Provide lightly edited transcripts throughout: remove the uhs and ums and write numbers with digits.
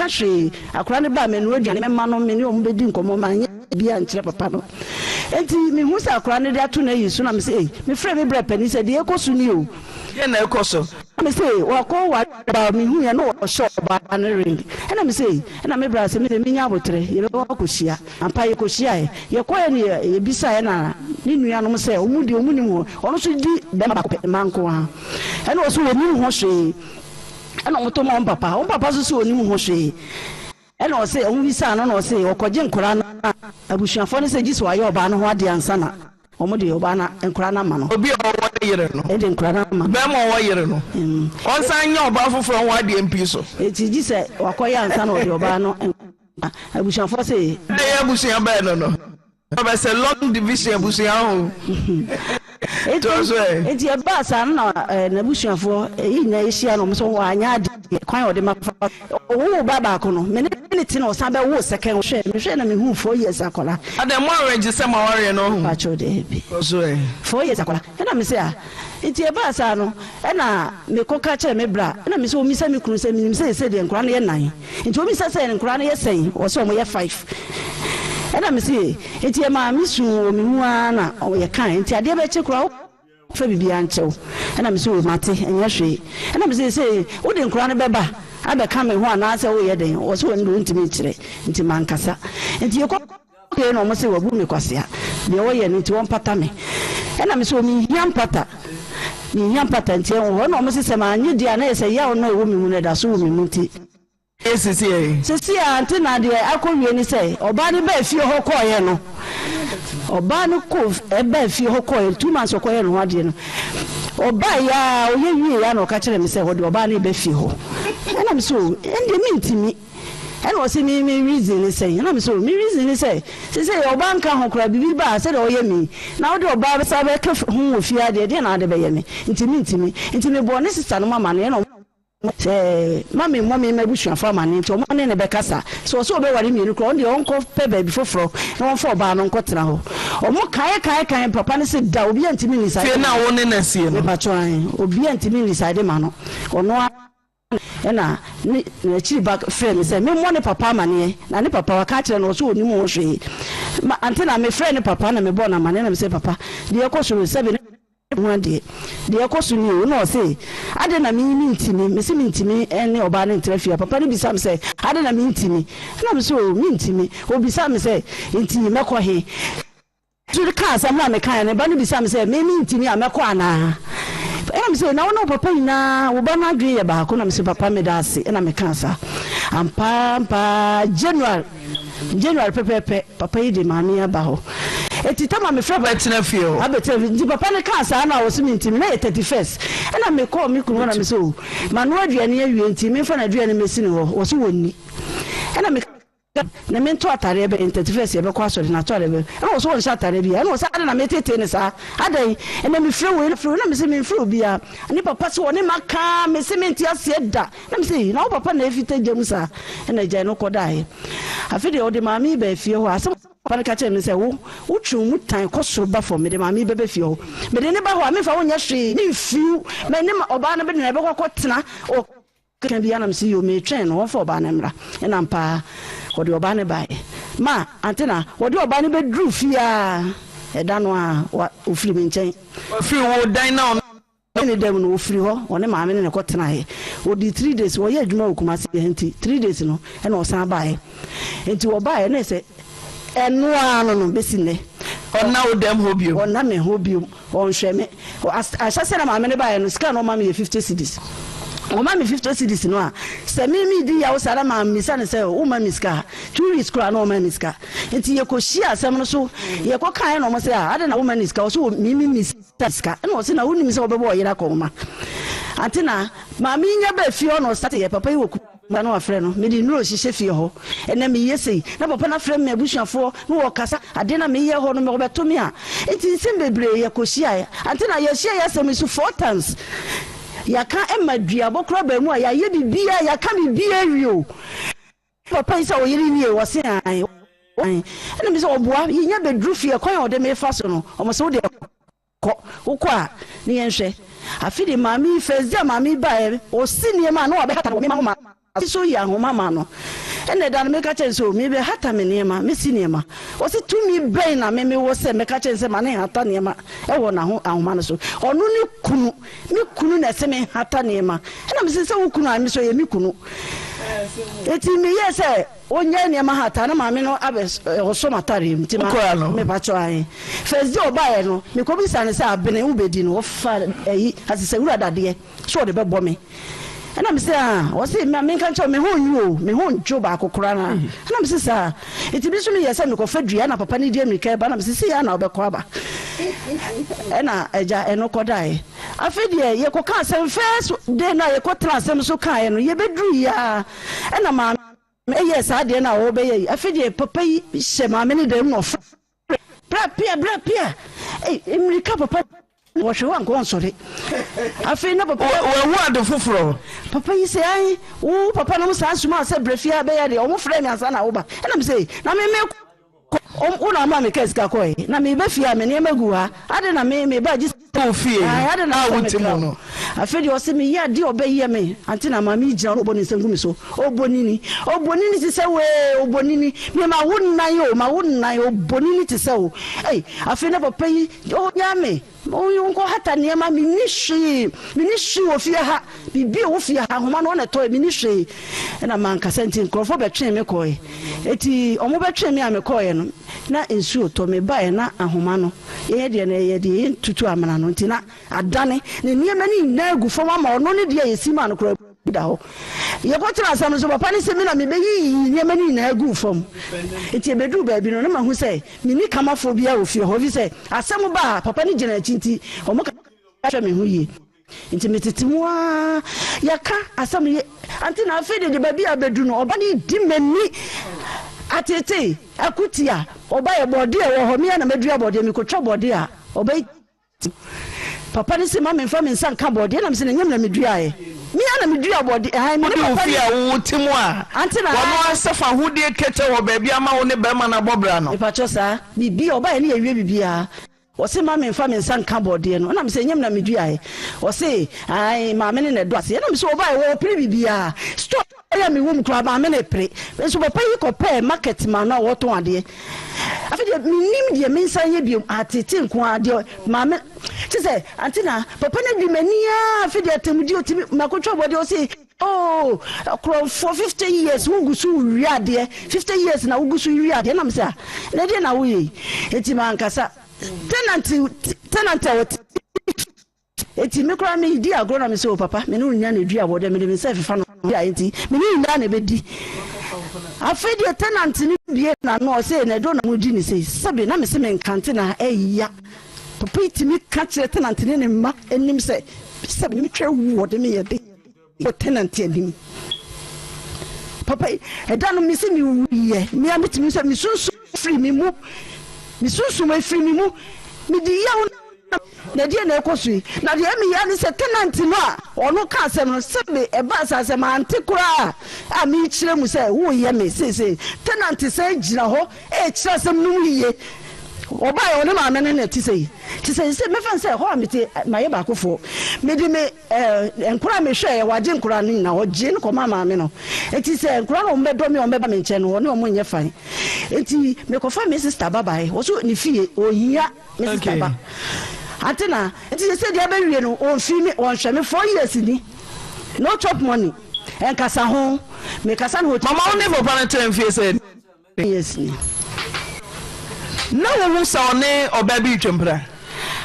Manka hwee. Akwadaa no ba a, menoa aduane mɛma no, me ne wɔn bɛdi nkɔmmɔ. Manyɛ biribiara ankyerɛ papa no. Enti mehu sɛ akwadaa no de ato n'ayi so na mese, Ei, mefrɛɛ me bra panin sɛ deɛ ɛrekɔ so nie o. Deɛn na ɛrekɔ so? Na mese, Wakɔ ware ɔbaa, mehuiɛ na ɔhyɛ ɔbaa no ring. Ɛna mese, Ei, ɛna me bra se me deɛ menya aboterɛ, yɛbɛkɔ akɔhyia. Ampa yɛkɔhyiaeɛ. Yɛkɔeɛ no yɛbisaeɛ na ne nuanom sɛ wɔn deɛ wɔnnim ho, ɔno nso di barima baako pɛ, mmaa nko ara. Ɛna ɔse ɔnnim ho hwee. Ɛna wɔto ma wɔn papa, wɔn papa nso se ɔnnim ho hwee. Ɛna ɔse wɔbisaa no na ɔse ɔkɔgye nkwadaa no a abusuafoɔ no sɛ gye sɛ wayɛ ɔbaa no ho adeɛ ansa na wɔde ɔbaa no nkwadaa no ama no. Obi a ɔwɔ ne yere no. Ɛde nkwadaa no ama no. Barima a ɔwɔ yere no, ɔnsan nyɛ ɔbaa foforɔ ho adeɛ mpii so. Enti gye sɛ wakɔyɛ ansa na ɔde ɔbaa no abusuafoɔ se. Ɛyɛ abusua bɛn no no? Ɔbɛ sɛ long division abusua ho. Toa so ɛ. Enti ɛbaa saa no na n'abusuafoɔ yi nyinaa hyia no, wɔn sɛ wanyɛ adeɛ, kwan a ɔde ma fa. Ɔwoo ba baako no, me ne no te na ɔsan bɛwoo second one. Hwɛ, mehwɛɛ na mehuu 4 years akwadaa. Adɛn, mo arrange sɛ mo awareɛ no ho? Mpakyɛw, daabi. Toa so ɛ. 4 years akwadaa. Ɛna me se ah, nti ɛbaa saa no, ɛna mekɔka kyerɛɛ me bra, ɛna me sɛ ɔmmisa me kunu sɛ menim sɛ seesei deɛ nkwadaa no yɛ nnan. Nti obisa sɛ nkwadaa no yɛ sɛn? Ɔse ɔmo yɛ five. Ɛna me se nti ɛmaa me suu wɔ me mu ara na yɛkae. Nti adeɛ bɛkye koraa wo fa biribiara nkyɛ wo. Ɛna me se oo mate ɛnyɛ hwee. Ɛna me se seesei wode nkwadaa no bɛba abɛka me ho anaasɛ woyɛ dɛn? Ɔse ɔno deɛ ɔntumi nkyerɛ nti mankasa. Nti yɛkɔ. Afei na wɔse wabu me kwasea, deɛ ɔyɛ no nti wɔmpata me. Ɛna mese o menhia mpata, menhia mpata nti ɛwɔ hɔ. Ɛna wɔse sɛ mannye deɛ a na ɛyɛ sɛ yaw no a ɛwɔ me mu no ɛda so wɔ me mu nti. Ɛyɛ seesei ɛ? Seesei ara nti na deɛ akɔwie ne sɛ ɔbaa no baa fie hɔ kɔeɛ no, ɔbaa no kɔ ɛbaa fie hɔ kɔeɛ no, 2 months ɔkɔyɛɛ ne ho adeɛ no, ɔbaeɛ ara ɔyɛ wieeɛ ara na ɔka kyerɛɛ me sɛ ɔde ɔbaa no reba fie hɔ. Ɛna mese o ɛndeɛ mentumi. Ɛna ɔse me me reason ne sɛn? Ɛna me se oh me reason ne sɛ sesei ɔbaa nka ho koraa biribi ba a sɛdeɛ ɔyɛ me yi na wode ɔbaa bɛsa bɛka ho wɔ fie ha deɛ deɛn na wode bɛyɛ me nti mentumi nti mebɔɔ ne sister nom amaneɛ ɛna ɔmo sɛ ma me mmɔ me m'abusuafoɔ amaneɛ nti ɔmo ne no bɛkasa sɛ ɔse ɔbɛware mmienu koraa ɔno deɛ ɔnkɔ pɛ baabi foforɔ na wɔmfa ɔbaa no nkɔ tena hɔ ɔmo kae kae kae papa no se da obiara ntumi nnisade Fie no a wo ne no asie no. Mepakyɛw ae obiara ntumi nnisade ma no ɔno ara. Ɛnna ne n'akyiri ba frɛɛ me sɛ memmɔ ne papa amanneɛ, na ne papa waka akyerɛ no, ɔse ɔnnim ho hwee. Ma ante na mefrɛɛ ne papa na mebɔɔ no amanneɛ na mese, Papa, deɛ ɛkɔ so no, sɛbe ne ho adeɛ, deɛ ɛkɔ so nie o. Ɛnna ɔse, Adɛn na me mentimi? Mese mentimi ne ɔbaa no ntra fie a. Papa no bisaa me sɛ, Adɛn na mentimi? Ɛnna mese, Oo, mentimi. Ɔbisaa me sɛ, Enti mɛkɔ he? Nso kaa asɛm no a mekaeɛ no, ne ba no bisaa me sɛ, Me mentumi a, mɛkɔ anaa? Ɛna mese, Na wo ne wo papa nyinaa, wo ba no adwene yɛ baako. Na mese, Papa, meda ase. Ɛna mekaa saa. Ampa ara ampa ara, January, January pɛpɛɛpɛ, papa yi de maame yi aba hɔ. Enti tam a mefrɛ. Abɛtena fie hɔ. Abɛtena fie. Nti papa no kaa saa no a ɔse mentumi, na ɛyɛ 31st. Ɛna mekɔɔ me kunu hɔ na mese, O, manoa aduane awie nti memfa n'aduane mmɛsi ne hɔ. Ɔse wɔnni. Ɛna me. Na mentɔ atareɛ bɛn? 31st yɛbɛkɔ asɔre na atɔ atareɛ bɛn? Ɛna ɔsɛ ɔnhyɛ atareɛ biara. Ɛna ɔsɛ adɛn na metetee no saa? Adɛn? Ɛna mefrɛ wei na frɛ wei na mese memfrɛ obiara. Ne papa sɛ ɔne maka mese mente aseɛ da. Na mese ei na wo papa na ɛfita gya mu saa? Ɛna agyae no kɔdaeɛ. Afei deɛ ɔde maame yi baa fie hɔ a asɛm papa no ka kyerɛɛ me sɛ wo wotwe wo mu tan kɔ soro ba fam mede maame yi bɛba fie hɔ. Mede ne ba hɔ a memfa wo nyɛ hwee memfiw me ne ɔbaa no bɛde na ɛbɛkɔ akɔtena. Ka biara na mese yoo metwɛn no wɔmfa ɔbaa no mmra ɛna ampa ara wɔde ɔbaa no baeɛ ma ante na wɔde ɔbaa no bɛduru fie ara ɛda no ara wa ɔfiri me nkyɛn. Ɔfiri wo dan na ɔno. Ne dan mu no ɔfiri hɔ ɔne maame ne no kɔ tenaeɛ ɔdii 3 days wɔyɛ adwuma wɔ Kumasi ha nti 3 days no ɛna ɔsan baeɛ nti ɔbaeɛ na ɛsɛ ɛno ara no no bɛsi nnɛ. Ɔnna wo dɛm hɔ bio. Ɔnna me hɔ bio. Ɔnhwɛ me. Ahyɛaseɛ na maame no baeɛ no, sika a na ɔma me yɛ 50 cedis. Ɔma me 50 cedis no a, sɛ me medi yaw saa na mammisa no sɛ womma me sika a, 2 weeks koraa na ɔmma me sika. Nti yɛkɔhyiaa asɛm no so, yɛkɔkaeɛ na wɔn sɛ ah, adɛn na womma no sika? Ɔse me memmisa sika. Ɛna ɔse na wonim sɛ wobɛbɔ ɔyere akɔnhoma. Ante na maame yi nya baa fie hɔ na ɔstarteeɛ, papa yi wɔ Kumasi na wafrɛ no, mede nnuro rehyehyɛ fie hɔ, ɛnɛ meyɛ sei, na papa no afrɛ me abusuafoɔ na wɔkasa, adeɛ no a meyɛ hɔ no wɔbɛto me a, nti nsɛm bebree yɛkɔhyiaeɛ. Ante na yɛahyia yɛ asɛm yi so four times, yɛaka ma duabɔ koraa baa mu a yɛayɛ biribiara, yɛaka biribiara awie o. Papa yi sɛ ɔyere nie, ɔse ae, ɛna me sɛ ɔboa, yɛnya bɛduru fie, kwan a ɔde mefa so no, ɔmo sɛ wodeɛ kɔ, wokɔ a ne yɛnhwɛ. Afe de maame yi, first day a maame yi baeɛ, ɔsi nneɛma a na wabɛhata no wɔ me ahoma so yi ahoma ma no. Ɛna ɛda no meka kyerɛ no sɛ o mebɛhata me nneɛma, mɛsi nneɛma. Ɔse tumi bɛn na me mewɔ sɛ mɛka kyerɛ no sɛ ma ne nhata nneɛma wɔ n'aho ahoma no so. Ɔno ne kunu, me kunu na ɛse menhata nneɛma. Ɛna mese sɛ wo kunu a, me nso ɔyɛ me kunu. Enti meyɛɛ sɛ ɔnyae nneɛma hata na maame no abɛ ɔsɔ m'atadeɛ mu. Nti ma Wokura no? mepakyɛw ahe. First day ɔbaeɛ no, mekɔbisa no sɛ abene wobɛdi no, ɔfa ayi asesɛwura dadeɛ. sɛ ɔde bɛbɔ me. Ɛna me se ah, ɔse ma menka nkyerɛ wo, me ho nwo o, me ho ndwo baako koraa na. Ɛna me se saa. Nti me nso meyɛɛ sɛ mekɔfa dua na papa no di amirika reba na me se sei ara na wobɛkɔ aba. Ɛna agya ɛno kɔdaeɛ. Afei deɛ yɛkɔka asɛm first day no a yɛkɔtena asɛm so kaeɛ no, yɛbɛduru yi ara ɛna maame yɛɛ saa adeɛ no a ɔrebɛyɛ yi. Afei deɛ papa yi hyɛ maame no dan mu na ɔfrɛ Bra pia, bra pia. Ei, mmirika papa. Wɔhwɛ hɔ anka ɔnsɔre. Afei na papa. Wahu ade foforɔ. Papa yi sɛ, ae, wo papa nom saa somaa sɛ brɛ fie ha bɛyɛ adeɛ. Wɔn frɛɛ me ansa na woba. Ɛna me sɛ, na me me kɔ. Wo na ama me kaa sika kɔe. Na meba fie a me nneɛma gu ha. Adɛn na me meba gye. Wo fie a wote mu no. Afei deɛ ɔse meyɛ adeɛ a ɔbɛyɛ me. Ante na maame yi gyina hɔ na ɔbɔ ne nsam gu me so. Obonini, obonini te sɛ wo ee, obonini. Me ma wo nnan o, ma wo nnan, obonini te sɛ wo. Ei, afei na papa yi, ɔnyaa me. Ɔnkɔ hata nneɛma, menni hwee, menni hwee wɔ fie ha. Biribi a ɛwɔ fie ha, ahoma no ɔna ɛtɔe, menni hwee. Ɛna mankasa nti nkurɔfoɔ bɛtwee me kɔe. Eti wɔbɛtwee me a mekɔeɛ no, na nsuo tɔ. Mebaeɛ na ahoma no, yɛn deɛ no ɛyɛ deɛ yɛntutu amena no nti na adane. Ne nneɛma no nyinaa gu fam ama ɔno ne deɛ a yɛsi maa no koraa bi da hɔ. Yɛkɔtenaa asɛm no so, papa no se me na mebɛyiyi nneɛma no nyinaa guu fam. Enti ɛbɛduruu baabi no, na mahu sɛ menni kamafoɔ biara wɔ fie hɔ, ɛfiri sɛ asɛm ba a, papa no gyina akyi nti wɔka hwɛ me ho yie. Nti metete mu ara, yɛka asɛm yi, ante na afei de deɛ baabi a abɛduru no, ɔba no redi m'ani ateetee, akutia, ɔba yɛ bɔɔdeɛ wɔ hɔ, me ara na madua bɔɔdeɛ, mekɔtwa bɔɔdeɛ a, ɔba yi Papa no se ma memfa me nsa nka bɔɔdeɛ, na mese na ɛnyɛ me na meduaeɛ, me ara na medua bɔɔdeɛ, hann, me ne Wode wo papa fie no. a wowo te mu a, Ante na wɔno hann. ara sɛ fa ahodie kɛtɛ wɔ baabi ama wo ne barima no abɔ bra no. Mepakyɛw saa, biribi a, ɔbaeɛ ne yɛwie biribiara. Ɔse mma menfa me nsa nka bɔɔdeɛ no, ɛna mese ɛnyɛ me na meduaeɛ, ɔse ae maame no na ɛdɔ aseɛ, ɛna mese ɔbaeɛ wɔɔpere biribiara, store yi a mewɔ mu koraa maame no repere, nso papa yi kɔpɛɛ market maa no a ɔɔtɔn adeɛ, afei deɛ mennim deɛ mensan nyɛ biom, atete nko ara deɛ maame, kyesɛ ante na papa no adi m'ani aa, afei deɛ atemmudeɛ ɔtumi, makɔtwa bɔɔdeɛ ɔse. Oh korɔmfoɔ 50 years wo gu so wia adeɛ 50 years na wo gu so wia adeɛ na me sɛ ah na ɛdeɛ na woyɛ yi eti mankasa tenant tenant a wɔte eti me koraa me di agorɔ na me sɛ o papa me ne wo nyinaa na edua wɔ dɛ me de me nsa fefa no dua eti me ne nyinaa na ebedi afei deɛ tenant no bie n'ano ɔsɛ na ɛdɔ na mo di ne sei sɛbi na me se me nkante na ɛya papa yi tumi ka kyerɛ tenant ne ne mma anim sɛ sɛbi me twɛ wɔ de me yɛ de. Wɔ tenant anim. Papa yi, ɛda no mese mewuiɛ, me a metumi sɛ me sunsum firi me mu, me sunsum efiri me mu, medi yaw na na ɛdeɛ na ɛkɔ so yi, na deɛ ɛmeyɛ ne sɛ tenant no a ɔno ka asɛm no sɛbe ɛbaa saa sɛ mante koraa a mekyerɛ mu sɛ woyɛ me seesei, tenant san gyina hɔ ɛrekyerɛ asɛm no mu yie, ɔbaeɛ ɔne maame no na ɛte sɛ yi, te sɛ sɛ mɛfa no sɛ ɛhɔ a mete mayɛ baakofoɔ, mede me. Ɛɛ, nkora a mehwɛeɛ, wɔagye nkora no nyinaa, wɔgyee no kɔmaa maame no. Enti sɛ nkora no wɔbɛdɔ me a wɔbɛba me nkyɛn no, wɔne wɔn nyɛ fine. Enti mekɔfa me sista ba baeɛ, wɔ so ne fie, ɔhia me sista ba. Ante na, enti sɛ deɛ abɛwie no, wɔmfii me, wɔnhwɛ me, 4 years ni, no chop money, ɛnkasa ho, mekasa no hɔ. Mama wo ne papa no tena mfie sɛn? Years ni. Na wohu sɛ ɔne ɔbaa bi retwa mpira?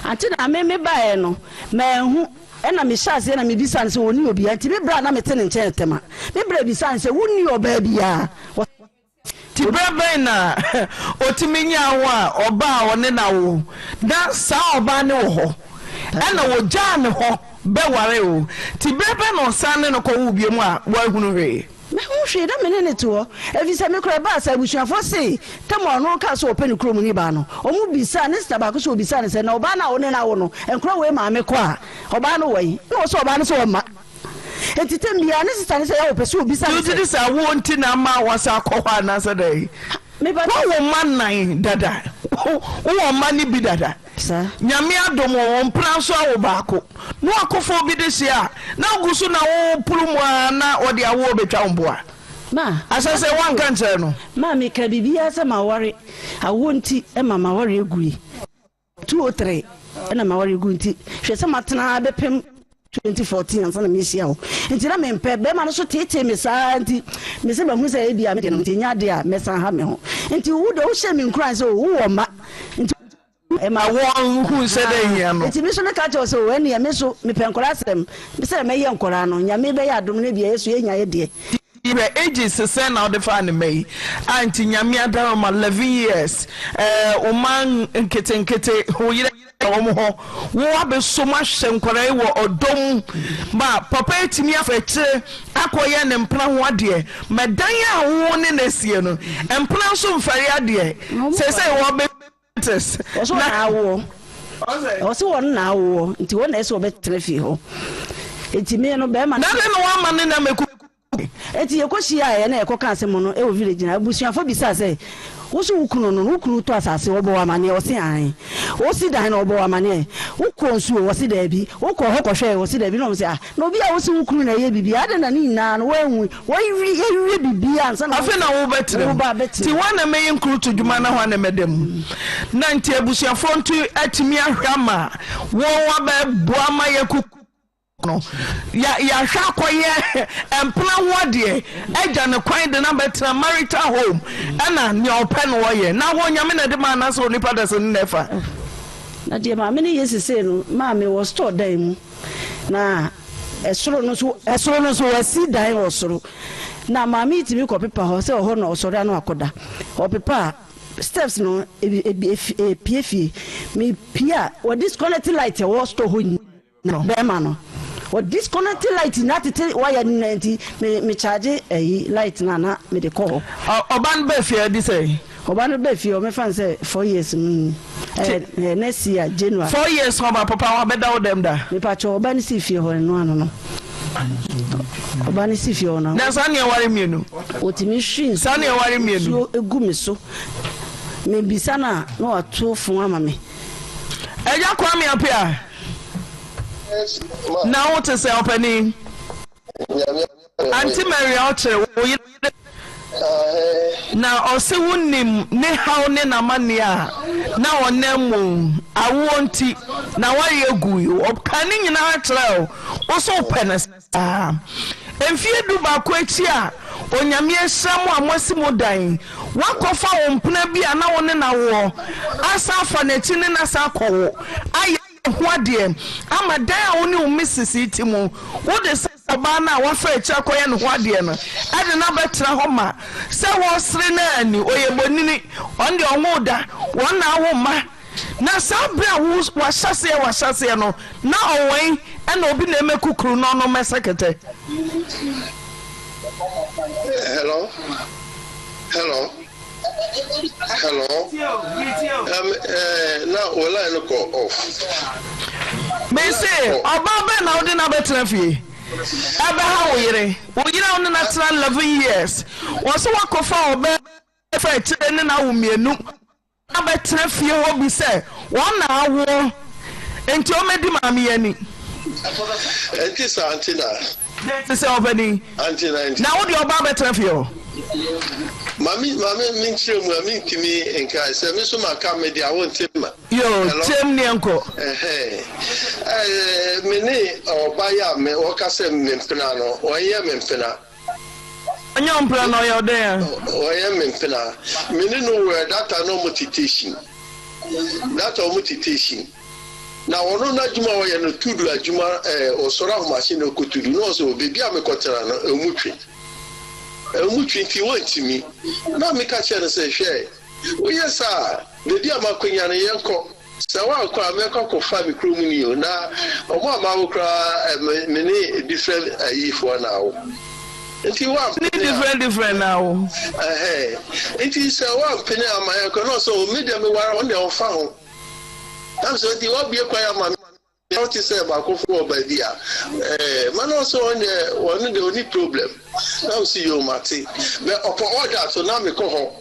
Ante na me me baeɛ no, manhu. Ɛna mehyɛɛ aseɛ na mebisaa no sɛ ɔnni obiara. Nti me berɛ a na mete ne nkyɛn ntɛm a, me berɛ bisaa no sɛ, wonni ɔbaa biara? Ɔse. Nti berɛ bɛn na ɔtumi nyaa wo a ɔbaa a ɔne no awo? Na saa ɔbaa no wɔ hɔ, ɛna ɔgyaa ne hɔ bɛwaree wo. Nti berɛ bɛn na ɔsan ne no kɔwoo biom a woanhunu hwee? Manhu hwee na me ne no te hɔ, efisɛ me koraa ɛbaa sɛ abusuafoɔ see Tamar a ɔno kaa sɛ ɔpɛ ne kurom ni baa no, wɔbisaa ne sista baako sɛ ɔbisaa no sɛ, Na ɔbaa no a wo ne no awo no, nkora wei maame kɔ a, ɔbaa no wɔ he? Na ɔse ɔbaa no sɛ ɔmma. Enti tɛm biara ne sista no sɛ yɛ a ɔpɛ sɛ ɔbisa no Nti wogye sɛ. di sɛ awoɔ nti na ama wasan akɔ hɔ anaasɛ dɛn? Mepa kyɛw. Woawo mma nnan dada, wowɔ mma no bi dada. Saa. Nyame adom wo, wo mpena nso awo baako. Na wakɔfa obi de hyia a, na wogu so na woporo mu ara na ɔde awoɔ bɛtwa wo mpoa. Ma. Ahyɛ sɛ woanka nkyerɛ no. Ma meka biribiara sɛ maware, awoɔ nti ma m'awareɛ gui. 203 ɛna m'awareɛ gu nti hwɛ sɛ matena ha bɛpem 2014 ansa na mehyia wo nti na mempɛ bɛrima no so teetee me saa nti me sɛ mahu sɛ ebi a me deɛ no nti ɛnyɛ adeɛ a mɛsan ha me ho nti wo deɛ wohyɛ me nkuran sɛ wowɔ mma nti ɛma wɔn hu sɛ dɛ hia no nti me so meka kyerɛ sɛ o ɛneɛ me so mepɛ nkɔla asɛm sɛ mɛyɛ nkɔla no Nyame bɛyɛ adom no ebia yɛ so yɛnya yɛ deɛ. Hwɛ ages sɛn na wode faa ne mma yi a nti Nyame adaroma 11 years eh wo mma nketenkete wo yere agya wɔn hɔ wo abɛsom ahwɛ nkwadaa yi wɔ ɔdɔ mu ma papa yi atumi afa akyire akɔyɛ ne mpena ho adeɛ ma dan a wo ne no asie no mpena nso mfɛre adeɛ seesei wɔbɛ Ɔsɛ wɔn na awoɔ. Ɔsɛ wɔn na awoɔ nti wɔn na ɛsɛ wɔbɛtena fie hɔ. Nti me no bɛrima. Na ne na wama ne na mɛku. Nti yɛkɔ hyiaeɛ na yɛkɔ ka asɛm no wɔ village na abusuafoɔ bisaa sɛ wo so wo kunu no wo kunu tɔ asase wɔbɔ wo amaneɛ ɔse aane wosi dan no wɔbɔ wo amaneɛ wokɔ nsuo wɔse daabi wokɔ hɔ kɔhwɛɛ wɔse daabi na wɔn sɛ ah Na obi a wose wo kunu na ɛyɛ biribiara, adɛn na ne nyinaa no woanhu? Wɔawie biribiara ansa na Afei na wobɛtena mu. woba abɛtena Nti mu. hwan na mɛyi nkurutu dwuma na hwan na mɛda mu? Na nti abusuafoɔ nto atumi ahwɛ ama wɔn abɛboa ma yɛakuku no. Ya yɛahwɛ akɔyɛ mpena ho adeɛ, agya no kwan de no abɛtena marital home, ɛna nea ɔpɛ no ɔyɛ. Na hɔ Nyame na ɛde ma anaasɛ onipa dasani na ɛfa? Na deɛ maame no yɛ sesei no, maame wɔ store dan mu. Na ɛsoro no nso, ɛsoro no nso wɔasi dan wɔ soro. Na maame yi tumi kɔpepa hɔ sɛ ɔhɔ na ɔsɔre ano akɔda. Ɔpepa a, steps no ebi ebi efi epie fie. Mepie a, wɔ disconnect light ɛwɔ store hɔ nyinaa. Bɛrima no, wɔ disconnect light nyinaa tete wire no nyinaa nti me me charge ɛyi light no a na mede kɔ hɔ. Ɔba no baa fie adi sɛn? Ɔba no baa fie hɔ mɛfa no sɛ four years mu ni. Ɛɛ ɛɛ next year January. 4 years ɔba papa wabɛda wo dɛm da? Mepakyɛw ɔba no sii fie hɔ ɛno ano no. Ɔba no si fie hɔ no. Na saa nea ɛware mmienu. Otumi hwi nsuo. Saa nea ɛware mmienu. Nsuo egu me so. Mebisa no a na wato fon ama me. Agya Kwame Appiah. Yes ma. Na wo te sɛ ɔpanin? Nyame Auntie Mary ɔkyere wo yere na ɔse wo nim ne haw ne n'amanneɛ a na ɔnam mu awoɔ nti n'awareɛ gui ɔkaa ne nyinaa kyerɛɛ wo wo so wopɛ no saa mfeɛ du baako akyi a Onyame ahyira mo a moasi mo dan woakɔfa wo mpena bi a na wo ne no awoɔ asan afa n'akyi ne no asan akɔwo ayɛ ho adeɛ ama dan a wo ne wo missus yi te mu, wode saa ɔbaa no a wafa akyiri akɔyɛ ne ho adeɛ no de no abɛtena hɔ ma sɛ wɔresere no a ni, ɔyɛ bonini, ɔno deɛ ɔnwoo da, wɔn na awo mma. Na saa berɛ a wo wahyɛseɛ wahyɛseɛ no na ɔwɛn ɛna obi na ɛmɛkukuru no ɔno mɛsɛ kɛtɛ. Hello, hello. Hello. Um, eh, na wo line no kɔ off. Mese ɔbaa bɛn na wode no abɛtena fie ɛbɛha wo yere wo yere a wo ne no atena 11 years wɔ so woakɔfa ɔbaa fa akyire ne no awo mmienu abɛtena fie hɔ bi sɛ wɔn na awoɔ nti ɔmɛdi maame yi ani. Ɛnte saa ante na. Dɛn te sɛ ɔpanin? Ante na ɛnte. Na wo deɛ ɔba abɛtena fie hɔ? Maame maame me nkyerɛ mu a me ntumi nka sɛ me nso ma ka me deɛ wo nte ma. Yoo kyerɛ mu neɛ nkɔ. Ɛhɛn ɛɛ me ne ɔba yi a me ɔka sɛ me mpena no ɔnyɛ me mpena. Ɔnyɛ wo mpena na ɔyɛ wo dɛn a? Ɔyɛ me mpena. Me ne no wɔ that time na ɔmo te station that time ɔmo te station. Na ɔno n'adwuma a ɔyɛ no tudu adwuma ɛɛ ɔsɔre ahomakye na ɔkɔ tudu na ɔsɛ o beebi a mekɔtena no ɛmu twe ɛmu twe nti wɔntumi na meka kyerɛ no sɛ hwɛ woyɛ saa a beebi a makɔnya no yɛnkɔ sɛ woankɔ a mɛkɔ akɔfa me kurom ni o na ɔmo a mawo koraa me me ne different ayifoɔ na awo nti woampene a different different na awo ɛhɛn nti sɛ woampene ama yɛnkɔ na ɔsɛ o me deɛ meware ɔno deɛ ɔmfa ho. Nam sɛ nti wabue kwan ama me na wote sɛ baakofo wɔ baabi a eh, ma na ɔsɛ ɔno deɛ ɔno deɛ ɔni problem na ɔsi yoo mate bɛ ɔpɔ order so na mekɔ hɔ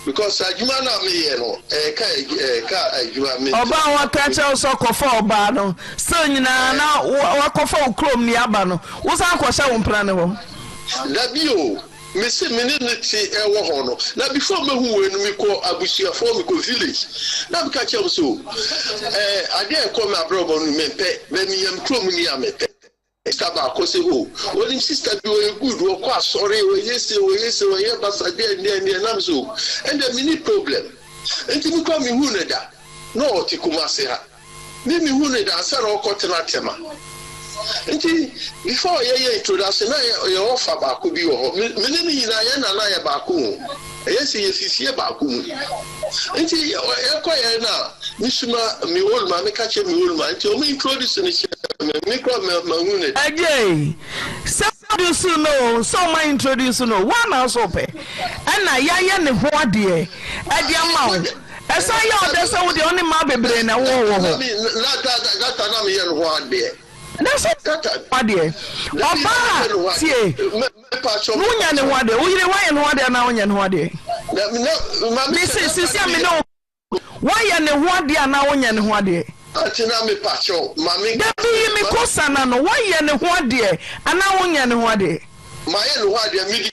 because adwuma no a meyɛ no ɛyɛ ka ɛyɛ ka adwuma me. Ɔbaa a waka akyerɛ wo sɛ ɔkɔfa ɔbaa no still nyinaa na wakɔfa wo kurom ni aba no wosan kɔhyɛ wo mpena no hɔ. Dabi o. Mese me ne no te wɔ hɔ no, na before mɛhu wei no mekɔ abusuafoɔ, mekɔ village, na meka kyerɛ wɔn sɛ o, eh, adeɛ a ɛkɔ me abrabɔ no mempɛ, but meyɛ me kurom ni a mepɛ. Sister baako sɛ o, onim sister bi ɔyɛ good, ɔkɔ asɔre, ɔyɛ sei, ɔyɛ sei, ɔyɛ basa, deɛ deɛ deɛ, na me sɛ o, ɛndeɛ menni problem. Nti me koraa menhuu no da, na ɔte Kumasi ha. Me me hu no da ansa na ɔkɔ tena Tema. Nti before yɛ yɛ introduction na yɛ yɛ ɔfa baako bi wɔ hɔ. Me me ne no nyinaa yɛn nana yɛ baako o. Ɛyɛ sɛ yɛ fi fie baako mu. Nti yɛ kɔ yɛ na me suma me old man me ka kyerɛ me old man nti ɔmo introduce no kyerɛ me me kura ma ma hu no da. Agyei, sɛ introduce no o, sɛ ɔma introduce no o, woa na wo so wopɛ ɛna yɛayɛ ne ho adeɛ ɛde ama wo. Ɛsan yɛ ɔdɛ sɛ wo deɛ ɔne mmaa bebree na ɛwɔ wɔ hɔ. Data na meyɛ no ho adeɛ. Na sɛ ho adeɛ. Ɔbaa tie. Wonya ne ho adeɛ. Wo yere woayɛ ne ho adeɛ anaa wonyɛ ne ho adeɛ? Mese sisi a me ne wo woayɛ ne ho adeɛ anaa wonyɛ ne ho adeɛ? Dabi yi me kosa na no woayɛ ne ho adeɛ anaa wonyɛ ne ho adeɛ? Mayɛ ne ho adeɛ mede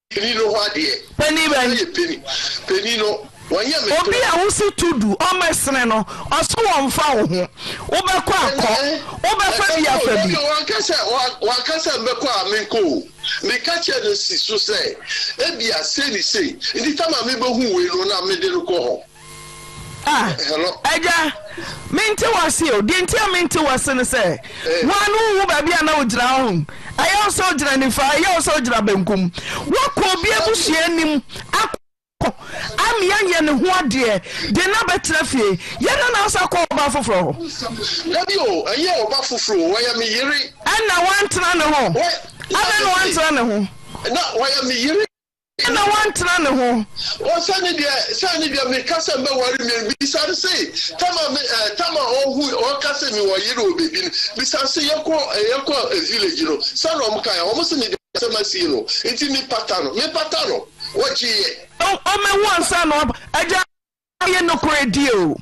Panin no hɔ adeɛ. Panin bɛn? Ɔyɛ panin. Panin no, wanyɛ me Obi a wosi to du, ɔmmɛsene no, ɔse wɔmfa wo ho. Wobɛkɔ a kɔ, wobɛfa bi a fa bi. Dabi, wanka sɛ, wanka sɛ mɛkɔ a menkɔ o. Meka kyerɛɛ no si so sɛ, ebia sei ne sei. Nti tam a mebɛhu wei no na mede no kɔ hɔ. Ah, agya, mente w'ase o. Deɛ nti a mente w'ase ne sɛ, wo ara no wonhu baabi a na wogyina ho. Ɛyɛ wo sɛ wogyina nifa, ɛyɛ wo sɛ wogyina benkum. Woakɔ obi abusua anim akɔ amea yɛ ne ho adeɛ de no abɛtena fie. Yɛ na na wosan kɔ ɔbaa foforɔ hɔ. Dabi o, ɛnyɛ ɔba foforɔ o, ɔyɛ me yere. Ɛna woantena ne ho? Adɛn na woantena ne ho? Na ɔyɛ me yere. Adɛn na woantena ne ho? O sɛ ne deɛ, sɛ ne deɛ meka sɛ mɛware mmienu, bisa no se, tam a me, eh, tam a ɔhu, ɔka se mewɔ yere wɔ baabi no, bisa no se yɛkɔ, eh, yɛkɔ eh, village no, sɛ na wɔn kaeɛ, wɔn se me deɛ asɛm asie no, nti mepata no, mepata no, wɔgyeeɛ. Ɔmɛwu ansa na waba. Agya. Yɛ nokorɛ die o.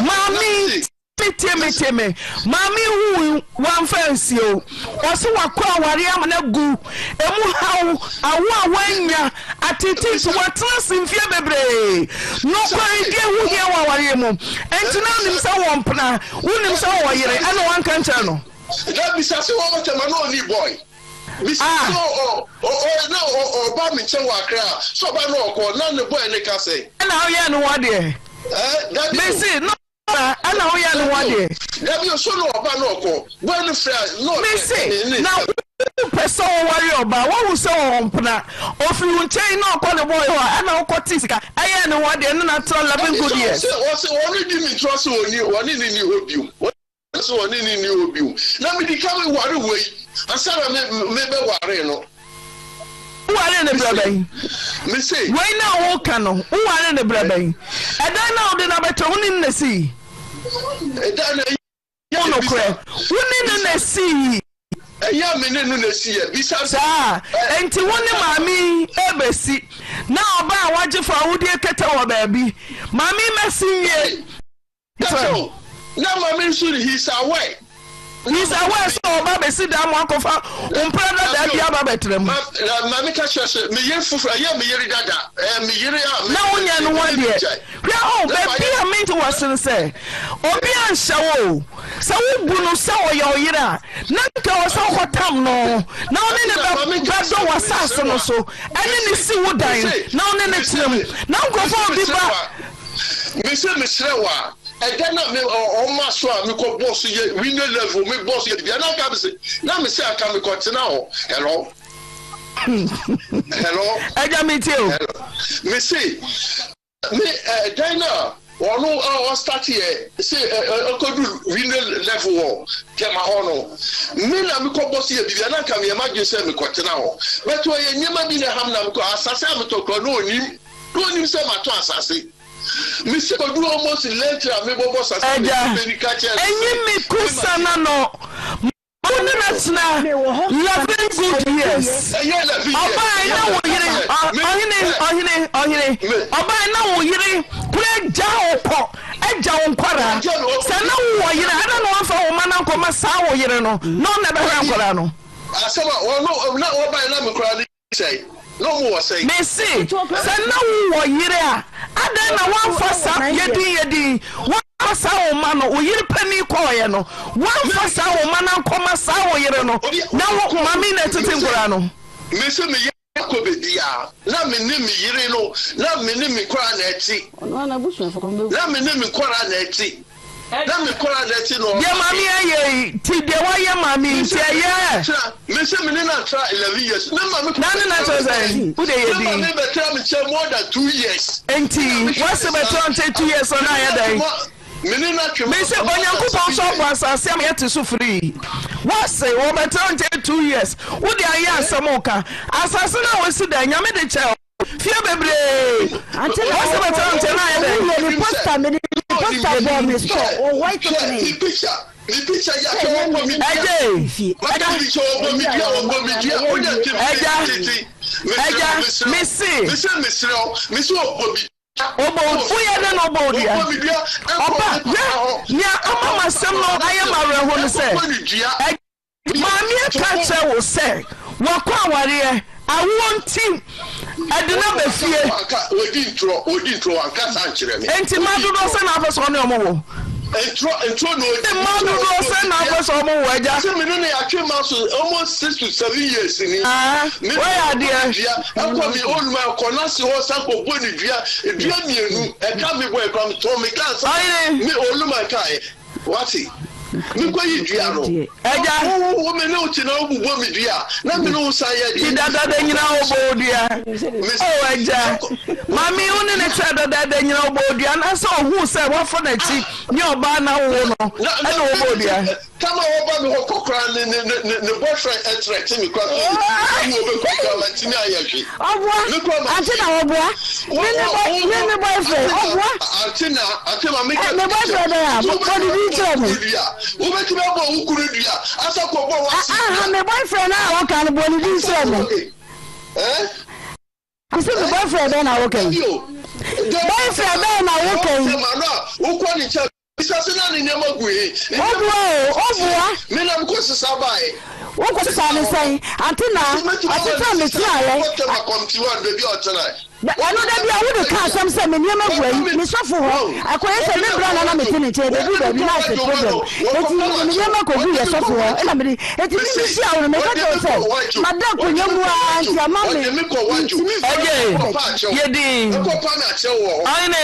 Maame tie tie me tie me maame hu wamfa ansie o ɔse wakɔ aware ama no agu emu haw awo a wanya atete nti watena ase mfie bebree nokorɛ die ho hia wɔ awareɛ mu ɛnti na wonim sɛ wɔ mpena wonim sɛ wɔ yere ɛna wanka nkyerɛ no. Na bisa sɛ wɔwɔ tɛma na ɔni boy. Bisa Ah. sɛ ɔ ɔ ɔ na ɔ ɔba me nkyɛn wɔ Accra a, sɛ ɔba na ɔkɔ na ne boy ne ka sɛn? Ɛna woyɛɛ ne ho adeɛ? Ɛɛ, dabi o. Mese na ɔba ɛna woyɛɛ ne ho Dabi o, adeɛ? dabi o, so na ɔba na ɔkɔ, boy no frɛ a na ɔhwɛ Mese ne ne na nsam. wopɛ sɛ woware ɔbaa, woahu sɛ ɔwɔ mpena, ɔfiri wo nkyɛn na ɔkɔ ne boy hɔ a, ɛna wokɔ te sika ɛyɛɛ ne ho adeɛ ne no atra 11 Dabi good sɛ years. ɔse ɔse ɔne di me ntorɔ sɛ ɔnni ɔne ne nni hɔ bio. Sɛ ɔne no nni hɔ bio. Na medi kan meware wei ansa na me mebɛwaree no. Wowaree no berɛ bɛn? Mese. Wei no a woreka no, wowaree no berɛ bɛn? Ɛdan no a wode no abɛtena, wo ne no na esii? Ɛdan no, ɛyɛ Wo nokorɛ, wo ne no na esii? Ɛyɛ me ne no na esiiɛ. Bisa. Saa, enti wo ne maame yi rebɛsi, na ɔbaa a wagye fawohodie kɛtɛ wɔ baabi. Maame yi mmɛsi nwie. Kyerɛ o, na maame nso no he's aware. He's aware sɛ ɔba abɛsi dan mu akɔfa wo mpena dadaa bi aba abɛtena mu. Ma, na maame ka kyerɛ sɛ me yere foforɔ, ɛyɛ me yere dada, ɛyɛ me yere a me. Na wonyɛ no ho adeɛ. Hwɛ o, baabi a mente wo ase ne sɛ, obi anhyɛ wo o, sɛ wobu no sɛ ɔyɛ wo yere a, na nka ɛwɔ sɛ wokɔtam no na wo ne no bɛ, bɛdɔ w'asase no so, ɛne no si wo dan na wo ne no tena mu. Na nkurɔfoɔ a obi ba. Mese mesrɛ wo a, ɛda no a me ɔma so a mekɔ bɔɔ so yɛ window level me bɔɔ so yɛ biribiara na anka mese na mese anka mekɔ tena hɔ hello hello Agya metie o. Hello mese me ɛdan no a ɔno ɔstart yɛ se ɛkɔdu window level wɔ tɛma hɔ no me na mekɔ bɔ so yɛ biribiara na anka meyɛ m'adwene sɛ mekɔ tena hɔ but ɔyɛ nneɛma bi na ɛham na mekɔ asase a metɔ kora na ɔnim Na onim sɛ matɔ asase. Mese kodu almost late a mebɔbɔ sase a Agya, mede ka kyerɛ no enyi sɛ me me kusa ma na no ma wo ne no atena 11 good years. Ɛnyɛ 11 years. Ɔbae na wo yere, ɔhene, ɔhene, ɔhene, ɔbae na wo yere kura agya wo kɔ, agya wo nkwadaa. Sɛ na wowɔ yere a, adɛn na wamfa wo mma no ankɔma saa wo yere no na ɔno na ɛbɛhwɛ nkwadaa no? Asɛm a ɔno na ɔbae na me koraa no. Sɛn? Na ɔmo wɔ sɛn? Mese, sɛ na wowɔ yere a, adɛn na woamfa saa, yɛdin yɛdin, woamfa saa wo mma no, wo yere panin kɔɔeɛ no, woamfa saa wo mma no ankɔma saa wo yere no, na wo maame na ɛtete nkwadaa no? Mese me yere akɔ baabi a, na me ne me yere no, na me ne me nkwadaa na ɛte, na me ne me nkwadaa na ɛte. Na me kɔla na ɛte na ɔba. Deɛ maame ayɛ yi ti deɛ wayɛ maame yi nti ɛyɛ. Me se me ne no atra 11 years. Me maame Na ne na kyerɛ sɛn? Wo deɛ yɛ Me din. maame bɛtra me nkyɛn more than 2 years. Nti wase bɛtra nkyɛn 2 years na ayɛ dɛn? Me ne no atwe Me se Onyankopɔn nso abɔ asase ama yɛte so firii. Wase wɔbɛtra nkyɛn 2 years. Wo deɛ ayɛ asɛm ka. Asase no a wasi dan Nyame de kyɛɛ wo. Fie bebree. Ante na Wose bɛtena nkyɛn na ayɛ dɛn? Ɔwuiɛ ne poster mede ne poster bɔɔ me store wɔ white plane. Ɛgye ɛgya ɛgya mese ɔbɔ woyɛ dɛn na ɔbɔ wo dua ɔba hwɛ nea ama m'asɛm no ayɛ m'awerɛho no sɛ. Maame aka akyerɛ wo sɛ wakɔ awareɛ, awoɔ nti ɛde no aba fie. Enti mmaa dodoɔ sɛn na wopɛ sɛ ɔne wɔn wo? Mmaa dodoɔ sɛn na wopɛ sɛ wɔn wo agya? Ah, woayɛ adeɛ. Ɔhene. Wate? Menkɔyi dua no. Agya. Wo, wo, me ne wo te na wobobɔ me dua, na me ne wo san yɛ deɛ. Ti dadaada nyina wobɔ wo dua. Oh, agya. Maame wo ne ne tra dadaada nyina wobɔ wo dua anaasɛ ohuu sɛ woafa n'akyi ne ɔbaa na awowo no ɛna wobɔ wo dua. Tam a wɔba me hɔ kɔ koraa ne ne ne ne boyfriend ɛtrɛte me koraa sɛ ɔbɛku ɔbɛku koraa mantumi anyɛ hwee. Ɔboa. Me koraa ma. Ante na ɔboa. Me ne boy me ne boyfriend ɔboa. Ante na ante ma me ka. Me boyfriend bɛyɛ a bɔ ne din kyerɛ me. Wobɛtumi abɔ wo kunu dua asa kɔ bɔ w'ase dua. Aha me boyfriend a ɔka no bɔ ne din kyerɛ me. Eh? Mese me boyfriend bɛn na woka yi? Boyfriend bɛn na woka yi? Wokɔ ne nkyɛn bisa sɛ na ne nneɛma gu he. Ɔboa o, ɔboa. Me na mekɔ sesa baeɛ. Wokɔ sesa ne sɛn? Ante na asetena metenaeɛ. Ɛno da bi a wode ka asɛm sɛ me nneɛma gu ayi me sɔfo hɔ akɔyɛ sɛ me bra na na mete ne nkyɛn bɛduru baabi na asɛ problem eti mede me nneɛma kɔgu yɛ sɔfo hɔ ɛna mede eti me mehyia wo no meka kyerɛ wo sɛ mada akonnwa mu ara nti ama me ntumi Ɛgye yɛ din ɔhene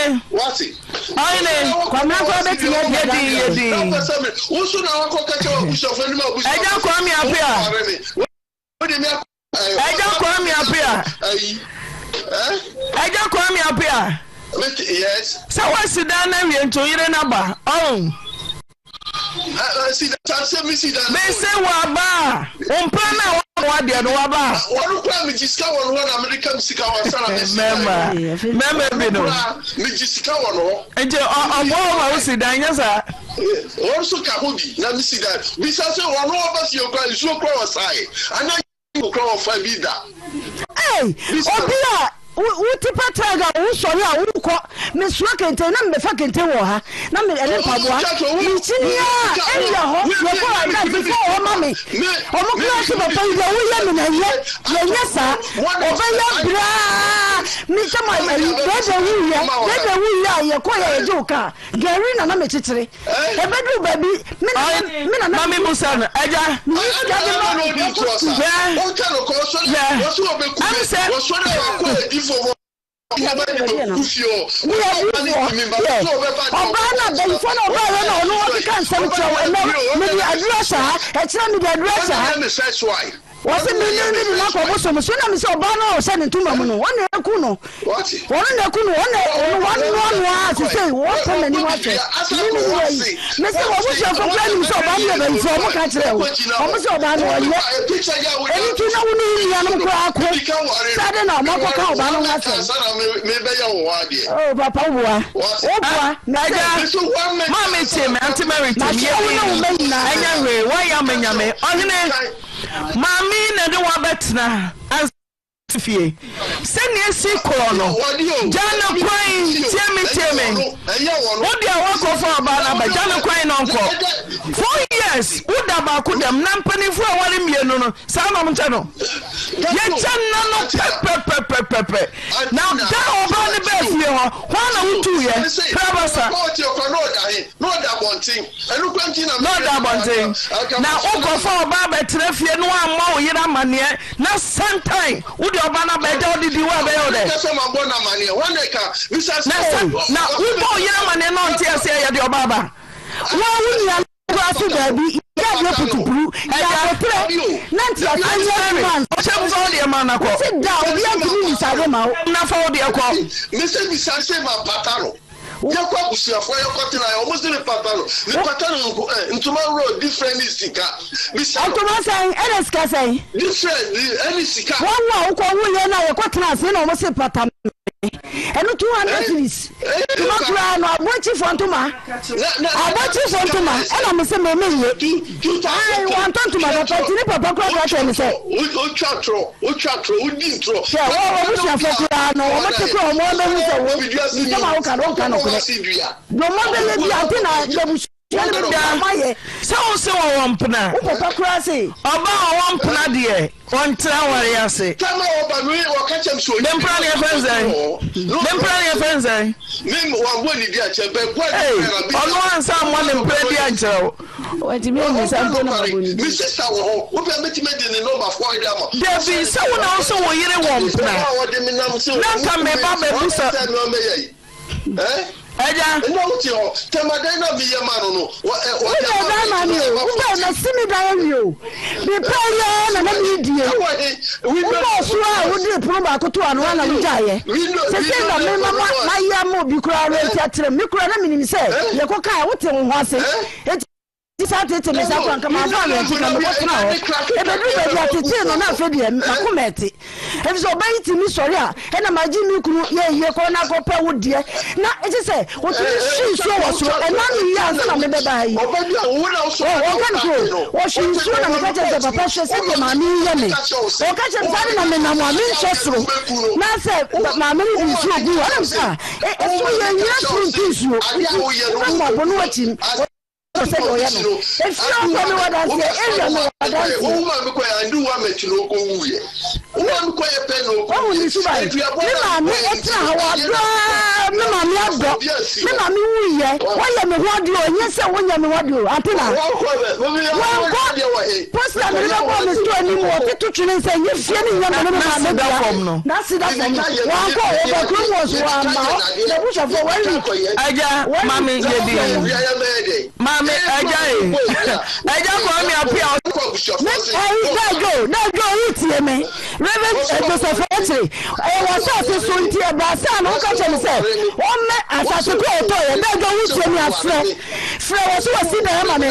ɔhene Kwamina koraa bɛtumi adi yɛ din yɛ din Ɛgya Kwame Apea Ɛgya Kwame Apea Ɛgya Kwame Apea Sɛ woasi dan no awie nti wo yere no aba ɔn. Mese waba a, wo mpena no a wama wadeɛ no waba a. Mɛma mɛma bi no. Nti ɔboa wo ma wosi dan nyɛ saa. Wɔn nso ka ho bi na mesi dan. Bisa sɛ wɔn ɔba fie koraa nsuo koraa ɔsae anaa Wokura wɔfa bi da. Ei obi a wo tipa tag a wo sɔre a wo kɔ me soa kenten na me bɛfa kenten wɔ ha na me ɛne mpaboa me kyini a area hɔ yɛ kɔ a na fifo wɔ hɔ ma me ɔmo kura se papa yi deɛ woyɛ me na ɛyɛ yɛnyɛ saa ɔbɛyɛ braa me sɛ ma ayi dɛdɛ wuyɛ dɛdɛ wuyɛ a yɛkɔ yɛ yɛgye wo kaa Gari na na mekyekyere. Ɛbɛduru baabi, me na na me na na. Mami busa no, agya. Meyi sika de ma yɛkɔ sukuu. Hwɛ, hwɛ, ɛm sɛ. Ɔbaa no abayifoɔ na ɔbaa yɛ na ɔno ɔkeka nsɛm kyerɛ wo ɛnɛ mede aduru ahyɛ ha ɛkyerɛ mede aduru ahyɛ ha. Wɔse me ne no de no akɔ bosom so na mesɛ ɔbaa no a ɔhyɛ ne ntoma mu no ɔna aku no ɔno na aku no ɔna ɔno wanoa no a sesei wɔpɛ m'anim ahwɛ me me wura yi mese wɔbusuafo kora nim sɛ ɔbaa no yɛ bayifoɔ ɔmo ka kyerɛ wo ɔmo sɛ ɔbaa no ɔnyɛ ɛno nti na wo ne wo nuanom koraa ko sɛ ade na ɔmo akɔka ɔbaa no ho asɛm oh papa woboa woboa Agya, maame tie me, Auntie Mary tie me, Mahyɛ wo ne wo mma nyinaa. Ɛnyɛ hwee, woayɛ ama Nyame. Ɔhene, maame yi na ɛde wo abɛtena ansa fie. Sɛnea esi korɔ no, gya no kwan, tie me, tie me. Wo deɛ woakɔfa ɔbaa no aba, gya no kwan na ɔnkɔ. 4 years. years woda baako dɛm na mpanimfoɔ a ɛware mmienu no saa na wɔkyɛ no. Yɛkyɛ nna no pɛpɛpɛpɛpɛ. Na da a ɔbaa no baa fie hɔ, hwan na wotuiɛ? Prabasa. Na ɔda abɔnten. Na ɔda abɔnten. Na wokɔfa ɔbaa bɛtena fie na woammɔ wo yere amanneɛ na santan wode ɔba no aba agya wode di wo a ɛbɛyɛ wo dɛ? Na sɛ na wobɔ wo yere amanneɛ na ɔnte aseɛ yɛde ɔbaa ba. Wo a wo nua no koraa so daabi, yɛ adeɛ putupuru, yɛ aboterɛ na nteaseɛ nyɛ adwuma ansa. Ɔhyɛ mu fa wo deɛ ma na kɔ. Mese da obiara ntumi mmisa ade ma wo. Na fa wo deɛ kɔ. Mese bisa se ma pata no. Yɛkɔ abusuafoɔ yɛkɔ tena yɛ ɔmo se me pata no me pata no nko eh ntoma roll different ne sika bisa no. Ntoma sɛn ɛna sika sɛn. Different ɛne sika. Wɔn a wokɔ wo yɛ no a yɛkɔ tena ase na ɔmo se pata me ɛno 200 cedis ntoma koraa no aboakyifoɔ ntoma aboakyifoɔ ntoma ɛna me se me me nye ayi wantɔ ntoma papa nti ne papa koraa ka kyerɛ me sɛ. Wotwa torɔ wotwa torɔ wodi ntorɔ. Hwɛ wɔn abusuafoɔ koraa no wɔn te koraa wɔn abɛhu sɛ wo nsɛm a woka no wonka nokorɛ deɛ wɔn abɛyɛ bi ante na abusua no bɛbi a wɔn ayɛ. Sɛ wo se wɔwɔ mpena. Wo papa koraa se. Ɔba a ɔwɔ mpena deɛ ɔntra awareɛ ase. Ne mpena no yɛfrɛ no sɛn? Ne mpena no yɛfrɛ no sɛn? Ei, ɔno ansa ammɔ ne mpena din ankyerɛ wo. Wantumi ammisa mpo na mabɔ ne din. Dabi, sɛ wo na wo se wo yere wɔ mpena, na nka meba bɛbusa. Agya. Wobɛɛ dan ma me o, wobɛɛ masi me dan awie o. Mepɛɛ yi ara na na meredie. Wobɔɔ so a wode pono baako too ano ara na wogyaeɛ. Seesei na mema mayɛ ama obi koraa rent atrɛ mu. Me koraa na menim sɛ yɛkɔkae a wote wo ho ase. Enti saa tete me saa koraa nka mamfa anwɛnte nka mekɔtena hɔ. Ɛbɛduru baabi a tetee no na afei deɛ m'akoma ɛte. Efisɛ ɔbaa yi tumi sɔre a, ɛna magye me kunu yɛ yie kɔ na akɔpɛ wo deɛ. Na ɛkyɛ sɛ ɔtumi hwe nsuo wɔ soro. Ɛna no yie ansa na mebɛba ha yi. Ɔka no koro, ɔhwe nsuo na meka kyerɛ sɛ papa hwɛ sɛdeɛ maame yi yɛ me. Ɔka kyerɛ me saa de na menam a menhwɛ soro. Na sɛ maame no de nsuo gu hɔ ɛna mesɛ ah, ɛsoro yɛ nyina soro nti nsuo. Nti wobɛhu abo no akyim. Sɛdeɛ ɔyɛ no. Efie hɔ kɔ mewɔ adanseɛ, area mewɔ adanseɛ. Wahu ne suban. Me maame tena ha wadɔ aa me maame adɔ. Me maame wuiɛ wayɛ me ho adeɛ o ɛnyɛ sɛ wonyɛ me ho adeɛ o ante na. Wankɔ poster mede bɛbɔɔ me store anim wɔ toto twene sɛ nyɛ fie no nyɛ me ne me maame dea. N'aseda fam no wankɔ ɔba kurom hɔ nso wamma hɔ n'abusuafoɔ one week. Agya maame yɛ din. Maame agya e agya Kwame Appiah. Me ɛyi Dadwo Dadwo wo tie me Reverend Joseph Okyere ɛyɛ wɔ asase so nti ɛbaa saa no woka kyerɛ me sɛ ɔmmɛ asase ko a ɔtɔ yɛ Dadwo wo tie me afrɛ frɛ wɔ so wɔ si dan ama me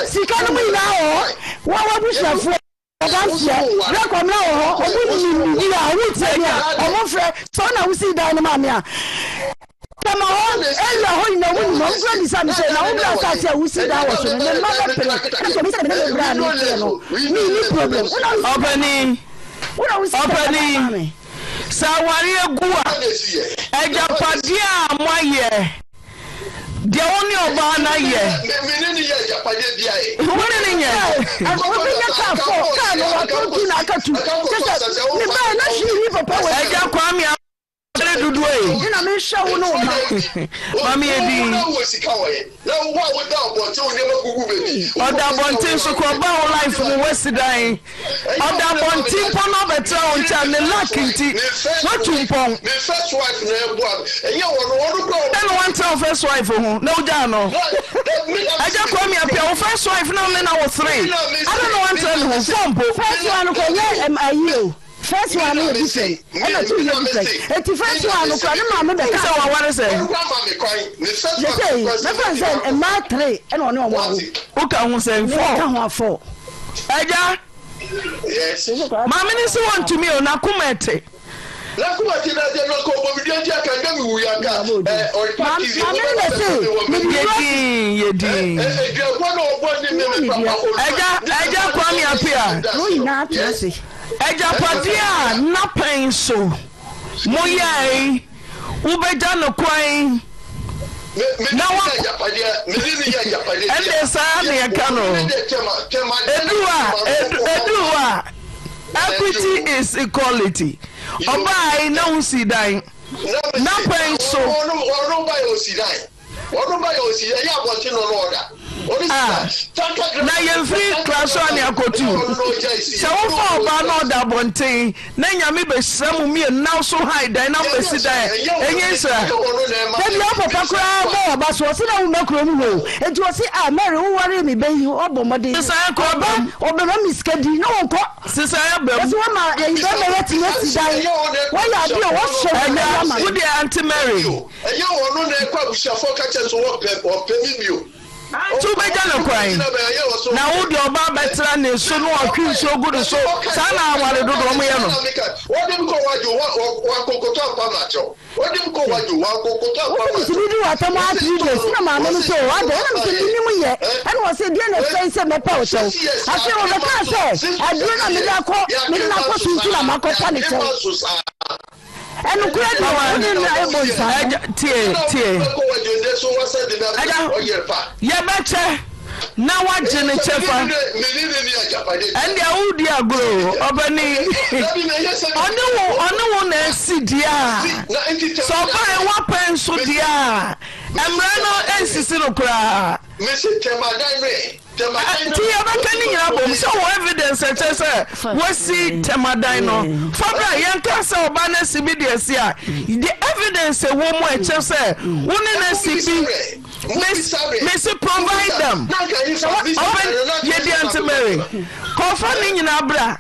sika no mu nyinaa wɔ hɔ wɔ w'abusuafoɔ Adanseɛ, berɛ kɔmena wɔ hɔ, ɔmo nim biribi a, ɔmo tie me a, ɔmo mfrɛ, sɛ wo na wosii dan no maa me a, Tɛma hɔ, area hɔ nyinaa ɔmo nim, ɔmo kura bisa me sɛ, na wo berɛ asase a wosii dan wɔ so no, ne mma bɛpere, ɛna sɛ ɔmo sɛ me ne me bra no teɛ no, me nni problem, wo na wosii dan maa me, wo na wosii dan maa me. Sɛ awareɛ gu a, agyapadeɛ a moayɛ Deɛ wo ne ɔbaa no ayɛ. Me ne no yɛ agyapadeɛ bi ayɛ. Wo ne no nyɛ. Ɔbɛnya kaa fɔ kaa no watɔn tu na aka tu. Kyɛ sɛ me bae na hwee ni papa wɔ. Agya Kwame abere dodoɔ yi. Ɛna me hwɛ wo ne wo mma. Mame yɛ din. Ɔda abɔnten so kɔ ɔbaa wo life mu wasi dan. Ɔda abɔnten mpo na ɔbɛtra wo nkyɛn ne luck nti woatu mpɔn. Dɛn na woantra wo first wife ho na wogyaa no? Agya Kwame Appiah wo first wife na wo ne no awo three adɛn na woantra ne ho four mpo? First one kɔ nyɛ ayi o. First one no yɛ different ɛna two yɛ different eti first one no kora ne maame bɛ ka. Sɛ waware sɛ. Sese yi mɛfa n sɛ mmaa three ɛna ɔne ɔmo awo. Woka ho sɛn four. Meka ho a four. Agya. Yes. Maame no se wɔntumi o n'akoma ɛte. N'akoma te na deɛ no nka ɔbɔ me dua nti aka nka me wuyi anka ɛ ɔpa tv Maame no na se mede Yɛ dua din yɛ din. ɛ aduabɔ na ɔbɔ ne me me papa olu Agya agya Kwame Appiah. No nyinaa tena ase. Agyapadeɛ a nnapɛn so moyɛe, wobɛgya no kwan. Na wa ɛnde saa na yɛka no. Edu a edu hɔ a equity is equality. Ɔbaa yi na wosi dan. Na pɛn so. Ah, na yɛmfiri Krasoa ne akɔtu. Sɛ wofa ɔbaa na ɔda abɔnten na Nyame bɛhyira mo mmienu na wo so han dan na mobɛsi dan a, ɛnyɛ nhyira? Da bi a wo papa koraa bɔ w'aba so, ɔse na womma kurom hɔ o, enti ɔse ah Mary wo waree me ba yi, ɔbɔ mmɔden, Sesaeɛ kɔ ɔba abam. ɔbɛma me sika di na ɔnkɔ. Sesaeɛ abam. Ɔse wama ɛyi bɛrima yi atumi asi dan, wayɛ adeɛ o, wɔhwɛ wo Agya, bɛyɛ ama wo no. deɛ Auntie Mary. Ɛnyɛ ɔno na ɛkɔ abusuafoɔ ka kyerɛ no sɛ wɔmpɛ wɔmpɛ me bio. Nti wobɛgya no kwan na wo deɛ ɔba abɛtra ne so na ɔtwe nsuo gu ne so saa na aware dodoɔ ɔmo yɛ no. Wɔde me kɔ wadwo wankokoto ampa makyɛw wɔde me kɔ wadwo wankokoto ampa Wose makyɛw. metumi di w'atam ara 3 days na maame no sɛ o adɛn ɛna mese menim yɛ ɛna ɔse deɛ na ɛsɛe sɛ mɛpa wo kyɛw afei ɔbɛkaa sɛ aduro na mede akɔ mede no akɔ so nti na makɔpa ne kyɛw. Ɛnokorɛ deɛ wo ne no ɛbɔ nsamu. Agya tie tie agya yɛbɛkyɛ na wagye ne kyɛfa ɛndeɛ wodi agorɔ o ɔbɛni ɔne wo ɔne wo na asi deɛ a sɛ ɔbae wapɛ nso deɛ a mmara no nsisi no koraa. Nti yɛbɛka ne nyinaa bom sɛ wɔ evidence ɛkyerɛ sɛ wasi tɛmadan no fa bra yɛnka sɛ ɔba no asi bi de asi a the evidence ɛwɔ mu ɛkyerɛ sɛ wo ne no asi bi mesi provide them ɔbɛn yɛdi Aunty Mary kɔfa ne nyinaa bra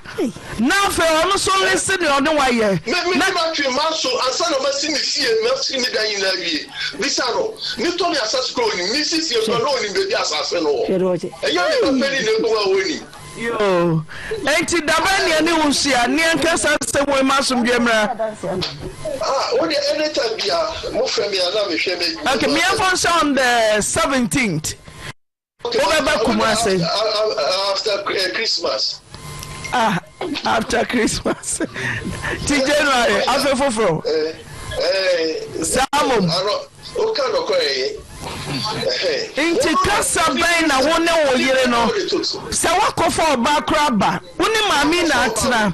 Na afei ɔno nso list deɛ ɔne wo ayɛ. Me me Na. matwe m'aso ansa na masi me fie masi me dan nyinaa awie bisa no ne tɔ me asase koraa onim me si fie koraa na onim baabi a asase no wɔ ɛnyɛ me ba panin na ebu a onim. Yoo, enti dabɛn ne yɛne wo nhyia ne yɛnka saa asɛm wei ma asomdwoeɛ mmra? Ah wo deɛ anytime bia mo frɛ me a na me hwɛ me. Okay, me yɛmfa nhyɛ on the 17th. Wobɛba Kumase. After Christmas. Ah, after Christmas. Ti January, afe foforɔ. Saa mom. Nti kasa bɛn na wo ne wo yere no sɛ woakɔfa ɔbaa koraa ba wo ne maame na atena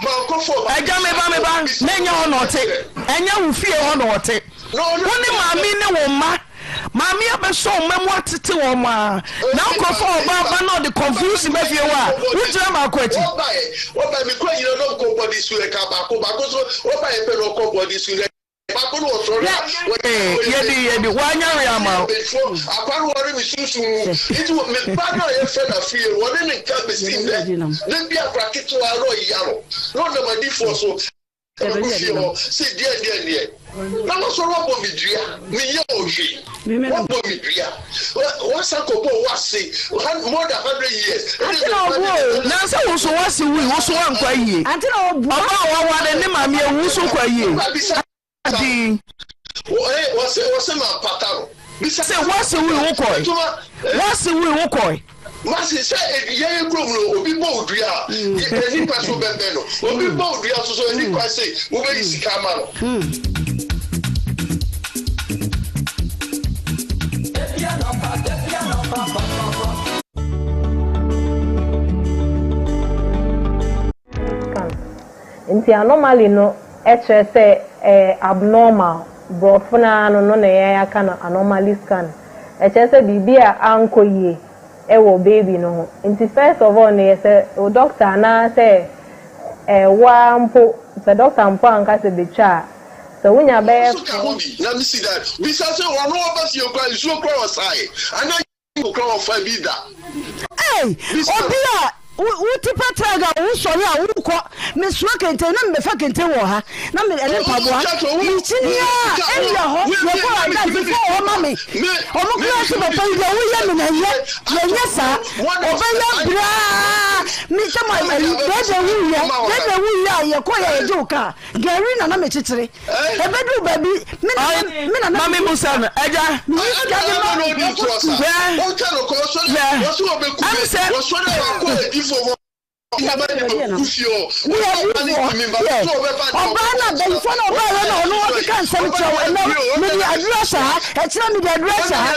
agya meba meba na ɛnyɛ hɔ na ɔte ɛnyɛ wo fie hɔ na ɔte Wo ne maame ne wo mma. Maame abɛsɔ wo mma mu atete wɔn a, na wokɔfa ɔbaa ba na ɔde confusion ba fie hɔ a, wogyina baako akyi. Yɛdi yɛdi wanya we ama wo. Ɛna gu fie hɔ se deɛn deɛn deɛ na wasɔre wabɔ me dua menyɛ wo hwee wabɔ me dua wasan kɔbɔ wase more than 100 years. Ante na ɔbu o. Nansa wo so wase wui wo so wankɔ ayie. Ante na ɔbu. Ɔba a waware ne maame awu wo so kɔ ayie. Din. Wɔse mampata no. Sɛ wase wui wo kɔe. Wase wui wo kɔe. Mase sɛ yɛn kurom no obi bɔ wo dua a ɛni kwan sɛ wobɛbɛn no obi bɔ wo dua nso so ɛni kwan sɛ wobɛyi sika ama no. Scan. Nti anomaly no kyerɛ sɛ ɛyɛ abnormal, borɔfo no ara no no na yɛn aka no anomaly scan. Ɛkyerɛ sɛ biribi a ankɔ yie wɔ baby no ho. Nti first of all no yɛ sɛ wo doctor anaa sɛ wo ara mpo, sɛ doctor mpo anka sɛ bɛtwa a, sɛ wonya Ɔno bɛyɛ nso ka ho four. bi na mesi dan. Bisa sɛ ɔno ɔba fie koraa nsuo koraa ɔsae anaa Nokora wɔfa bi da. Ei obi a wo ti pa trag a wo sɔre a wo kɔ me soa kente na me bɛfa kente wɔ ha na me ɛne mpaboa me kyini a area hɔ yɛ kɔ adansi fo wɔ hɔ ma me ɔmo kura se papa yi deɛ wo yɛ me na ɛnyɛ yɛ nyɛ saa ɔbɛ yɛ braa me sɛ ma ɛyi dɛdɛ wu yɛ dɛdɛ wu yɛ a yɛ kɔ yɛ yɛ gye wo kaa gari na na me kyekyere. Ɛbɛduru baabi, me na na me na na. Mami musa no, agya. Meyi sika de ma. Hwɛ, hwɛ, ɛm sɛ. Ɔbaa no abayifoɔ na ɔbaa yɛ na ɔno ɔkeka nsɛm kyerɛ wo ɛnɛ mede aduru ahyɛ ha ɛkyerɛ mede aduru ahyɛ ha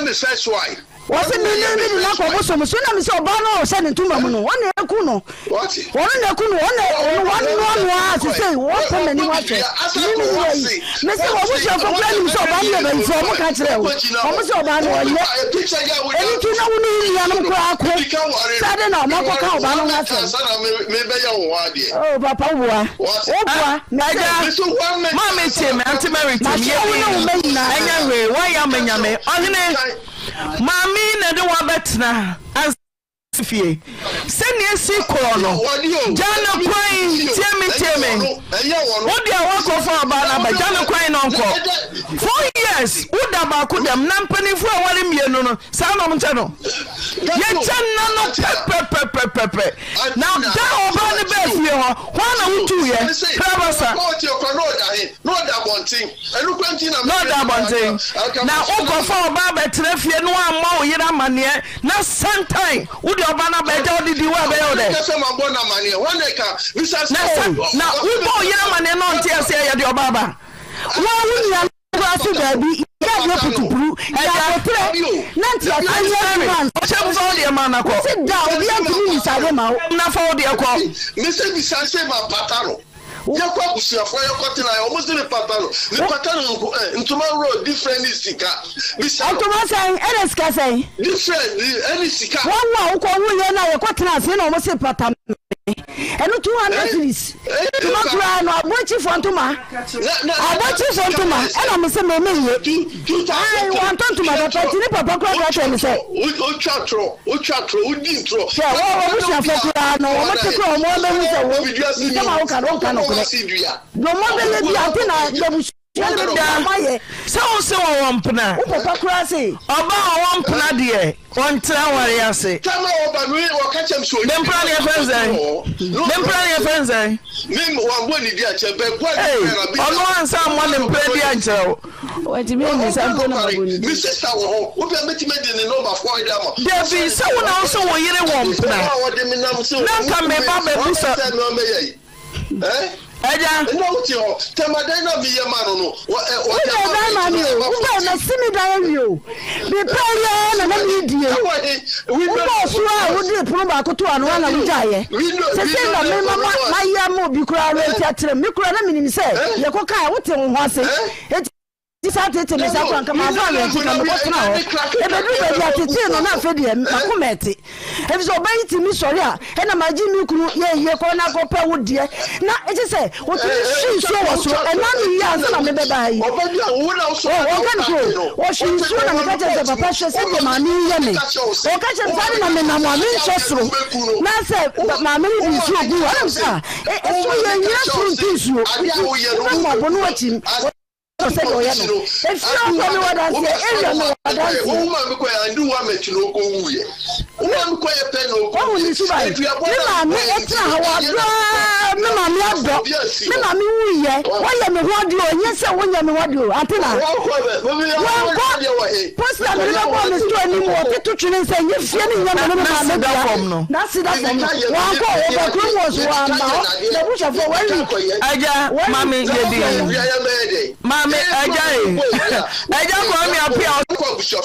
Wɔse me ne me de no akɔ bosom so na me sɛ ɔbaa no a ɔhyɛ ne ntoma mu no wɔn na eku no wɔn na eku no wɔn na ɔno wɔn noa noa a sesei wɔpɛ m'anim ahwɛ me me nua yi me sɛ wɔn busuafo kura nim sɛ ɔbaa no yɛ bayifoɔ wɔn ka kyerɛ wo wɔn sɛ ɔbaa no ɔnyɛ ɛni ti na wo ne wo nuanom koraa ko sɛ ade na wɔn akɔka ɔbaa no ho asɛm oh papa woboa woboa me sɛ Maame tie me, Auntie Mary tie me, mahwɛ wo ne wo mma nyinaa ɛnyɛ hwee, woayɛ ama Nyame. Ɔhene, Maame yi na ɛde wo abɛtena ansa fie. Sɛnea esi korɔ no, gya no kwan. Tie me, tie me. Wo deɛ woakɔfa ɔbaa no aba, gya no kwan na ɔnkɔ. 4 years, woda baako dɛm na mpanimfoɔ a wɔre mmienu no, saa na wɔkyɛ no. Yɛkyɛ nna no pɛpɛpɛpɛpɛ. Na da a ɔbaa no baa fie hɔ, hwan na wotuiɛ? Prabasa. Na ɔda abɔnten. Na ɔda abɔnten. Na wokɔfa ɔbaa bɛtena fie na woammɔ wo yere amanneɛ na santan wode ɔba no aba agya wode di wo a ɛbɛyɛ wo dɛ? Na sa na wobɔ wo yere amanneɛ na ɔnte aseɛ yɛde ɔbaa ba. Wo a wo nua no koraa se daabi, yɛ adeɛ putupuru, yɛ aboterɛ na nteaseɛ nyɛ adwuma ansa. Ɔkyɛm fa wo deɛ ma na kɔ. Mese da obiara ntumi mmisa ade ma wo. Na fa wo deɛ kɔ. Mese bisa se mapata no. Yɛkɔ abusuafoɔ yɛkɔ tena yɛ ɔmo se me pata no me pata no nko ɛ ntoma roll different ne sika bisa no. Ntoma sɛn ɛna sika sɛn. Different ne ɛne sika. Wɔn a wokɔ wo yɛ no a yɛkɔ tena ase na ɔmo se pata me ɛno 200 cedis ntoma koraa no aboakyifoɔ ntoma aboakyifoɔ ntoma ɛna me se me me nye ayi wantɔ ntoma papa nti ne papa koraa ka kyerɛ me sɛ. Otwa torɔ otwa torɔ wodi ntorɔ. Hwɛ wɔn abusuafoɔ koraa no wɔn te koraa wɔn abɛhu sɛ wo nsɛm a woka no wonka nokorɛ deɛ wɔn abɛyɛ bi ante na abusua no bɛbi a wɔn ayɛ. Sɛ wo se wɔwɔ mpena. Wo papa koraa se. Ɔba a ɔwɔ mpena deɛ ɔntra aware ase. Ne mpena deɛ yɛfrɛ no sɛn? Ne mpena deɛ yɛfrɛ no sɛn? Ei, ɔno ansa ammɔ ne mpena din ankyerɛ wo. Wantumi ammisa mpo na mabɔ ne din. Dabi, sɛ wo na wo se wo yere wɔ mpena, na nka meba bɛbusa. Agya. Wobɛɛ dan ma me o, wobɛɛ masi me dan awie o, mepɛɛ yɛ na na meredie. Wobɔɔ so a wode pono baako too ano a na wogyaeɛ. Sesei na mema mayɛ ama obi koraa rent akyerɛ me. Me koraa na menim sɛ yɛkɔkae a wote wo ho ase. Enti saa tete me saa koraa nka mamfa anwɛnte ka mekɔtena hɔ. Ɛbɛduru baabi a tetee no na afei deɛ m'akoma ɛte. Efisɛ ɔbaa yi tumi sɔre a, ɛna magye me kunu yɛ yie kɔ na kɔpɛ wo deɛ. Na ɛkyɛ sɛ ɔtumi hwe nsuo wɔ soro. Ɛna no yie ansa na mebɛba ha yi. Ɔka no kuro. Ɔhwe nsuo na meka kyerɛ sɛ papa hwɛ sɛdeɛ maame yi yɛ me. Ɔka kyerɛ me saa de na menam a menhwɛ soro. Na sɛ maame no de nsuo gu hɔ. Ɛna me sɛ ah, ɛsoro yɛ nyina soro nte nsuo. Nti wobɛbɔ abo no wakyim. Wɔ sɛdeɛ ɔyɛ no. Efie hɔ koraa mewɔ adanseɛ, area mewɔ adanseɛ. Wahu ne suban. Me maame tena ha wadɔ aa, me maame adɔ. Me maame wuiɛ, wayɛ me ho adeɛ o, ɛnyɛ sɛ wonyɛ me ho adeɛ o, ante na. Wankɔ poster mede bɛbɔɔ me store anim wɔ teto twene sɛ nyɛ fie no nyɛ me ne me maame dea. N'aseda fam no, wankɔ, ɔba kurom hɔ nso wamma hɔ, n'abusuafoɔ one week. Agya, maame yɛ din. Maame, agya e. Agya Kwame Appiah.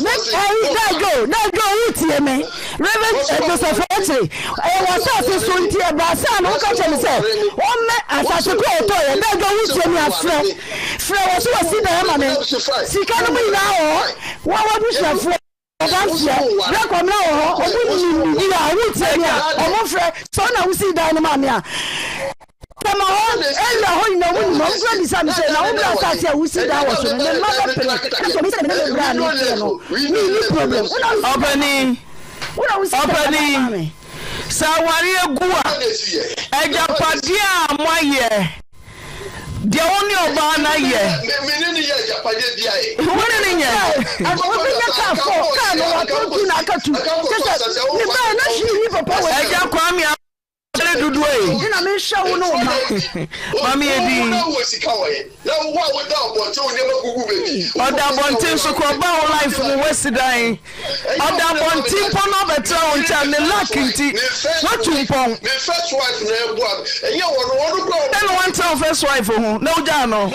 Me, ɛyi, Dadwo, Dadwo, wotie me? Reverend Joseph Okyere, ɛyɛ wɔ asase so nti ɛbaa saa no woka kyerɛ me sɛ ɔmmɛ asase koro a ɔtɔeɛ. Dadwo, wotie me a, frɛ, frɛ wɔ so wasi dan ama me. Sika no mu nyinaa wɔ hɔ, wo a w'abusuafoɔ. Adanseɛ, berɛ kɔmena wɔ hɔ, ɔmo nim me yie a, ɔmo tie me a, ɔmo mfrɛ, sɛ wo na wo sii dan no maa me a, Tɛma hɔ, area hɔ nyina ɔmo nim, ɔmo kura bisa me sɛ, na wo bra asase a wo sii dan wɔ so no, me mma bɛpene, ɛna sɛ ɔmo sɛ me ne me bra a meteɛ no, me nni problem, wo na wo sii dan maa me, wo na wo sii dan maa me. Sɛ awareɛ gu a, agyapadeɛ a moayɛ Deɛ wo ne ɔbaa no ayɛ. Me ne no yɛ agyapadeɛ biara ɛ. Wo ne no nyɛ. Obi nya kaa fɔ kaa no watɔ tu na aka tu kyɛ sɛ ne bɛɛ na hwee ni papa wɔ. Agya Kwame Abere. yere dodoɔ yi. Ɛna mehwɛ wo ne wo mma. Maame yɛ din. Ɔda abɔnten so kɔ ɔba wo life mu wasi dan. Ɔda abɔnten mpo na ɔbɛtra wo nkyɛn ne luck nti watu mpɔn. Dɛn na wantra wo first wife ho na wogyaa no?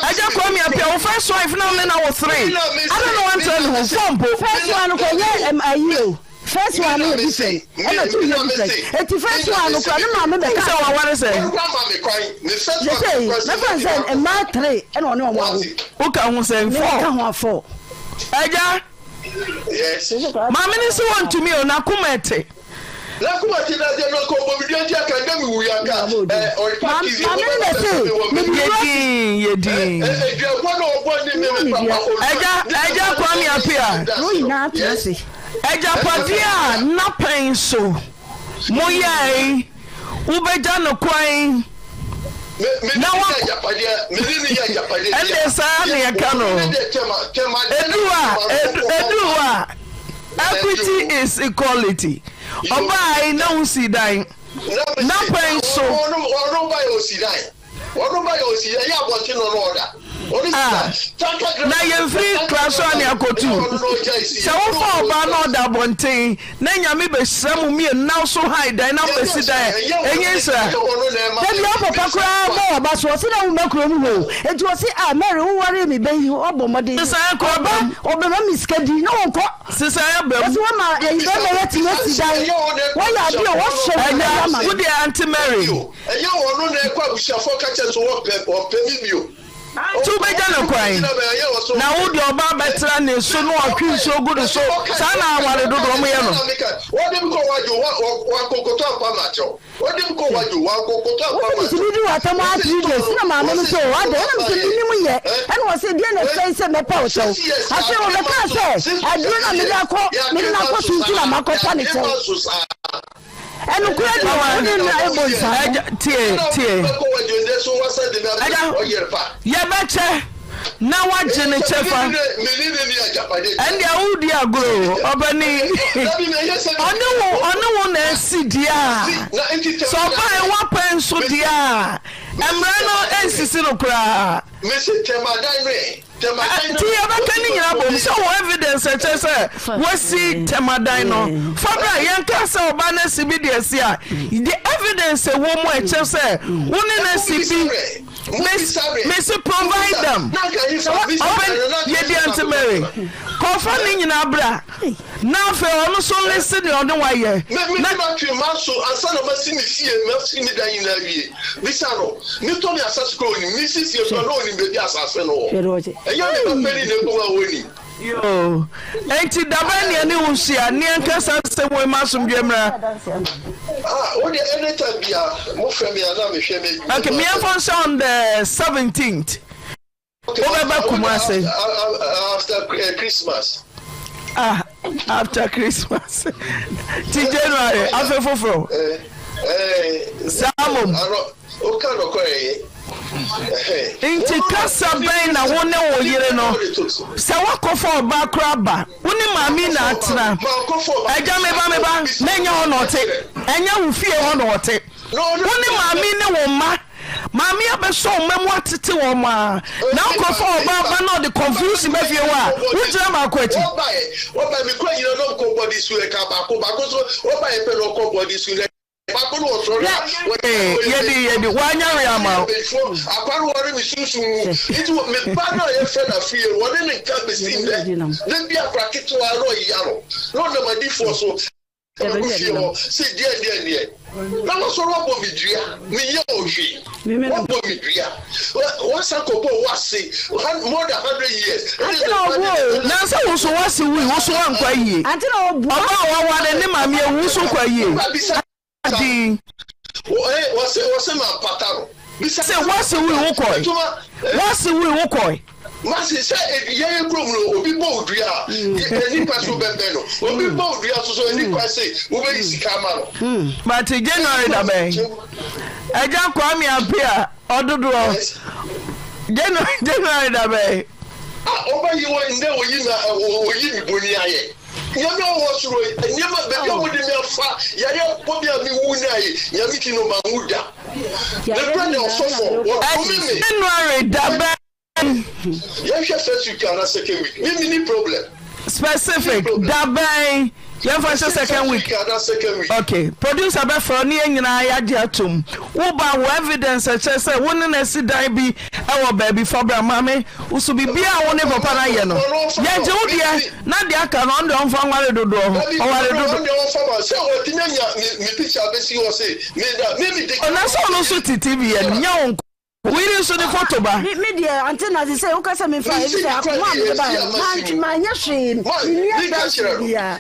Agya Kwame Appiah wo first wife na wo ne no awo three adɛn na wantra ne ho four mpo? First one no kɔ nyɛ ayi o. First one no yɛ different ɛna two yɛ different eti first one no kura ne maame bɛ ka. Sɛ waware sɛ. Sese yi mɛfa n sɛ mmaa three ɛna ɔne ɔmo awo. Woka ho sɛn four. Meka ho a four. Agya. Yes. Maame no se wɔntumi o n'akoma ɛte. N'akoma te na deɛ no nka ɔbɔ me dua nti aka nda me wuyi anka ɛ ɔrepa TV Maame no na se mede Yɛ din yɛ din. Ɛ ɛ duabɔ na ɔbɔ ne me papa olu. Agya agya Kwame Appiah. No nyinaa tena ase. Agyapadeɛ a n'apɛn so moyɛe, wobɛgya no kwan na wakɔ. Ɛnde saa na yɛka no. Ɛduru a, ɛduru hɔ a, equity is equality. Ɔbaae na wosii dan. N'apɛn so. Ah, na yɛmfiri Klasoa ne akɔtu. Sɛ wofa ɔbaa na ɔda abɔnten na Nyame bɛhyira mo mmienu na wo so hae dan na mobɛsi dan a, ɛnyɛ nhyira? Da bi a wo papa koraa bɔ w'aba so, ɔse na womma kurom hɔ o. Enti ɔse ah Mary wo waree me ba yi, wabɔ mmɔden. Sesaeɛ kɔ Ɔba, abam. ɔbɛma me sika di na ɔnkɔ. Sesaeɛ abam. Ɔse wama yɛyi bɛrima yi atumi asi dan, wayɛ adeɛ o, wahyɛ wo Agya, ama wo no. deɛ Auntie Mary. Ɛnyɛ ɔno na ɛkɔ abusuafoɔ ka kyerɛ no sɛ wɔmpɛ wɔmpɛ me bio. Nti wobɛgya no kwan na wo deɛ ɔba abɛtra ne so na ɔtwe nsuo gu ne so saa na aware dodoɔ wɔyɛ no. Wɔde me kɔ wadwo wankokoto ampa makyɛw wɔde me kɔ wadwo wankokoto ampa Wose makyɛw. metumi di w'atam ara 3 days na maame no sɛ o adɛn ɛna mesɛ menim yɛ ɛna ɔse deɛ na ɛsɛe sɛ mɛpɛ wo kyɛw afei ɔbɛkaa sɛ aduro na mede akɔ mede no akɔ so nti na makɔpa ne kyɛw. Ɛnokorɛ deɛ wo ne no ɛbɔ nsa ho. Agya tie tie agya yɛbɛkyɛ na wagye ne kyɛfa ɛndeɛ wodi agorɔ o ɔbani ɔne wo ɔne wo na asi deɛ a sɛ ɔbae wapɛ nso deɛ a mmara no nsisi no koraa. Nti yɛbɛka ne nyinaa bom sɛ wɔ evidence ɛkyerɛ sɛ wasi tɛmadan no fa bra yɛnka sɛ ɔba no asi bi de asi a the evidence ɛwɔ mu ɛkyerɛ sɛ wo ne no asi bi mesi provide them ɔbɛn yɛdi Aunty Mary kɔfa ne nyinaa bra na afei ɔno nso list nea ɔne wayɛ Me me na. matwe m'aso ansa na masi me fie masi me dan nyinaa awie bisa no metɔ me asase koraa onim mesi fie koraa na onim baabi a asase no wɔ ɛnyɛ me ba panin na ɛkɔm a onim. Yoo, enti dabɛn ne yɛne wo nhyia ne yɛnka saa asɛm wei ma asomdwoeɛ mmra? Ah, wo deɛ anytime bia mo frɛ me a na mehwɛ me. Okay, me yɛmfa nhyɛ on the 17th. Wobɛba Kumase. After Christmas. Ah, after Christmas. Ti January, afe foforo. Saa mom. Nti kasa bɛn na wo ne wo yere no sɛ woakɔfa ɔbaa koraa ba wo ne maame na atena agya meba meba na ɛnyɛ hɔ na ɔte ɛnyɛ wo fie hɔ na ɔte wo ne maame ne wo mma Maame abɛsɔ wo mma mu atete wɔn a, na wokɔfa ɔbaa ba na ɔde confusion ba fie hɔ a, wogyina baako akyi. Ee, yɛdi yɛdi, wanya wee ama wo. Ɛna gu fie hɔ se deɛn deɛn deɛ na wasɔre wabɔ me dua menyɛ wo hwee wabɔ me dua wasan kɔbɔ wase more than 100 years. Ante na ɔbu o. Nansa wo so wase wui wo so wankɔ ayie. Ante na ɔbu. Ɔbaa a waware ne maame awu wo so kɔ ayie. Din. Wɔse wɔse mampata no. Bisa. Se wase wui wo kɔe. Wase wui wo kɔe. Mase sɛ yɛn kurom no obi bɔ wo dua a ɛni kwan sɛ wobɛbɛn no. Obi bɔ wo dua nso so ɛni kwan sɛ wobɛyi sika ama no. Mate January da bɛn? Agya Kwame Appiah ɔdodoɔ January da bɛn? Ah ɔbɛyi wɔ ndɛ oyi na oyi me boni ayɛ. Nyame a ɔwɔ soro yi, nneɛma baabi a wɔde me afa, yareɛ bɔ me a mewu no ayi, Nyame ti no manwu da. Me brɛ ɔsɔfo, wɔdome me. January da bɛn? Yɛnhwɛ first week anaa second week, me menni problem. Specific, da bɛn? Yɛmfa nhyɛ second week. Ok, producer bɛfrɛ wo ne yɛn nyinaa yɛagye atom. Wo ba wo evidence ɛkyerɛ sɛ wo ne no asi dan bi wɔ baabi fa bra maame. Wo so biribiara a wo ne papa no ayɛ no, yɛgye wo deɛ na deɛ aka no ɔno deɛ ɔmfa nware dodoɔ. Ɔware dodo. Na sɛ ɔno nso te TV anim, nyɛ wo nko. Wo yere nso ne foto ba. Me me deɛ ante na sɛ woka sɛ memfa ebi sɛ akoma a mede baeɛ no mantwe manyɛ hwee menni adanseɛ biara.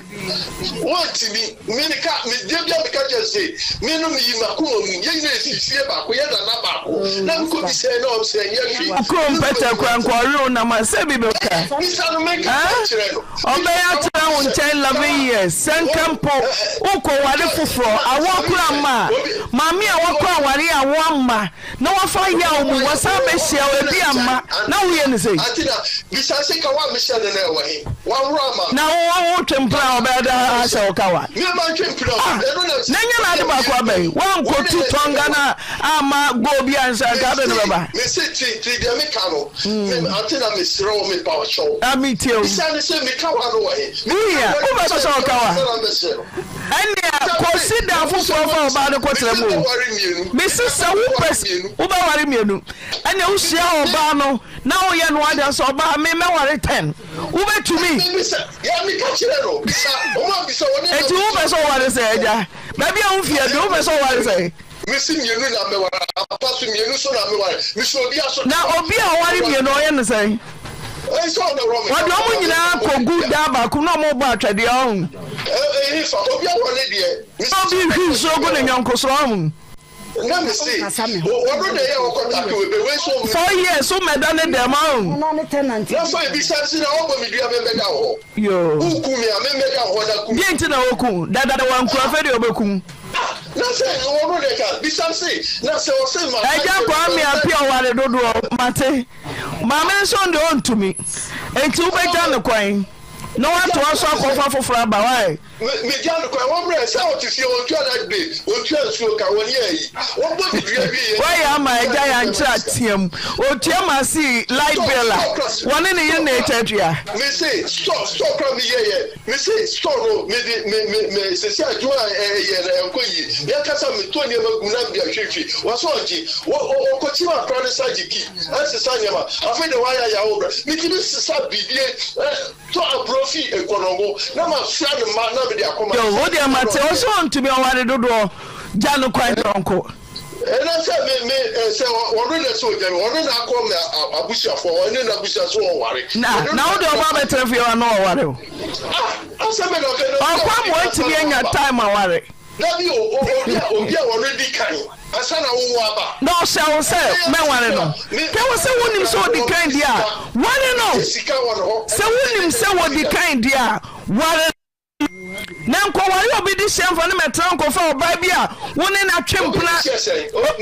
Woantumi me ne ka me deɛ bia meka kyerɛ sɛ me no meyi makoma mu yɛn nyinaa yɛsi fie baako yɛ nana baako na mekɔ bisɛe na ɔm sɛ ɛnyɛ hwee. Wo kurom pɛtɛ kora nka ɔwe wo nam a sɛ bi bɛka. Bisa no menka kyerɛ no. Ɔbɛyɛ atena wo nkyɛn 11 years sɛ nka mpo wokɔ ware foforɔ awoɔ kora mma a maame a wakɔ aware a awoɔ amma Na wafa yaw mu, wasan abɛhyia wo, ebi amma, na woyɛ no sei. Ante na bisa se kawa a mehyɛ no no ɛwɔ he? Wahoro ama me. Na wo wotwe mpena a ɔbɛyɛ dɛn ahyɛ wo kawa? Me mantwe mpena o, Ah! ɛno na Na nyɛ n'ade baako aba yi, woankɔtu tɔnga no amma goal bi anhyɛ anka wode no bɛba? Mese te te deɛ meka no, me ante na mesrɛ wo mepa wo kyɛw. Ah, metie o. Bisa no se me kawa no wɔ he? Wohia, wobɛpɛ sɛ ɔkawa? Ansa na mɛhyɛ no. Ɛnea kɔsi da foforɔ fa ɔbaa no kɔtena mu o. Mese sɛ wopɛ wobɛware mmienu ɛnea wohyia ɔbaa no na woyɛ no adeɛ sɛ ɔbaa me mɛware ten wobɛtumi. Eti wopɛ sɛ ɔware sɛ agya baabi a wofie adu wopɛ sɛ ɔware sɛ. Mesi mmienu na meware ampa so mmienu so na meware mesi obi aso. Na obi a ɔware mmienu ɔyɛ no sɛn? Wɔde wɔn nyinaa kɔgu daa baako na wɔbɔ atwɛdeɛ ɔho. Obi hwi nsuo gu ne yɔnko so ɔho. 4 years wo mɛda ne dɛm ɔho. Yoo. Deɛ nti na woku dada wankura afei deɛ ɔbɛku. Agya Kwame Appiah ɔware dodoɔ mate. Maame nso deɛ ɔntumi nti wobɛgya no kwan na watoa so akɔfa foforɔ aba wae. Megya no kwan wɔmmerɛ sɛ ɔte fie ɔntua light bill ɔntua nsuo ka wɔnyɛ ayi wɔbɔ ne dua wie yɛ. Wayɛ ama agya yankyerɛ ateam ɔtua ma see light bill a wɔne ne yere na ɛtwatua. Mese store store kora meyɛ yɛ mese store no mede me me me sese adwuma a ɛyɛ no ɛnkɔ yie me ankasa metɔ nneɛma gu mu na mede ahwehwɛ wɔsɛ ɔgye wɔ ɔkɔkyim akora no sa gye key ɛnsesa nneɛma afei de wayɛ ayɛ awo bra metumi sesa biribi tɔ aburo fi nkɔnɔngo na mafra no mma na mede akɔma. Yo, wo deɛ mate ɔsɛ ɔntumi ɔware dodoɔ gya no kwan dɔnko. Ɛna sɛ me me sɛ ɔno na sɛ ɔgya me ɔno na akɔ me abusuafoɔ hɔ ɛne n'abusua so ɔware. Na na wo deɛ ɔba abɛtena fie hɔ na ɔware o. Ah asɛm bɛ na ɔka na. Ɔkɔ ama watumi anya time aware. Dabi o obi a obi a ɔno di kan ansa na wo aba. Na ɔhyɛ wo sɛ mɛware no. Kɛ wo sɛ wonim sɛ ɔdi kan deɛ a ware no. Sɛ wonim sɛ wɔdi kan deɛ a ware no. Na nkɔware obi de hyɛ mfa no mɛtena nkɔfa ɔbaa bi a wo ne no atwe mpena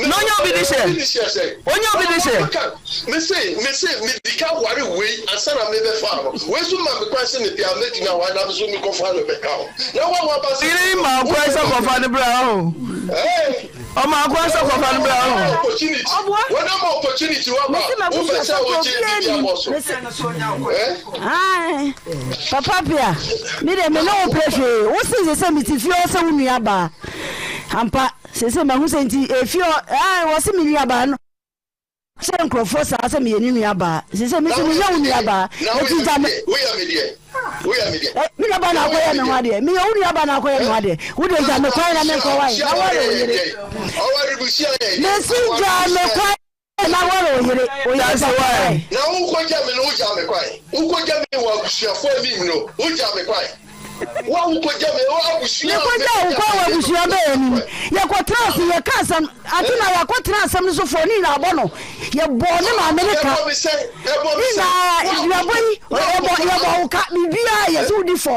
na ɔnyɛ obi de hyɛ ɔnyɛ obi de hyɛ. Mese mese medi ka ware wei ansa na mebɛfa no wei nso ma me kwan sɛ mepɛ a mɛtumi aware na me nso mekɔfa no bɛka ho na wa waba sɛ. Yere ma wo kwan sɛ kɔfa no bra o. Ɔma wo kwan sɛ kɔfa no bra o. Opportunity wɔn ama opportunity waba wopɛ sɛ wogye biribi abɔ so. Ae papa pia me deɛ me ne wo pɛ hwee wo se sese me te fie hɔ sɛ wo nua baa ampa sese mahu sɛ nti efie hɔ ae wɔ se me nua baa no kyerɛ nkurɔfoɔ saa sɛ meyɛ ne nua baa sese me so menyɛ wo nua baa eti gya me woyɛ me deɛ woyɛ me deɛ me nua baa na akɔyɛ me ho adeɛ meyɛ wo nua baa na akɔyɛ me ho adeɛ wo deɛ gya me kwan na menkɔ wae na ware wo yere mesi gya me kwan Na ware wo yere, wo yere That's papa why. ɛ. Na wokɔgya me no, wogyaa me kwan. Wokɔgya me wɔ abusuafoɔ anim no, wogyaa me kwan. Wo a wokɔgya me wɔ abusua a Mekɔgyaa wo kwan wɔ abusua bɛn anim? Yɛkɔtenaa ase, yɛkaa asɛm, ante na yɛakɔtena asɛm no so fɔɔ ne nyinaa abɔ no. Yɛbɔɔ ne maame no ka. Ɛbɔ me sɛn? Ɛbɔ Ne me sɛn? nyinaa, duabɔ yi, yɛbɔ, yɛbɔ wo ka, biribiara yɛ. ɛsɛ wodi fɔ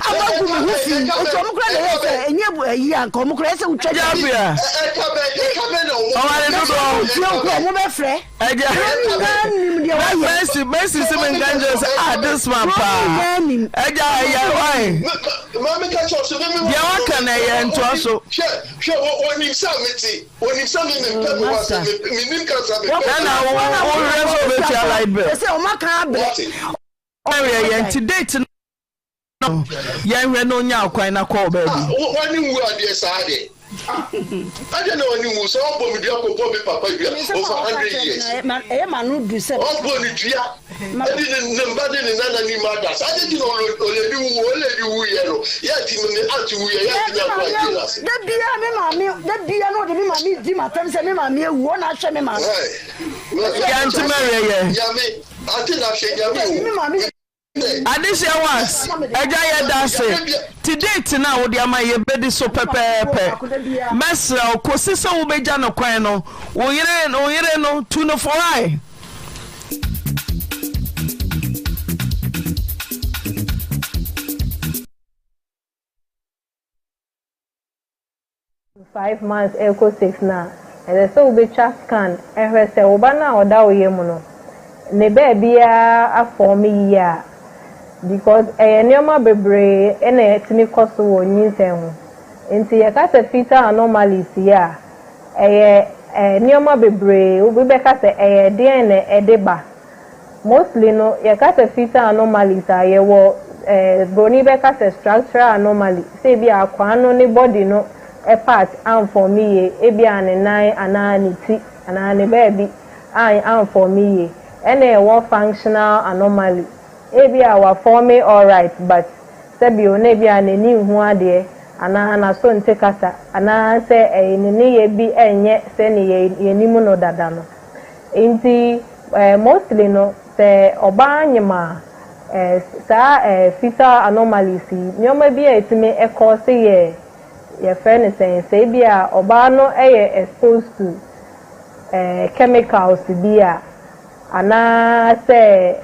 aba gu me ho fi nti ɔmo kora na ɛyɛ sɛ ɛnyɛ ayi a nka ɔmo kora ɛsɛ wotwa Gyabea. Ɔware dodoɔ. Tie wo kora ɔmo bɛfrɛ. Ɛgya. Nyinaa nim deɛ wayɛ. Mercy Mercy si mi nka nkyerɛ sɛ ah this man paa. Ɛgya ɛyɛ why. Deɛ waka na ɛyɛ ntoa so. Hwɛ onim sɛ mete onim sɛ me mempɛ me ho asɛm menim kasa mepɛ. Ɛna wo wohwɛ sɛ obetua light bill. Ɛsɛ ɔmo aka abrɛ. Ɛyɛ yɛn ti date no yɛnhwɛ na onya kwan na kɔɔ baabi. Wani wu adeɛ saa deɛ. Adeɛ na wani wu sɛ ɔbɔ me dua kɔbɔ me papa dua over 100 years. Ɛyɛ ma no du sɛ. Ɔbɔ ne dua ɛde ne ne mba de ne nana ni ma da saa adeɛ ti na oledi wu oledi wu yɛ no yɛ ti ne aunt wu yɛ yɛ ti nya kɔ agye na se. Da bia me maame da bia na ɔde me maame di ma tɛm sɛ me maame awu ɔna ahwɛ me maame. Yɛn ti mɛrɛ yɛ. Nyame ante na hwɛ nyame o. Adehyeɛ wax, agya yɛdase, nti date no a wode ama yɛ bɛdi so pɛpɛɛpɛ. Mɛsrɛ wo kɔsi sɛ wobɛgya no kwan no, wo yere wo yere no tu no fo ae. 5 months ɛrekɔ 6 no a, ɛsɛ sɛ wobɛtwa scan ɛhwɛ sɛ wo ba no a ɔda wo yam no, ne baabiara afɔɔme yie a, because ɛyɛ nneɛma bebree ɛna ɛtumi kɔ so wɔ nyinsɛn ho. Nti yɛka sɛ fetal anomalies yi a, ɛyɛ nneɛma bebree. Obi bɛka sɛ ɛyɛ deɛn na ɛde ba? Mostly no, yɛka sɛ fetal anomalies a, yɛwɔ broni bɛka sɛ structural anomaly, sɛ ebi a akwaa no ne body no part amfɔme yie, ebi a ne nan anaa ne ti anaa ne baabi amfɔme yie. Ɛna ɛwɔ functional anomaly, ebi a wafɔme alright, but sɛbio na ebi a n'ani nhu adeɛ anaa n'aso nte kasa anaa sɛ ɛyɛ ne nneyɛ bi ɛnyɛ sɛne yɛnim no dada no. Nti mostly no, sɛ ɔbaa nyim a, saa fetal anomalies yi, nneɛma bi a ɛtumi ɛkɔ se yɛ yɛfrɛ no sɛn, sɛ ebi a ɔbaa no yɛ exposed to chemicals bi a, anaa sɛ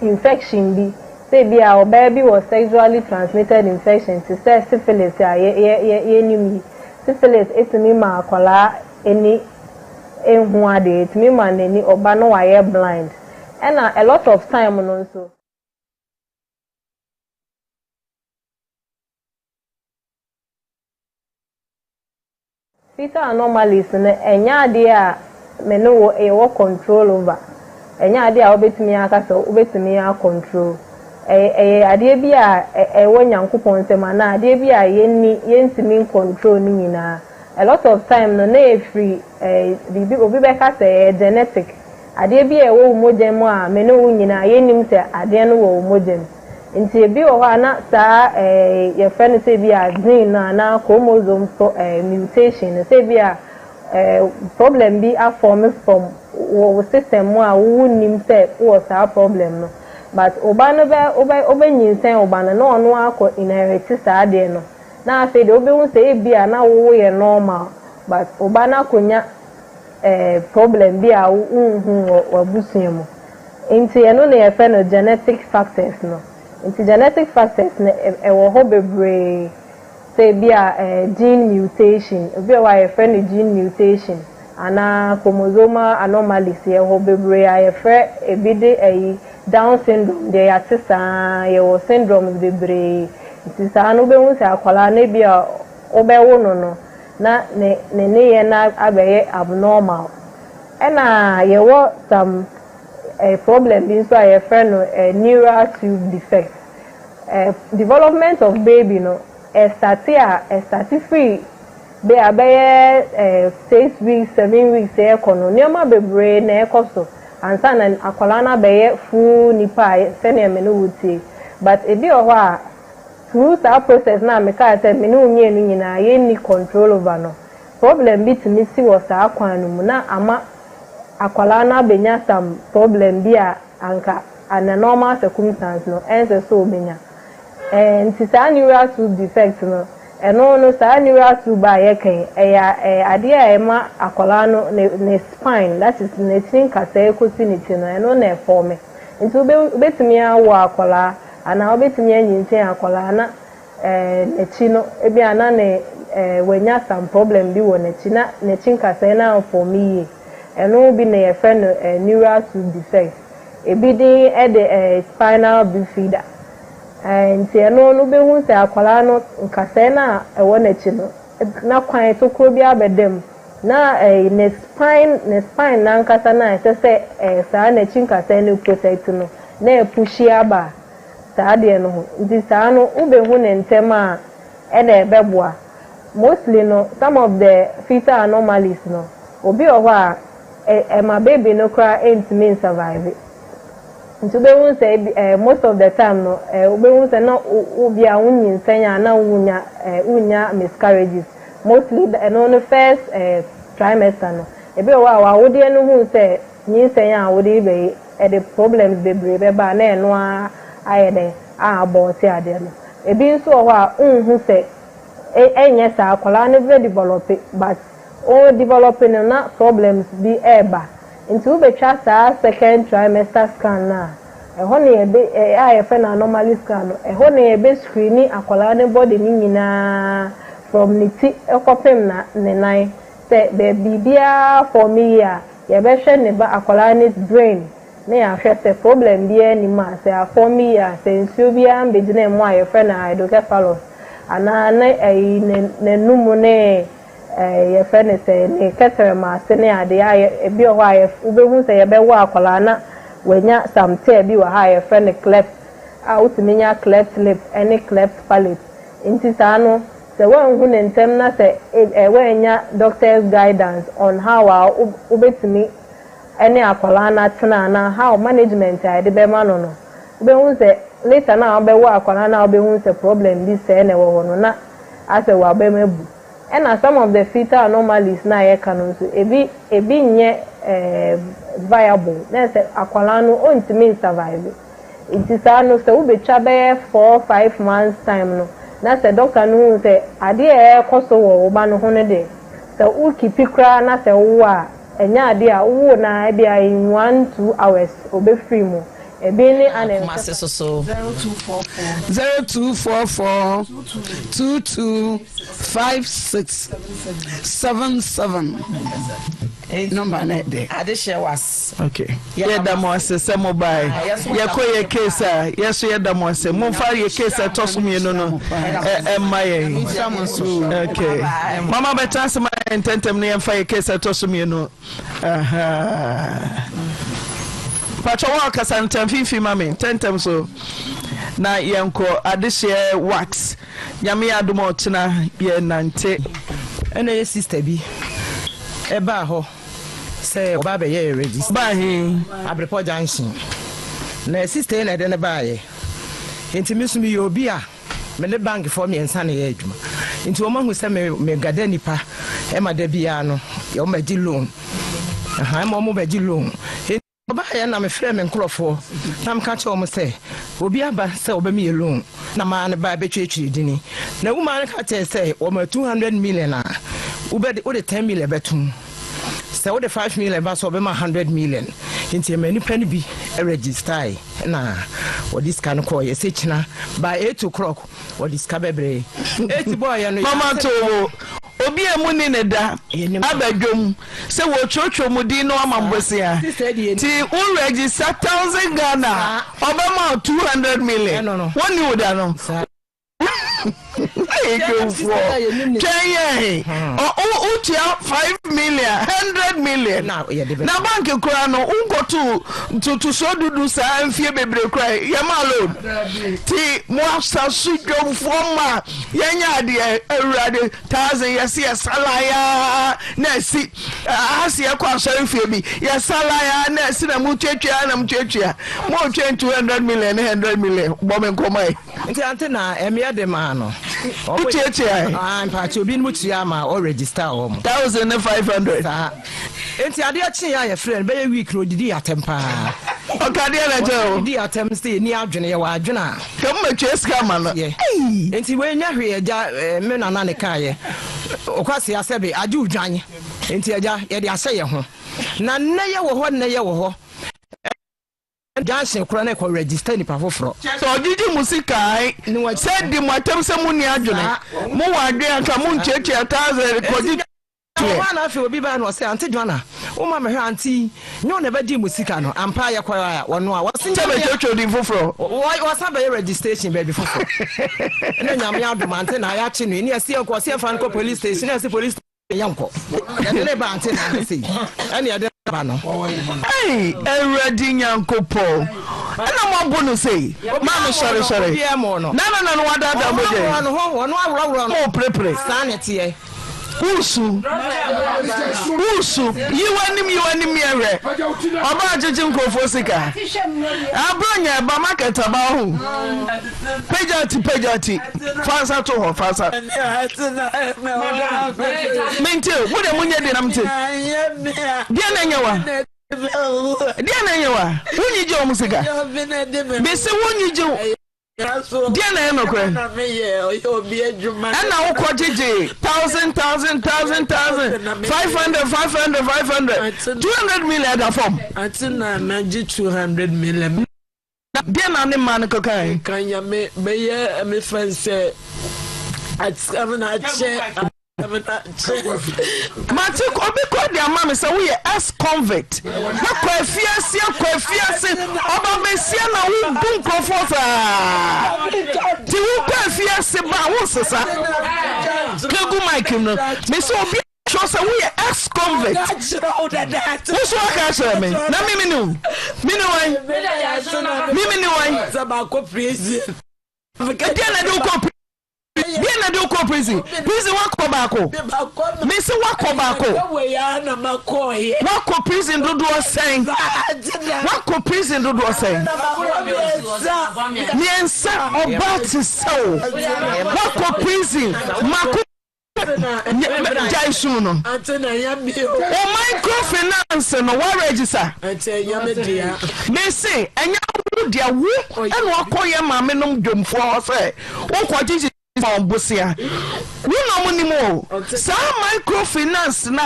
infection bi, sɛ ebi a ɔbaa bi wɔ sexually transmitted infection te sɛ syphilis a yɛ yɛ yɛnim yi. Syphilis etumi ma akwadaa ani ehu adeɛ, etumi ma n'ani ɔba no wayɛ blind. Ɛna a lot of time no nso, fetal anomalies no, ɛnyɛ adeɛ a me ne wo yɛwɔ control over. Ɛnyɛ adeɛ a wobɛtumi aka sɛ wobɛtumi acontrol. Ɛyɛ adeɛ bi a ɛwɔ Nyankopɔn nsam anaa adeɛ bi a yɛnni yɛntumi control ne nyinaa. A lot of time no, na ɛfiri biribi obi bɛka sɛ ɛyɛ genetic, adeɛ bi a ɛwɔ wo mogya mu a me ne wo nyinaa yɛnnim sɛ adeɛ no wɔ wo mogya mu. Nti ebi wɔ hɔ a na saa yɛfrɛ no sɛ bi a gene no anaa chromosome mutation no, sɛ bi a problem bi afɔm from wɔ wo system mu a wowu nim sɛ wowɔ saa problem no, but ɔba no bɛ wobɛ wobɛnyinsɛn ɔba no na ɔno akɔ inherit saa adeɛ no, na afei deɛ wobɛhu sɛ ebi a na wowo yɛ normal, but ɔba no akɔnya problem bi a wonhu wɔ w'abusua mu. Nti ɛno na yɛfrɛ no genetic factors no. Nti genetic factors no ɛwɔ hɔ bebree, sɛ ebi a gene mutation, obi a wɔ a yɛfrɛ no gene mutation anaa chromosomal anomalies. Yɛwɔ bebree a yɛfrɛ ebi de ɛyi Down syndrome deɛ, yɛate saa. Yɛwɔ syndromes bebree. Nti saa no, wobɛhu sɛ akwadaa no bi a wobɛwo no na ne nneyɛɛ no abɛyɛ abnormal. Ɛna yɛwɔ some problem bi nso a yɛfrɛ no neural tube defect. Development of baby no ɛstart a, ɛstart firi bɛ a bɛyɛ 6 weeks, 7 weeks ɛrekɔ no, nneɛma bebree na ɛkɔ so ansa na akwadaa no abɛyɛ full nipa a sɛnea me ne wo tie. But ebi wɔ hɔ a, through saa process na mekaa sɛ me ne wo mmienu nyinaa yɛnni control over no, problem bi tumi si wɔ saa kwan no mu na ama akwadaa no abɛnya some problem bi a anka under normal circumstance no ɛnsɛ sɛ obɛnya. Nti saa neural tube defect no, ɛno no, saa neural tube a yɛka yi, ɛyɛ adeɛ a ɛma akwadaa no ne spine, that is ne tiri nkasɛɛ kɔsi ne ti no, ɛno na ɛfɔɔme. Nti wobɛtumi awo akwadaa anaa wobɛtumi anyinsɛn akwadaa na n'akyi no ebi a na ne wanya some problem bi wɔ n'akyi na n'akyi nkasɛɛ no amform yie. Ɛno bi na yɛfrɛ no neural tube defect. Ebi din de spinal bifida. Nti ɛno no wobɛhu sɛ akwadaa no nkasɛɛ no a ɛwɔ n'akyi no na kwan tokuro bi abɛda mu na ne spine n'ankasa no a ɛsɛ sɛ saa n'akyi nkasɛɛ no protect no na ɛpush aba saa adeɛ no ho. Nti saa no wobɛhu ne ntɛm a ɛna ɛbɛboa. Mostly no, some of the fetal anomalies no, obi wɔ hɔ a ɛma baby no koraa ntumi nsurvive. Nti wobɛhu sɛ most of the time no, wobɛhu sɛ na obi a wonyinsɛn a na wonya miscarriages mostly. Ɛno no first trimester no, ebi wɔ hɔ a wawodeɛ no hu sɛ nyinsɛn a wode bɛyi ɛde problems bebree bɛba a na ɛno ara ayɛ dɛ a abɔɔte adeɛ no. Ebi nso wɔ hɔ a nhu sɛ ɛnyɛ saa, akwadaa no bɛ develop, but o develop no na problems bi ɛɛba. Nti wobɛtwa saa second trimester scan no a, ɛhɔ na yɛbɛ a yɛfrɛ no anomaly scan no, ɛhɔ na yɛbɛ screen akwadaa no body ne nyinaa from ne ti ɛkɔpem na ne nan sɛ biribiara form yie a, yɛbɛhwɛ ne ba akwadaa ne brain na yɛahwɛ sɛ problem biara nim a, sɛ aform yie a, sɛ nsuo biara mbɛgyina mu a yɛfrɛ no hydrocephalus anaa ne ɛyi ne n'anum ne yɛfrɛ no sɛ ne kɛtɛrɛma ase ne adeɛ a ebi wɔ hɔ a wobɛhu sɛ yɛbɛwɔ akwadaa na wanya some tear bi wɔ ha a yɛfrɛ no cleft, a wotumi nya cleft lip ne cleft palate. Nti saa no, sɛ woanhu ne ntɛm na sɛ woanya doctor's guidance on how a wobɛtumi ne akwadaa no atena anaa how management a yɛde bɛma no no, wobɛhu sɛ later na wobɛwɔ akwadaa no a, wobɛhu sɛ problem bi sɛɛ na ɛwɔ hɔ no na asɛ wabɛma bu. Ɛna some of the fetal anomalies na yɛka no nso, ebi nyɛ viable na sɛ akwadaa no ɔntumi nsurvive. Nti saa no, sɛ wobɛtwa bɛyɛ 4, 5 months time no na sɛ doctor no hu sɛ adeɛ a ɛrekɔ so wɔ wo ba no ho no de, sɛ wokeep koraa na sɛ wowɔ a, ɛnyɛ adeɛ a wowɔ na ebi a in 1, 2 hours obɛfiri mu. Ebi ne ana. Kumase soso. 0244225677 number na ɛdɛ. Adehyɛ was. Okay, yɛda mo ase sɛ mo bae. Yɛkɔ yɛ case a yɛso, yɛda mo ase. Momfa yɛ case a ɛtɔ so mmienu no ɛmma yɛn. Okay, mama bɛtena ase ma yɛn ntɛntɛm no, yɛmfa yɛ case a ɛtɔ so mmienu. Patwɛ wɔn akasa ntɛm fimfini ma me ntɛntɛm so na yɛnkɔ adehyeɛ wax. Nyame yɛ adom a, ɔkyena yɛnante. Ɛna yɛ sister bi ɛbaa hɔ sɛ ɔba abɛyɛ register. Baa he? Abrepɔ Junction na sister yi na ɛde ne baayɛ. Nti me nso meyɛ obi a me ne bankfoɔ mmiɛnsa na ɛyɛ adwuma, nti wɔn ahu sɛ me me gada nipa ɛma da biara no wɔn bɛgye loan, ɛma wɔn bɛgye loan. Ɔbaayɛ na mefrɛ me nkurɔfoɔ na meka kyerɛ wɔn sɛ obi aba sɛ ɔbɛmeyɛ loan na maa ne ba bɛtwerɛtwerɛ dini na womaa no ka kyerɛ sɛ wɔma 200 million a, wobɛde wode 10 million bɛtom, sɛ wode 5 million ba sɛ ɔbɛma 100 million. Nti ɛma nipa no bi register na wɔde sika no kɔɔ yɛ sɛ kyina by 8 o'clock wɔde sika bɛbrɛ. 8 bɔɔyɛ no. Mama to wo obi a mu ni ne da aba dwom sɛ wɔtwerɛtwerɛ mu din no ama mbosea, nti wo register 1,000 Ghana, ɔbɛma wo 200 million. Wɔnni wo da no dwomfoɔ twɛn yɛn, wotua 5 million, 100 million na bank koraa no wonkɔto ntotosoɔ dudu saa mfie bebree koraa yɛma loan. Nti mo asaso dwomfoɔ ma yɛnyɛ adeɛ. Awurade, thousand yɛse yɛsalayaa na asi ahase, yɛkɔ asɔre fie bi yɛsalayaa na asi na motuatua na motuatua motwɛn 200 million ne 100 million. Bɔ me nkɔmmɔ yi. Nti ante na ɛmeɛ de maa no. Wotuatua? Mpakyɛ, obi no mu tua ma ɔregister wɔ mo. Thousand ne 500. Saa nti adeɛ kyeeɛ a yɛfrɛ no bɛyɛ week na odidi atɛm paa. Ɔkadeɛ na kyɛ o. Odidi atɛm sɛ yɛni adwene, yɛwɔ adwene a. Kɛ mo matua sika ma no. Yɛ nti wei nyɛ hwee agya. Me nana ne kaeɛ ɔkwasea sɛbe agye odwan, nti agya yɛde ahyɛ yɛn ho na nnɛ yɛwɔ hɔ, nnɛ yɛwɔ hɔ. junction korɔ na ɛkɔ register nipa foforɔ. Kyerɛ sɛ ɔgyegye mo sika ae sɛ di mo atɛm sɛ monni adwene, mowɔ adwene anka montuatua thousand kɔgye Ɛwɔ hɔ a na afei obi bae na ɔse, Auntie Joanna, woma mehwɛ auntie yi, nyɛ wo na ɛbɛgyee mo sika no? Ampa ara yɛkɔe a, wɔno a. Wɔse Sɛ Nyame a. bɛtwatwa din foforɔ. Wɔsan bɛyɛ registration baabi foforɔ. Ɛna Nyame adom auntie na yɛakye no yi, ne yɛse yɛnkɔ, ɔse yɛmfa no nkɔ police station, na yɛse police station yɛnkɔ. Yɛde no ba auntie na ha sei, ɛna yɛde no ba no. Ei Awurade Nyankopɔn, ɛna moabo no sei? Maame sɔre sɔre. Nana na no wadaadaa mogya yi. Moreperepere. Saa na ɛteɛ. Wusu, wusu, yi w'anim, yi w'anim yɛ hwɛ. Ɔbaa gyegye nkurɔfoɔ sika. Aburo nya ɛba market aba ho. Pagya ti, pagya ti. Fa nsa to hɔ, fa nsa. Mente o, mo deɛ monyɛ deɛ na mete. Deɛ na ɛnyɛ wa. Deɛ na ɛnyɛ wa. Wonyigye wɔn sika. Mese wonyigye. Deɛ na ɛyɛ nokorɛ? Ɛna wokɔ gyegye thousand thousand thousand thousand 500 500 500 200 million ɛda fam. Ate na na gye 200 million. Deɛ na ne mma no kɔkae? Ka nyame bɛyɛ me fɛn sɛ asɛm na akyɛ. Mate obi kɔ de ama me sɛ woyɛ ex convict wakɔ afiase akɔ afiase ɔba bɛsia na wobu nkurɔfoɔ saa nti wokɔ afiase ba a wonsesa kegu mic no me sɛ obi kyerɛ sɛ woyɛ ex convict wo so waka akyerɛ me na mimi ne wo mene wan mimi ne wan ɛdeɛ na de wokɔ Deɛ na de wokɔ prison? Prison wakɔ baako. Mese wakɔ baako. Wakɔ prison dodoɔ sɛn? Wakɔ prison dodoɔ sɛn? Mmiɛnsa ɔbaa te sɛ wo. Wakɔ prison mako gyae sum no. Wo microfinance no wa register? Mese ɛnyɛ wo dea wo ɛna wakɔ yɛ maame nom dwomfoɔ hɔ sɛ Wokɔgyegye wɔn bosea. Wo na wɔn nim o. Saa microfinance no a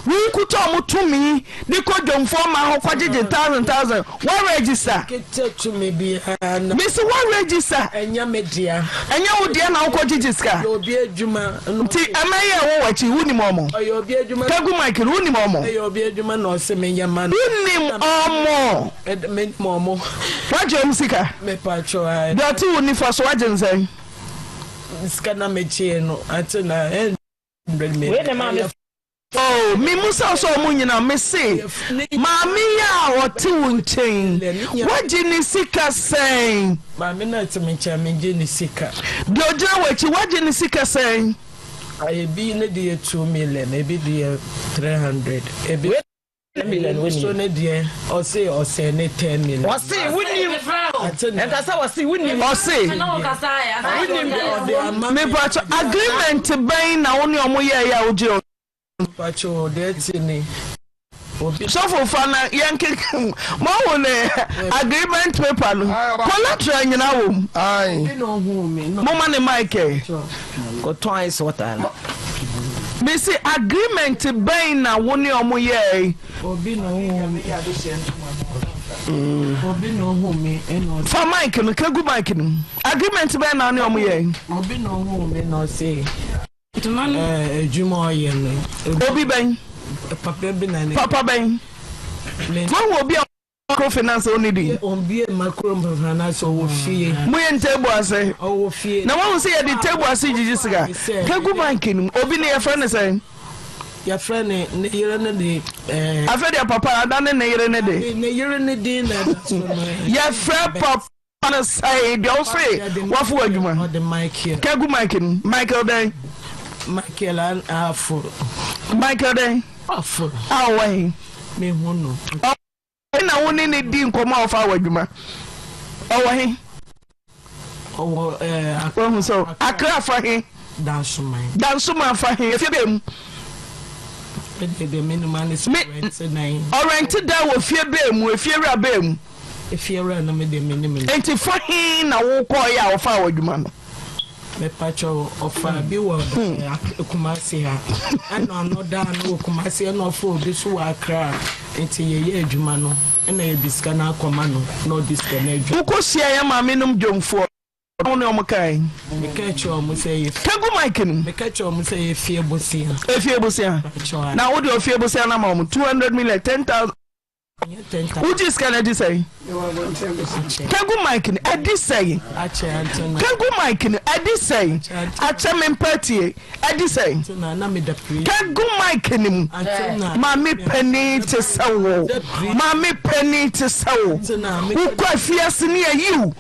wokuta wɔn tumi de kɔ dwomfoɔ ma hɔ kɔgyegye thousand thousand, wa register? Mese wa register? Ɛnyɛ wo dea na wokɔgyegye sika. Nti ɛmɛ yɛ ɛwɔ w'akyi, wonim wɔn? Kagu mic no, wonim wɔn? Wonim wɔn? Wagye wɔn sika? Deɛ ɔte wo nifa so wagye no sɛn? Sika na mekyee no ate na 100 million. Oh, me musa sɛ ɔmo nyina me se maame yi a ɔte wo nkyɛn wagye ne sika sɛn? Maame na ɔte me nkyɛn megye ne sika. Deɛ ɔgyina w'akyi wagye ne sika sɛn? Ebi ne deɛ 2 million, ebi deɛ 300, ebi. So ne deɛ ɔse ɔsɛ ne 10 million. Ɔse wonim ɛnka sɛ ɔse wonim. Ɔse mepatwa agreement bɛn na wo ne ɔmo yɛɛyɛ a wogye ɔmo. Mpacho deɛ ti ni. Sɔfo fa na yɛn keka mo ahu ne agreement paper no collateral nyina wɔ mu mo ma ne mic ɛ. Kɔtɔn ice water no. Mese agreement bɛn na wo ne ɔmo yɛɛe? Obi na ohuu me. Obi na ohuu me ɛna ɔse. Fa mic no ka gu mic no mu. Agreement bɛn na wo ne ɔmo yɛɛe? Obi na ohuu me na ɔse ɛɛ adwuma ɔyɛ no. Obi bɛn? Papa bi na ne. Papa bɛn? Wahu obi a. Microfinance ɔnni din. Ɔmbue microfinance ɔwɔ fie. Mo yɛ ntable ase. Ɔwɔ fie. Na wahu sɛ yɛde table ase gyigyi sika. Ka gu bank no mu. Obi ne yɛfrɛ no sɛn? Yɛfrɛ ne ne yere ne de. Ɛɛ. Afei deɛ papa ada ne ne yere ne de. Ne yere ne din na ɛda so no. Yɛfrɛ papa no sɛn deɛ ɔse wafo adwuma. Ɔde Michael. Ka gu mic no mu. Michael dɛn? Michael Afo. Michael dɛn? Afo. A ɔwɔ he? Mehu no. Ɔwɔ na wo ne no di nkɔmmɔ a ɔfa w'adwuma? Ɔwɔ he? Ɔwɔ ɛɛ. Eh, Wahu sɛ Akra fa he? Dansoman. Dansoman fa he? Efie bɛn mu? Ɛdeɛ me nima ne sɛ ɔrɛnte dan. Ɔrɛnte dan wɔ fie bɛn mu? Efie wura bɛn mu? Efie wura no me deɛ me nim no. Nti fa he na wokɔɔyɛ a ɔfaa w'adwuma no? Mepakyɛw ɔfaa bi wɔ Kumasi ha ɛna ɔno daa no wɔ Kumasi ɛna ɔfaa obi so wɔ Accra nti yɛyɛ adwuma no. Ɛna yɛde sika no akɔma no na ɔde sika no adwa. Wokɔ hyia yɛn maame nom dwomfoɔ no wo ne ɔmo kae. Meka kyerɛ ɔmo sɛ ɛyɛ. Ka gu mic no mu. Meka kyerɛ ɔmo sɛ ɛyɛ fie bosea. Efie bosea. Na wode ofie bosea no ama ɔmo 200 million 10,000. Wogye sika no adi sɛn? Ka gu mic no adi sɛn? Ka gu mic no adi sɛn? Akyɛ me mpa tie adi sɛn? Ka gu mic no mu. Maame panin te sɛ wo. Maame panin te sɛ wo. Wokɔ afiase ne ayiw.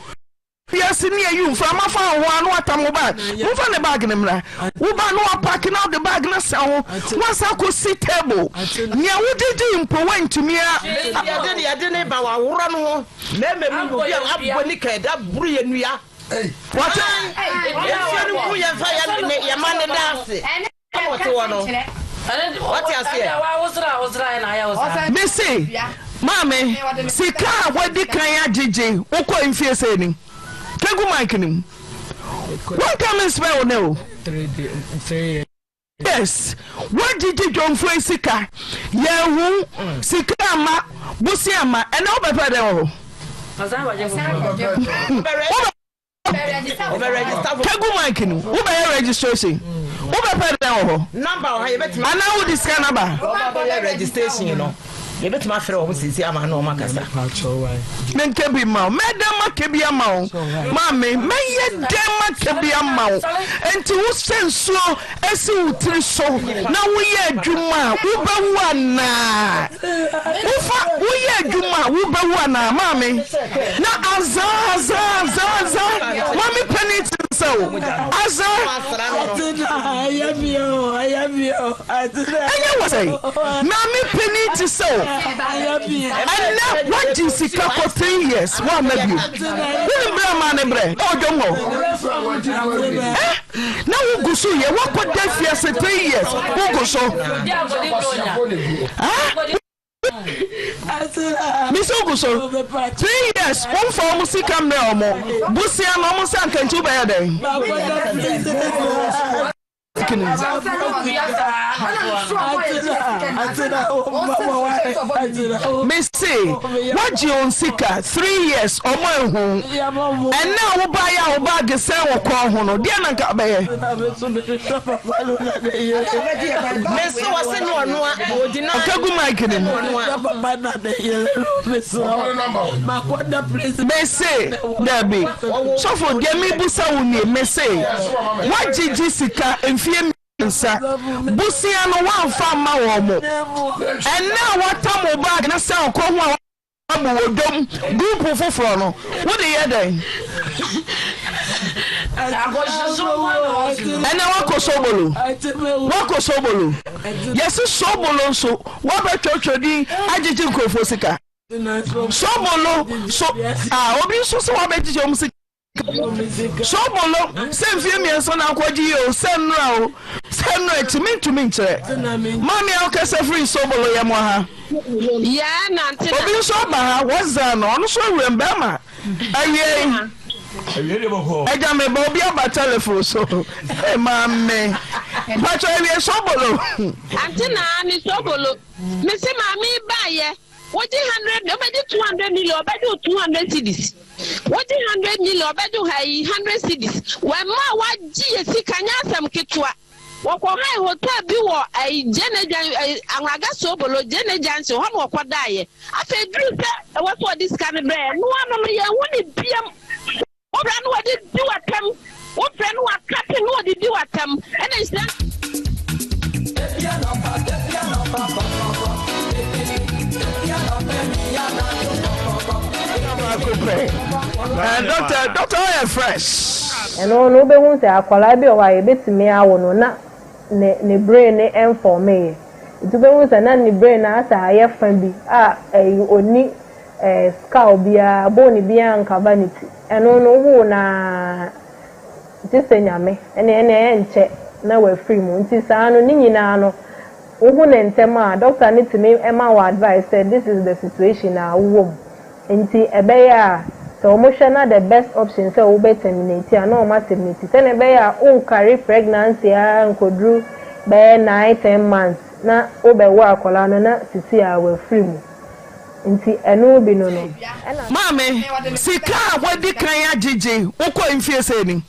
Wiase ni ayi mframa fa wo ho a na watam wo bag. Momfa ne bag no mmra. Wo ba na wapake na wode bag no asɛn ho. Woasan akɔsi table. Nea wogyegye mpo woantumi a. Yɛde ne yɛde ne ba waworɔ no ho mmarima mu obi a abɔ ne kɛɛda aboro yɛ nua. Wate? Nsuo no nku yɛn fa yɛn ma ne da ase. Ɛna ɔte hɔ no. Wate aseɛ? Mese, maame, sika a wadi kan agyegye wokɔ mfie sɛ ni. Kegu mic no mu. Wanka me nsmɛ wo nɛ o. Yes, woagyegye dwomfoɔ yi sika. Yɛahu sika ama, bosea ama. Ɛnɛ wobɛpɛ dɛn wɔ hɔ? Kegu mic no wobɛyɛ registration wobɛpɛ dɛn wɔ hɔ anaa wode sika no aba. Registration no yɛbɛtumi afrɛ wɔn sisi ama na wɔn akasa. Menka bi ma wo mɛdɛn maka bi ama wo maame mɛyɛ dɛn maka bi ama wo nti wohyɛ nsuo esi wo tiri so na woyɛ adwuma a wobɛwu anaa wofa woyɛ adwuma a wobɛwu anaa maame na azaa azaa azaa azaa maame panin te sɛ wo azaa ɛnyɛ wɔ sɛ maame panin te sɛ wo ɛnɛ woagye sika kɔ 3 years woamma bio wonim berɛ maa ne berɛ ɛwɔ dwom hɔ eh Na wo gu so yɛ wakɔ da fiase 3 years wo gu so ah mesi wo gu so 3 years wo nfa wɔn sika mmerɛ wɔn bosia na wɔn nsa nkanti wo bɛyɛ dɛn. Mese wagye wɔn sika 3 years ɔmo ehu ɛnna a woba yɛ a wo baage sɛn wo kɔn ho no deɛ na nka bɛyɛ. Ɔka gu mic no mu. Mese dabi sɔfo deɛ mebusa wo nie mese woagyegye sika mfie mmiɛnsa bosea no woamfa amma wɔn mo ɛnɛ a woatam wo bag na sɛ ɔkɔ ho a woabu wɔ dwom group foforɔ no wode yɛ dɛn ɛnɛ woakɔ sobolo woakɔ sobolo yɛse sobolo nso woabɛtwerɛtwerɛ din agyegye nkurɔfoɔ sika sobolo so a obi nso sɛ woabɛgyegye wɔn sika Sobolo sɛ mfeɛ mmiɛnsa na akɔgye yi o sɛ nnora o sɛ nnora akyi mentumi nkyerɛ. Maame a wokasa firi Sobolo yɛ mo ha. Yaa nante na. Obi nso aba ha wɔzaa no ɔno nso awuram bɛrima awiei. Agya me ba obi aba telefon so ee maame mpakyɛ awie Sobolo. Ante naa ne Sobolo mese maame yi baayɛ. Wogye hundred wobɛgye 200 million ɔbɛgye wo 200 cedis. Wogye hundred million ɔbɛgye wo ayi hundred cedis. Wɔn a wɔagye yɛ sika nyɛ asɛm ketewa. Wɔkɔ han hotel bi wɔ ayi Gyene Jan ayi Anwraga Sobolo Gyene Junction hɔ na wɔkɔ daeɛ. Afei duru sɛ ɛwɔ sɛ wɔde sika no brɛ yɛn no ano no yɛnhu ne biam. Wofrɛ no wɔde di w'atɛm. Wofrɛ no wakate no wɔde di w'atɛm. Ɛna nhyira. Baako pɛ. Eh, doctor, doctor ɔyɛ fresh. Ɛno no wobɛhu sɛ akwadaa bi wɔ hɔ a yɛbɛtumi awo no na ne ne brain no ɛnfɔɔmeeɛ. Nti wobɛhu sɛ na ne brain no asɛ ayɛ fa bi a ɛyi ɔnni ɛɛ skull biara, bone biara nkava ne ti. Ɛno no wowoo no ara gye sɛ Nyame ɛne ɛne ɛnkyɛ na wafiri mu. Nti saa no ne nyinaa no wohu no ntɛm a doctor no tumi ma wo advice sɛ this is the situation a wowɔ mu. Nti ɛbɛyɛ a sɛ wɔhwɛ na the best option sɛ wobɛ terminate a na wɔn a terminate sɛnea ɛbɛyɛ a wo ncarry pregnancy ara nkɔduru bɛyɛ nine, ten months na wobɛwo akwadaa no na sisi a wafiri mu. Nti ɛno bi no no, ɛna. Maame, sika a wadi kan agyegye wokɔ mfie sɛn ni?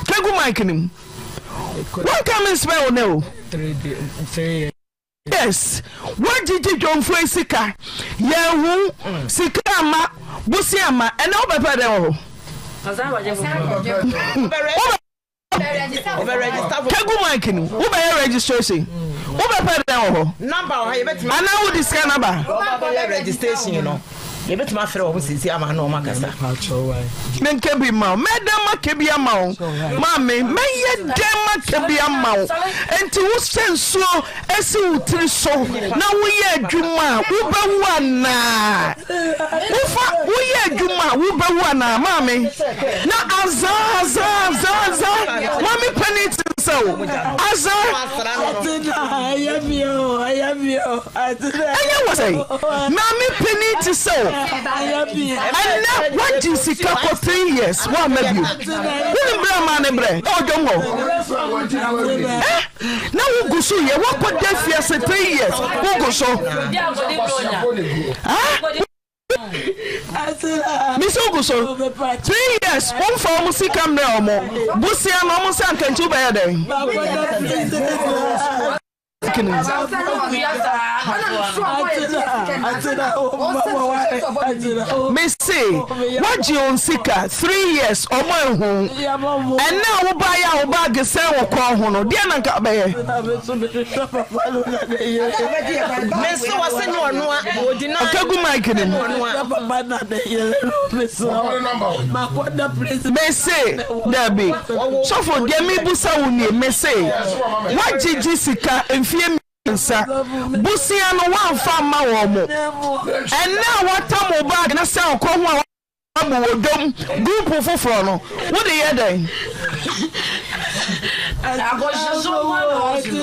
Ka gu mic no mu. Wanka me nsmɛ wo nɛ o. Yes, woagyegye dwomfoɔ yi sika, yɛanhu, sika amma, bosea amma, ɛnɛ wobɛpɛ dɛn wɔ hɔ? Kegu mic no, wobɛyɛ registration, wobɛpɛ dɛn wɔ hɔ? Anaa wode sika no aba? Yɛbɛtumi afrɛ wɔn seesei ama ne wɔn akasa. Menka bi mma wo. Mɛyɛ dɛn maka bi ama wo? Maame, mɛyɛ dɛn maka bi ama wo? Enti wohyɛ nsuo si wo tiri so na woyɛ adwuma a, wobɛwu anaa? Wofa woyɛ adwuma a, wobɛwu anaa? Maame, na azaa, azaa, azaa, azaa. Maame panin te sɛ wo. Azaa. Ɛnyɛ wɔ sɛn? Maame panin te sɛ wo. Ɛnɛ woagye sika kɔ 3 years woamma bio. Wonim berɛ a maa ne brɛ ɛwɔ dwom hɔ? Eh? Na wogu so yɛ woakɔ da fiase 3 years wogu so. Ah? Mese wogu so 3 years womfa wɔn sika mmerɛ wɔn bosea no wɔn nsa nka nti wobɛyɛ dɛn? Mese woagye wɔn sika 3 years wɔn anhu ɛnɛ a wobaeɛ a wo baage sɛn wo kɔn ho no deɛ na nka wobɛyɛ? Ɔka gu mic no mu. Mese dabi sɔfo deɛ mebusa wo nie mese woagyegye sika mfie mmiɛnsa bosea no woamfa amma wɔn mo ɛnɛ a woatam wo bag no sɛ ɔkɔ ho a Abu wɔ dwom group foforɔ no wode yɛ dɛn?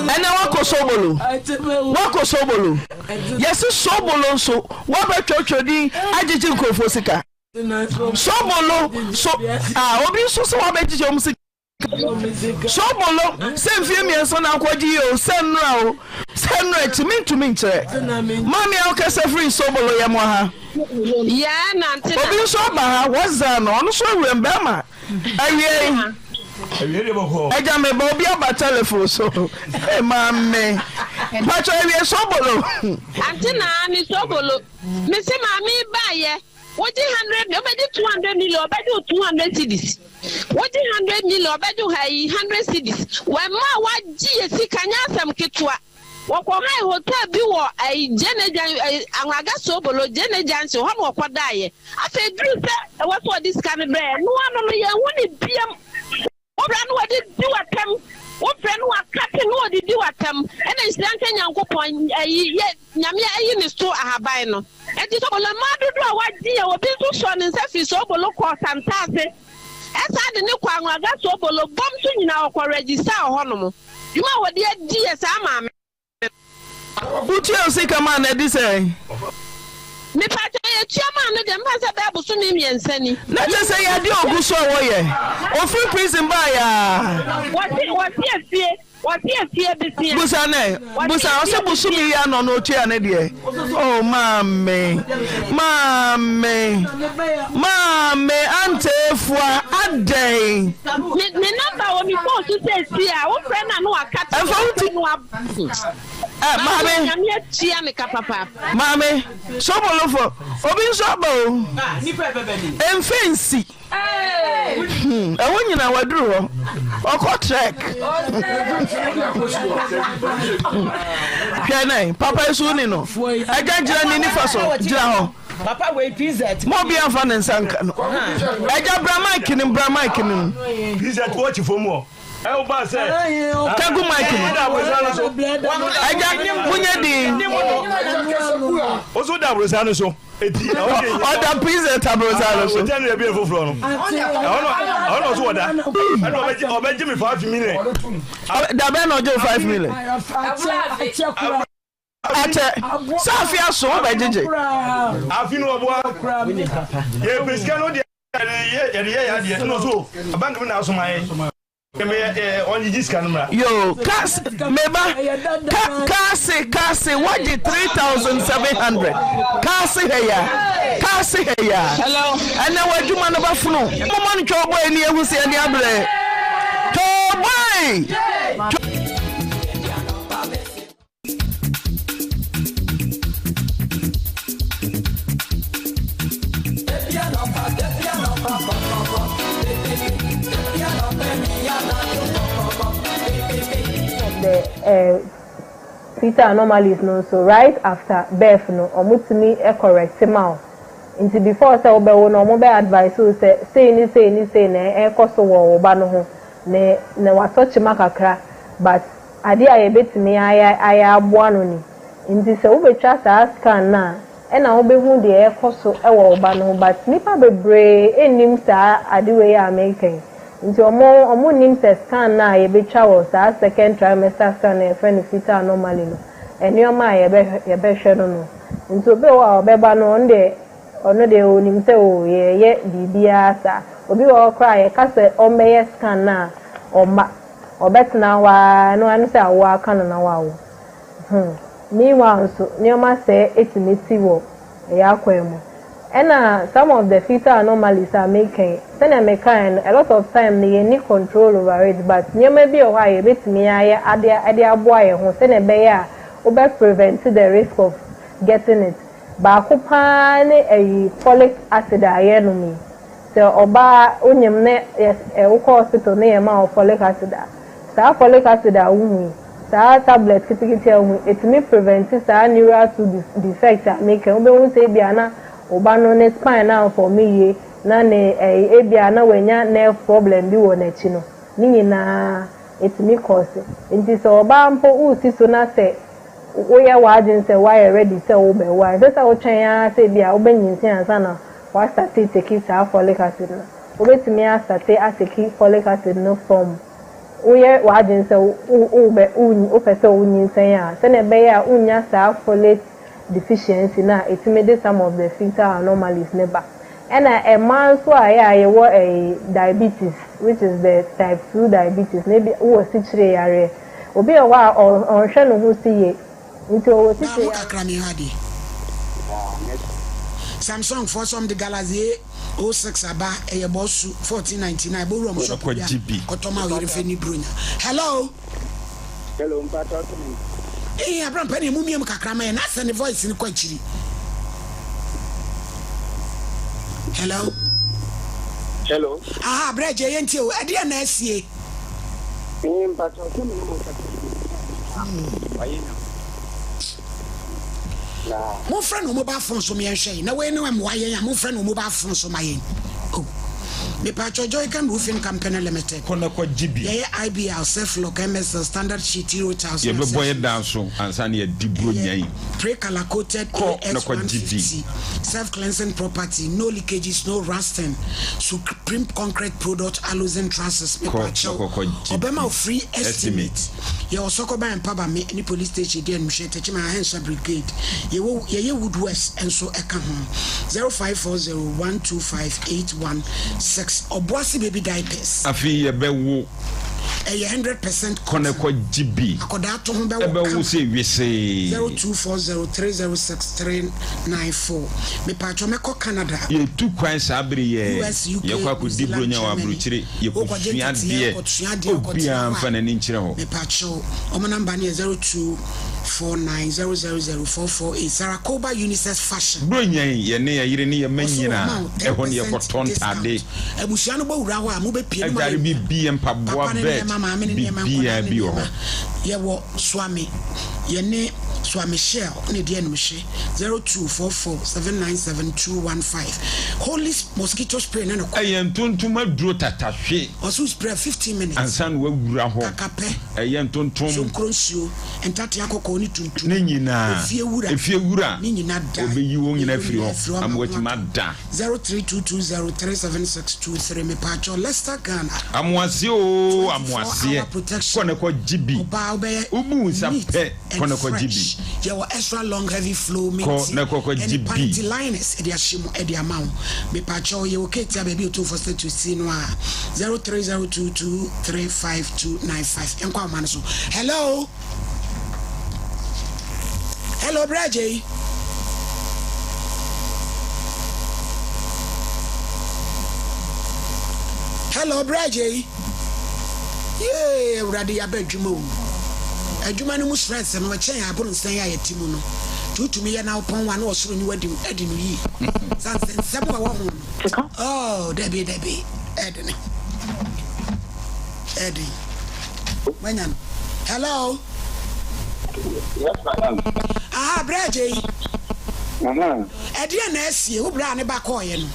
Ɛnɛ woakɔ sobolo woakɔ sobolo yɛse sobolo nso woabɛtwerɛtwerɛ din agyegye nkurɔfoɔ sika sobolo so ah, obi nso sɛ woabɛgyegye wɔn sika Sobolo sɛ mfie mmiɛnsa na akɔgye yi o sɛ nnora o sɛ nnora akyi mentumi nkyerɛ maame a wokasa firi sobolo yɛ mo ha Yaa nante na. Obi nso aba ha wɔza no ɔno nso awuram bɛrima awiei agya me ba obi aba telephone so ee maame mpakyɛ awie sobolo. Ante naa ne sobolo mese maame yi baayɛ. Wogye hundred wobɛgye 200 million ɔbɛgye wo 200 cedis wogye hundred million ɔbɛgye wo ayi hundred cedis wɔn a wagye yɛ sika nyɛ asɛm ketewa wɔkɔ han hotel bi wɔ ayi Gyene Gyan ayi Anwaga Sobolo Gyene Junction hɔ na wɔkɔ daeɛ afei duru sɛ ɛwɔ sɛ ɔde sika no brɛ yɛn noa no no yɛn ho ne biam. Wofrɛ no wɔde di w'atɛm Wofrɛ no wakate no wɔde di w'atɛm Ɛna nhyira nka Nyankopɔn ayi yɛ Nyame ayi ne so ahaban no Ɛnti sobolo mmaa dodoɔ a wagye yɛ Obi nso sɔɔ ne nsa firi sobolo kɔɔ Santase Ɛsan de ne kɔ Anwraga sobolo bɔm so nyinaa ɔkɔ register wɔ hɔnom Dwuma a wɔde adi yɛ saa maame Wotua wo sika maa no adi sɛn? Mepakyɛw yɛtua maa no deɛ mefa sɛ bɛyɛ bosome mmiɛnsa ni. Na kyerɛ sɛ yɛ adeɛ a ɔgu so a wɔyɛ. Ɔfiri prison baeɛ a. Wɔte wɔte efie wɔte efie besia. Busa nɛ busa ɔsɛ bosome yi ano na ɔtua ne deɛ. Oh maame maame maame Ante Afua adɛn. Me me number wɔ me phone so seesie a wofrɛ no a na waka kyerɛ Ɛmfa wo ti. no wa. Eh, maame. Nyame atua me ka papa. Maame, sobolofo, obi nso aba o. Mfe nsi. Hmm, ɛhɔ nyina waduru hɔ. Ɔkɔ trek. Hwɛ nɛ, papa yi so ni no. Agya gyina ne nifa so, gyina hɔ. Papa wei PZ. Mo obi anfa ne nsa nka no. Agya bra mic no bra mic no. PZ wɔkyi fam hɔ. Ka gu mic mu. Agya munyɛ din. Oso da aborosan no so. Eti ɔda prison aborosan no so. Ɔda no ebi foforɔ no. Ɛhɔ na ɔso wɔda. Ɛna ɔbɛgye ɔbɛgye mi 5 million. Dabɛn na ɔgye 5 million. Akyɛ sɛ afe aso wobɛgyegye. Afe no ɔboa. Yɛ pesika no deɛ yɛde yɛ yɛ adeɛ ɛna ɔso bank mi na asoma yɛ. Yoo kas meba ka kaase kaase wagye 3700 kaase hɛ ya kaase hɛ ya ɛnɛ w'adwuma no bɛfono moma no twɛ ɔbɔe ne ehu sɛ ɛne abrɛ twɛ ɔbɔe. The eh, fetal anomalies no nso right after birth no ɔmo tumi correct ma wo nti before sɛ wobɛwo no ɔmo bɛ advice wo sɛ sei ne sei ne sei na ɛrekɔ so wɔ wo ba no ho ne na watɔ kyema kakra but Adeɛ a yɛbɛtumi ayɛ ayɛ aboa no ni. Nti sɛ wobɛtwa saa scan no a, ɛna wobɛhu deɛ ɛrekɔ so wɔ wo ba no ho but nnipa bebree nnim saa ade wei a mereka yi. Nti wɔn wɔn nnim sɛ scan no a yɛbɛtwa wɔ saa second trimester scan no a yɛfrɛ no fetal anomaly no, nneɛma a yɛbɛhwɛ yɛbɛhwɛ no no. Nti obi wɔ hɔ a ɔbɛba no ɔno deɛ ɔno deɛ ɔnim sɛ oo yɛreyɛ biribiara saa. Obi wɔ hɔ koraa a yɛka sɛ ɔmmɛyɛ scan no a ɔmma. Ɔbɛtena hɔ ara, ɛno ara ne sɛ awoɔ aka no na wawo. Hmm. Meanwhile nso, nneɛma sɛɛ tumi si wɔ yɛn akwan mu. Ɛna some of the fetal anomalies a meka yi, sɛnea mekaeɛ no, a lot of time no yɛnni control over it but nneɛma bi wɔ hɔ a yɛbɛtumi ayɛ ade de aboa yɛn ho sɛnea ɛbɛyɛ a wobɛ prevent the risk of getting it. Baako pa ara ne ayi folic acid a yɛnom yi. Sɛ ɔbaa wonyem na yɛ wokɔ hospital na yɛma wo folic acid a, saa folic acid a wohu yi, saa tablet ketekete a wohu yi, ɛtumi prevent saa neural tube defect a meka yi. Wobɛhu sɛ ebia na wo ba no ne spine no amfɔme yie, na ne ɛyi ebia na wanya nerve problem bi wɔ n'akyi no, ne nyinaa ɛtumi cause. Nti sɛ ɔbaa mpo wosi so na sɛ woyɛ w'adwene sɛ woayɛ ready sɛ wobɛwo a, ɛnsɛ sɛ wotwɛn ara sɛ ebia wobɛnyinsɛn ansa na Woastate take saa folic acid no. Wobɛtumi astate atake folic acid no from woyɛ w'adwene sɛ wobɛ wopɛ sɛ wonyinsɛn a, sɛnea ɛbɛyɛ a wonnya saa folate deficiency no a ɛtumi de some of the fetal anomalies no ba. Ɛna mmaa nso a ɛyɛ a yɛwɔ ɛyi diabetes which is the type 2 diabetes no ebi wowɔ sikyire yareɛ. Obi wɔ hɔ a ɔnhwɛ ne ho so yie. Nti ɔwɔ Daa sisi mo a. kakra me ha deɛ. Samsung foɔ sɛ ɔmo de Galaxy A 06 aba ɛyɛ bɔ su 1499 bɔ wura ɔmo shop bi a kɔtɔ ma wo yere fɛ ni bronya hello. Hello mpakyɛw te me nka. Eii abrampa neɛ momia mu kakra ma yɛn na asɛ ne voice no kɔ akyiri hello. Hello. Aha brɛ gye yɛn tie o ɛdeɛn na asie. Ee mpakyɛw sɛ me ne mo kasa yi wayɛ nyame na. Momfrɛ no mobile phone so meɛnhwɛ yi na wei no ɛmoa yɛn a momfrɛ no mobile phone so ma yɛn oh mepatwɔ Joycam Roofing Company Limited Kɔ na kɔ gye bi. yɛyɛ IBL, Ceflock, MSL, Standard Sheet, Hero Tiles ne Yɛbɛbɔ yɛn accessories dan so ansa na yɛadi Buronya ɛyɛ yi. Pre Color Coated Kɔ na kɔ gye bi. AX150, Self Cleansing Property, No Leakages, No Rusting, Supreme Concrete Product Aluxin Trusses Kɔ na mepaakyɛw kɔ kɔ gye ɔbɛma bi. wo free Estimate. estimate. Yɛwɔ Sɔkɔban Mpabame ne Police Station di animhwɛ, Techiman Ahensa Brigade. Yɛwɔ yɛyɛ Woodworks nso ka ho. 0540 125 816 Ɔboase Baby Diapers. Afei yɛbɛwo. Ɛyɛ 100% Kɔ na cotton. kɔ gye bi. Akɔdaa to ho bɛwɔ Ɛbɛwo kama. sɛ wesee. 0240 306 394 Mepatwɔ mɛkɔ Canada. Yɛtu kwan saa bere yi ɛ. US, UK, Yɛkɔ New akɔdi Zealand, Buronya wɔ Germany. aburokyire. Wokɔgye Yɛkɔsua nteteɛ, adeɛ. kɔsua adeɛ, kɔtena Obiara hɔ mfa a, n'ani nkyerɛ hɔ. mepakyɛw, wɔn number no yɛ 0249000448. Sarah Koba Unisex Fashion. Buronya yi, yɛne yɛn yere ne yɛn mma Wɔso wɔma nyinaa, wo ten ɛhɔ na percent yɛkɔtɔ discount. ntade. Abusua no bɔ wura hɔ a, mobɛpie no Adware moayɛ biribi, mpaboa, papa ne bed, nneɛma, maame ne nneɛma, nkwadaa biribiara ne bi wɔ nneɛma. hɔ. Yɛwɔ Suame, yɛne Suame Shell na ɛdi animhwɛ, 0244797215. Holy mosquito spray ne no kɔ. Ɛyɛ ntontom aduro tatahwe. Ɔse wo spray a 15 minutes. Ansa na wawura hɔ. Kakapɛ. Ɛyɛ ntontom. Sonkoro nsuo, ntatea kɔkɔɔ. kɔkɔɔ ne tuntum. Ne nyinaa. Efiewura. Efiewura. Ne nyina da. Ɔbɛyi wɔn nyinaa Yɛyi afiri wɔn hɔ afiri hɔ ama ama wɔatumi wɔn ada. 0322037623 Mepaakyɛw Leicester Ghana. Amoaseɛ oo 24 amoaseɛ hour protection. Kɔ na kɔ gye bi. Ɔbaa wobɛyɛ Wobu wo nsa neat pɛ and kɔ na kɔ gye bi. fresh. Yɛwɔ extra long heavy flow Kɔ minty na kɔ kɔ gye ɛne bi. panty liners ɛde ahyɛ mu ɛde ama wo. Mepaakyɛw yɛwɔ Ketia baabi a Otumfoɔ statue si no a 0302235295. Yɛnkɔ ahoma no so. Hello. Hello bra Jay. Hello bra Jay. Yee awurade yaba adwuma o. Adwuma no mu stress no ɛkyɛn aboro nsɛn a yɛte mu no. Tutumi yɛ na wopɔn wa na ɔsoro ni wadi adi no yie. Sanse nsɛm a ɛwɔ ho no. Oh dabi dabi ɛdene. Ɛden. Wanya no. Hello. Yes, madam. Aha, bra agye yi. Aha. Ɛdeɛ na asie, wo bra ne ba kɔɔyɛ no.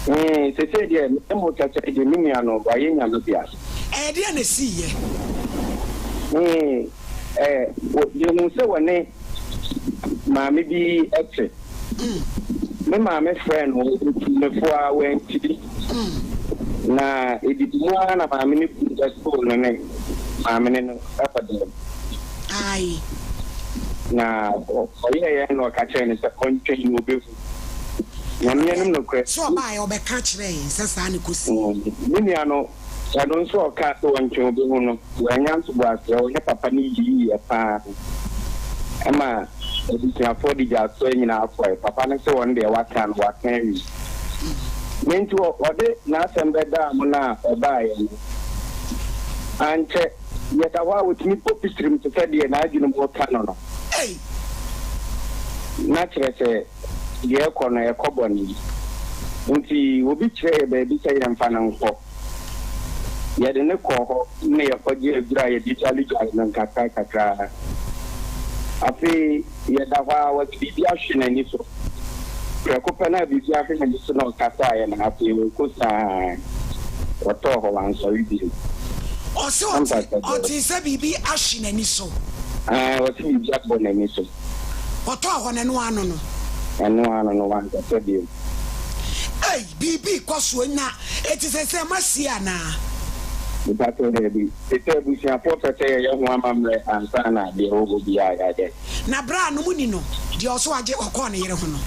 Hmm, sese deɛ, me mo kasa deɛ, me nua no, wayɛ nyame dea. Ɛdeɛ na esi yɛ. Hmm, eh, yɛhu sɛ wɔne maame bi te. Me maame frɛɛ no, ɔtuu no fo ara, wantie. Na edidi mu ara na maame no kunu bɛtoo no ne maame no no wɔ dan mu. Na ɔyɛeɛ na ɔka kyerɛɛ no sɛ ɔntwɛn na ɔbɛhu. Nyame anim nokorɛ. Sɛ ɔbaeɛ ɔbɛka kyerɛɛ yɛn sɛ saa na ɛkɔsii. Me nua no, ɔno nso ɔkaa sɛ ɔntwɛn ɔbɛhu no, wannya ntoboaseɛ, ɔne papa no yiiɛ pa ara ma abusuafoɔ de gyasoɛ nyinaa kɔe. Papa no se ɔno deɛ waka no, waka awie. Ne nti ɔde n'asɛm bɛdaa mo no a ɔbaeɛ no, ankyɛ yɛda hɔ a ɔtumi bɔ pitirim te sɛ deɛ n'adwene mu reka no no. Na kyerɛ sɛ deɛ ɛrekɔ no, ɛrekɔ bɔne. Nti obi kyerɛɛ yɛ baabi sɛ yɛmfa no nkɔ. Yɛde no kɔɔ hɔ na yɛkɔgyee aduru a yɛde dwaledwale no nkakrankakra. Afei yɛda hɔ ara, wɔde biribi ahwe n'ani so. Prɛko pɛ na biribi ahwe n'ani so na ɔkasaeɛ na afei ɔkɔsuaa. Ɔtɔɔ hɔ, wansɔre bio. Ɔse ɔte, ɔtee sɛ biribi ahwe n'ani so. Ae, ɔse biribi abɔ n'ani so. Ɔtɔɔ hɔ no, ɛno ano no. Ɛno ano no, wankasa bio. Ei, biribi rekɔ soɔ na eti sɛsɛ moasie anaa? Mepakyɛw daabi. Te sɛ abusuafoɔ pɛ sɛ yɛyɛ ho amammerɛ ansa na deɛ ɛwɔ hɔ biara yɛayɛ. Na berɛ a no monni no, deɛ ɔso agye ɔkɔɔ ne yere ho no.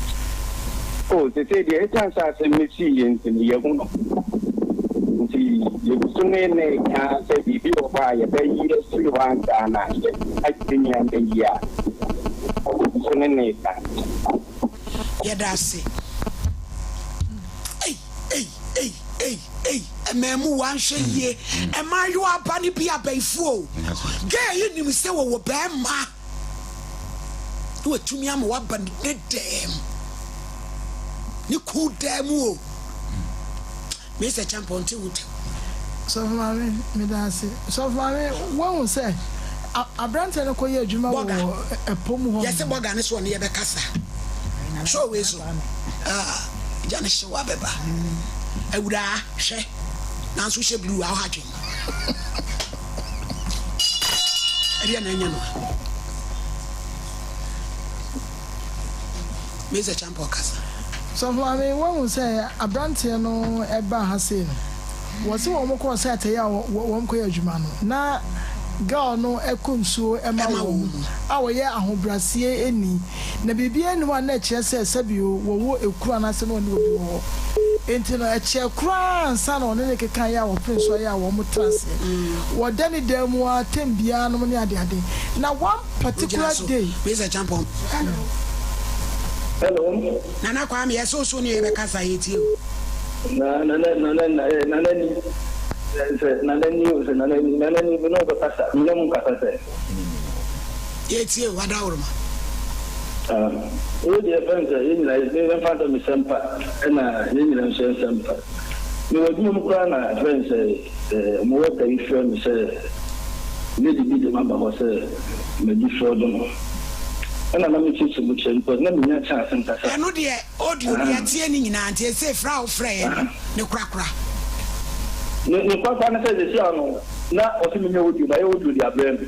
O, seesei deɛ ɛsiane sɛ asɛm no siiɛ nti no, yɛahu no. Nti yɛgu so ne no reka sɛ biribi wɔ hɔ a yɛbɛyi afiri hɔ ansa na yɛagye nua no ayi a, yɛgu so ne no reka. Yɛda ase. Ei, ei, ei, ei, ei, mmaamuwa wanhwɛ yie. Mmaayewa aba no bi abayifoɔ o. Girl yi nim sɛ wɔwɔ barima na watumi ama waba ne dɛm, ne kuw dan mu o. Mister Champon nte wo ntɛm. Sɔfo Maame, meda ase. Sɔfo Maame, woahu sɛ aberanteɛ no kɔyɛ adwuma wɔ ɛpɔ mu hɔ nom. Yɛse bɔga no so ɔne yɛbɛkasa. Show wei so. Ah, gya no hyew abɛba. Awuraa, hwɛ. Nanso wohyɛ blue a, woha dwen. Ɛdeɛ na ɛnyɛ no a. Mister Champon kasa. Sɔfo Maame, woahu sɛ aberanteɛ no baa ha sei no, wɔse wɔn kɔɔ site yi a wɔn kɔyɛ adwuma no, na girl no kɔ nsuo ma wɔn a wɔyɛ ahobraseɛ nni, na biribiara nni hɔ a na ɛkyerɛ sɛ sɛbio wɔwɔ ekuro anaasɛ na ɔne obi wɔ hɔ. Enti no ɛkyɛɛ koraa ansa na ɔne no kekaeɛ a wɔpene so ayɛ a wɔn tra aseɛ. Wɔda ne dan mu ara tɛm biara nom ne adeade. Na one particular day. Mister Champon. Hello. Nana Kwame yɛ so so ne yɛ bɛ kasa yɛ tie o. Na nana nana eh nana ni sɛ nana ni o sɛ nana ni nana ni me ne wo bɛ kasa me ne mo nkasa sɛ. Yɛ tie o adaworoma. Ah wei deɛ fɛn sɛ yɛn nyinaa yɛ mfa sɛ me sɛmpa ɛna yɛn nyinaa nso yɛn sɛmpa me wɔ adwuma mu koraa na fɛn sɛ eh mo wɛta yi frɛ me sɛ lady bi de maba hɔ sɛ madi fraud no ɛna na me kyekye mu kyerɛ because na menya chance nkasa. Ɛno deɛ audio no yɛatie ne nyinaa nti ɛsei frɛ a wofrɛ yɛn no ne korakora. Ne ne korakora ne sɛ sesia no na ɔse menyɛ audio mayɛ audio de abrɛ no.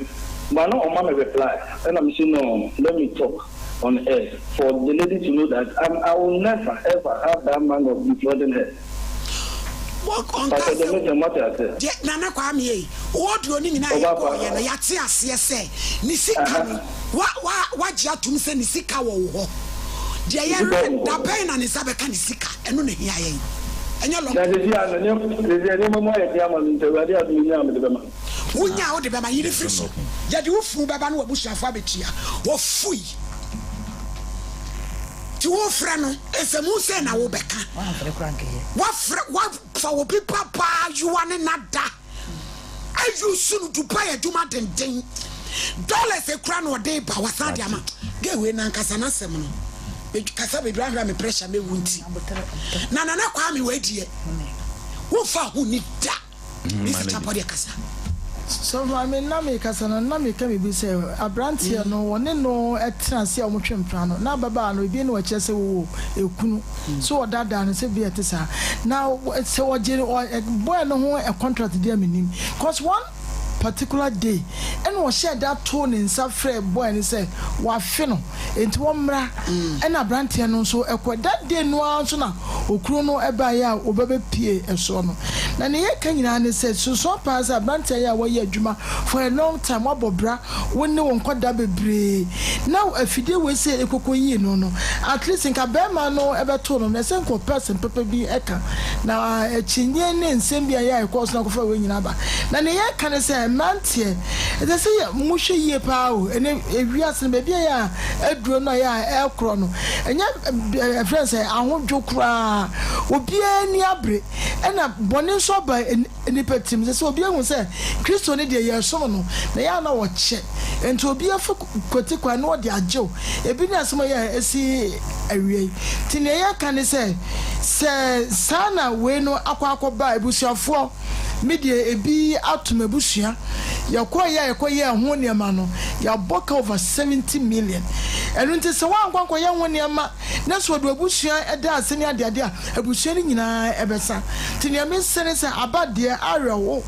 But na ɔmma me reply ɛna me se no let me talk on air for the lady to know that I'm I will never ever have that mind of defrauding her. Ɔnka Pastor sɛ deɛ meka moate aseɛ? Deɛ Nana Kwame ei, wo audio no nyinaa a Ɔba pa. yɛbɔɔyɛ no yɛate aseɛ sɛ ne sika Aha. no wa wa wagye atom sɛ ne sika wɔ wo hɔ. Deɛ Ne sika yɛhwɛ wɔ me hɔ. da bɛn na ne nsa bɛka ne sika ɛno na ɛhia yɛn ɛnyɛ long Na sɛsi a no nneɛma sɛsi a nneɛma mu ayɛ den ama me nti Awurade adom menya a mede bɛma. Wonya a wode bɛma, yere firi so. Yɛde wo funu bɛba na w'abusuafoɔ abɛtua. Wɔfui. Nti wofrɛ no, nsɛmhu sɛn na wobɛka? Woafrɛ, woafa obi babaa yoa ne no ada, ayusu no Dubai adwuma denden. Dollars ekura na ɔde ba, wasan de ama. Girl wei nankasa n'asɛm no, me kasa bebree ahwɛ a me pressure mɛwu nti. Na Nana Kwame wei deɛ, womfa ho nni da. Mesi kyapɔ deɛ kasa. Sɔfo maame na mekasa no na meka biribi sɛ abranteɛ no wɔne no tena ase a wɔtwe mpena no na ababaa no ebi na wɔkyerɛ sɛ wɔwɔ ekunu so wɔdaadaa no sɛ bi ɛte saa na sɛ wɔgye boy no ho contract deɛ menim cause one particular day ɛna ɔhyɛɛ da too ne nsa frɛɛ boy no sɛ wafe no Enti wɔmmra. Ɛna abranteɛ no nso kɔɛ. That day no ara nso na okunu no baeɛ a wɔbɛbɛpie ɛsoɔ no. Na nea yɛka nyinaa ne sɛ, sunsua paa sɛ abranteɛ yi a wayɛ adwuma for a long time, wabɔ bra, wo ne wo nkwadaa bebree, na afidie wei sɛ ɛkɔkɔ yii no no, at least nka barima no bɛtoo no no, ɛsɛ nka ɔpɛ asɛm papa bi ka. Na akyinnyeɛ ne nsɛm bi a ɛyɛ a ɛkɔɔ so na akɔfa wei nyinaa aba. Na nea yɛka ne sɛ, mmeranteɛ, ɛsɛ sɛ yɛ, mohwɛ yie paa o, ɛnɛ ewiase no baabi a yɛ a aduro no a yɛ a ɛrekorɔ no, ɛnyɛ ɛfrɛ no sɛ ahodwo koraa, obiara ani abere, ɛna bɔne nso aba nnipa tirim, sɛ sɛ obi ahu sɛ Kristo no deɛ yɛresom no, na yɛ a na ɔkyɛ, nti obi afa kwati kwan na ɔde agye wo, ebi ne asɛm a yɛ a ɛsi awia yi, nti nea yɛka ne sɛ, sɛ saa na wei no akɔ akɔba a, abusuafoɔ. Me deɛ ebi ato m'abusua. Yɛkɔeɛ a yɛkɔyɛɛ ho nneɛma no, yɛabɔ ka over 70 million. Ɛno nti sɛ woankɔ ankɔyɛ ho nneɛma na sɛ wɔde w'abusua da ase ne adeade a, abusua no nyinaa ɛbɛsa. Nti nea mese ne sɛ aba deɛ awerɛho.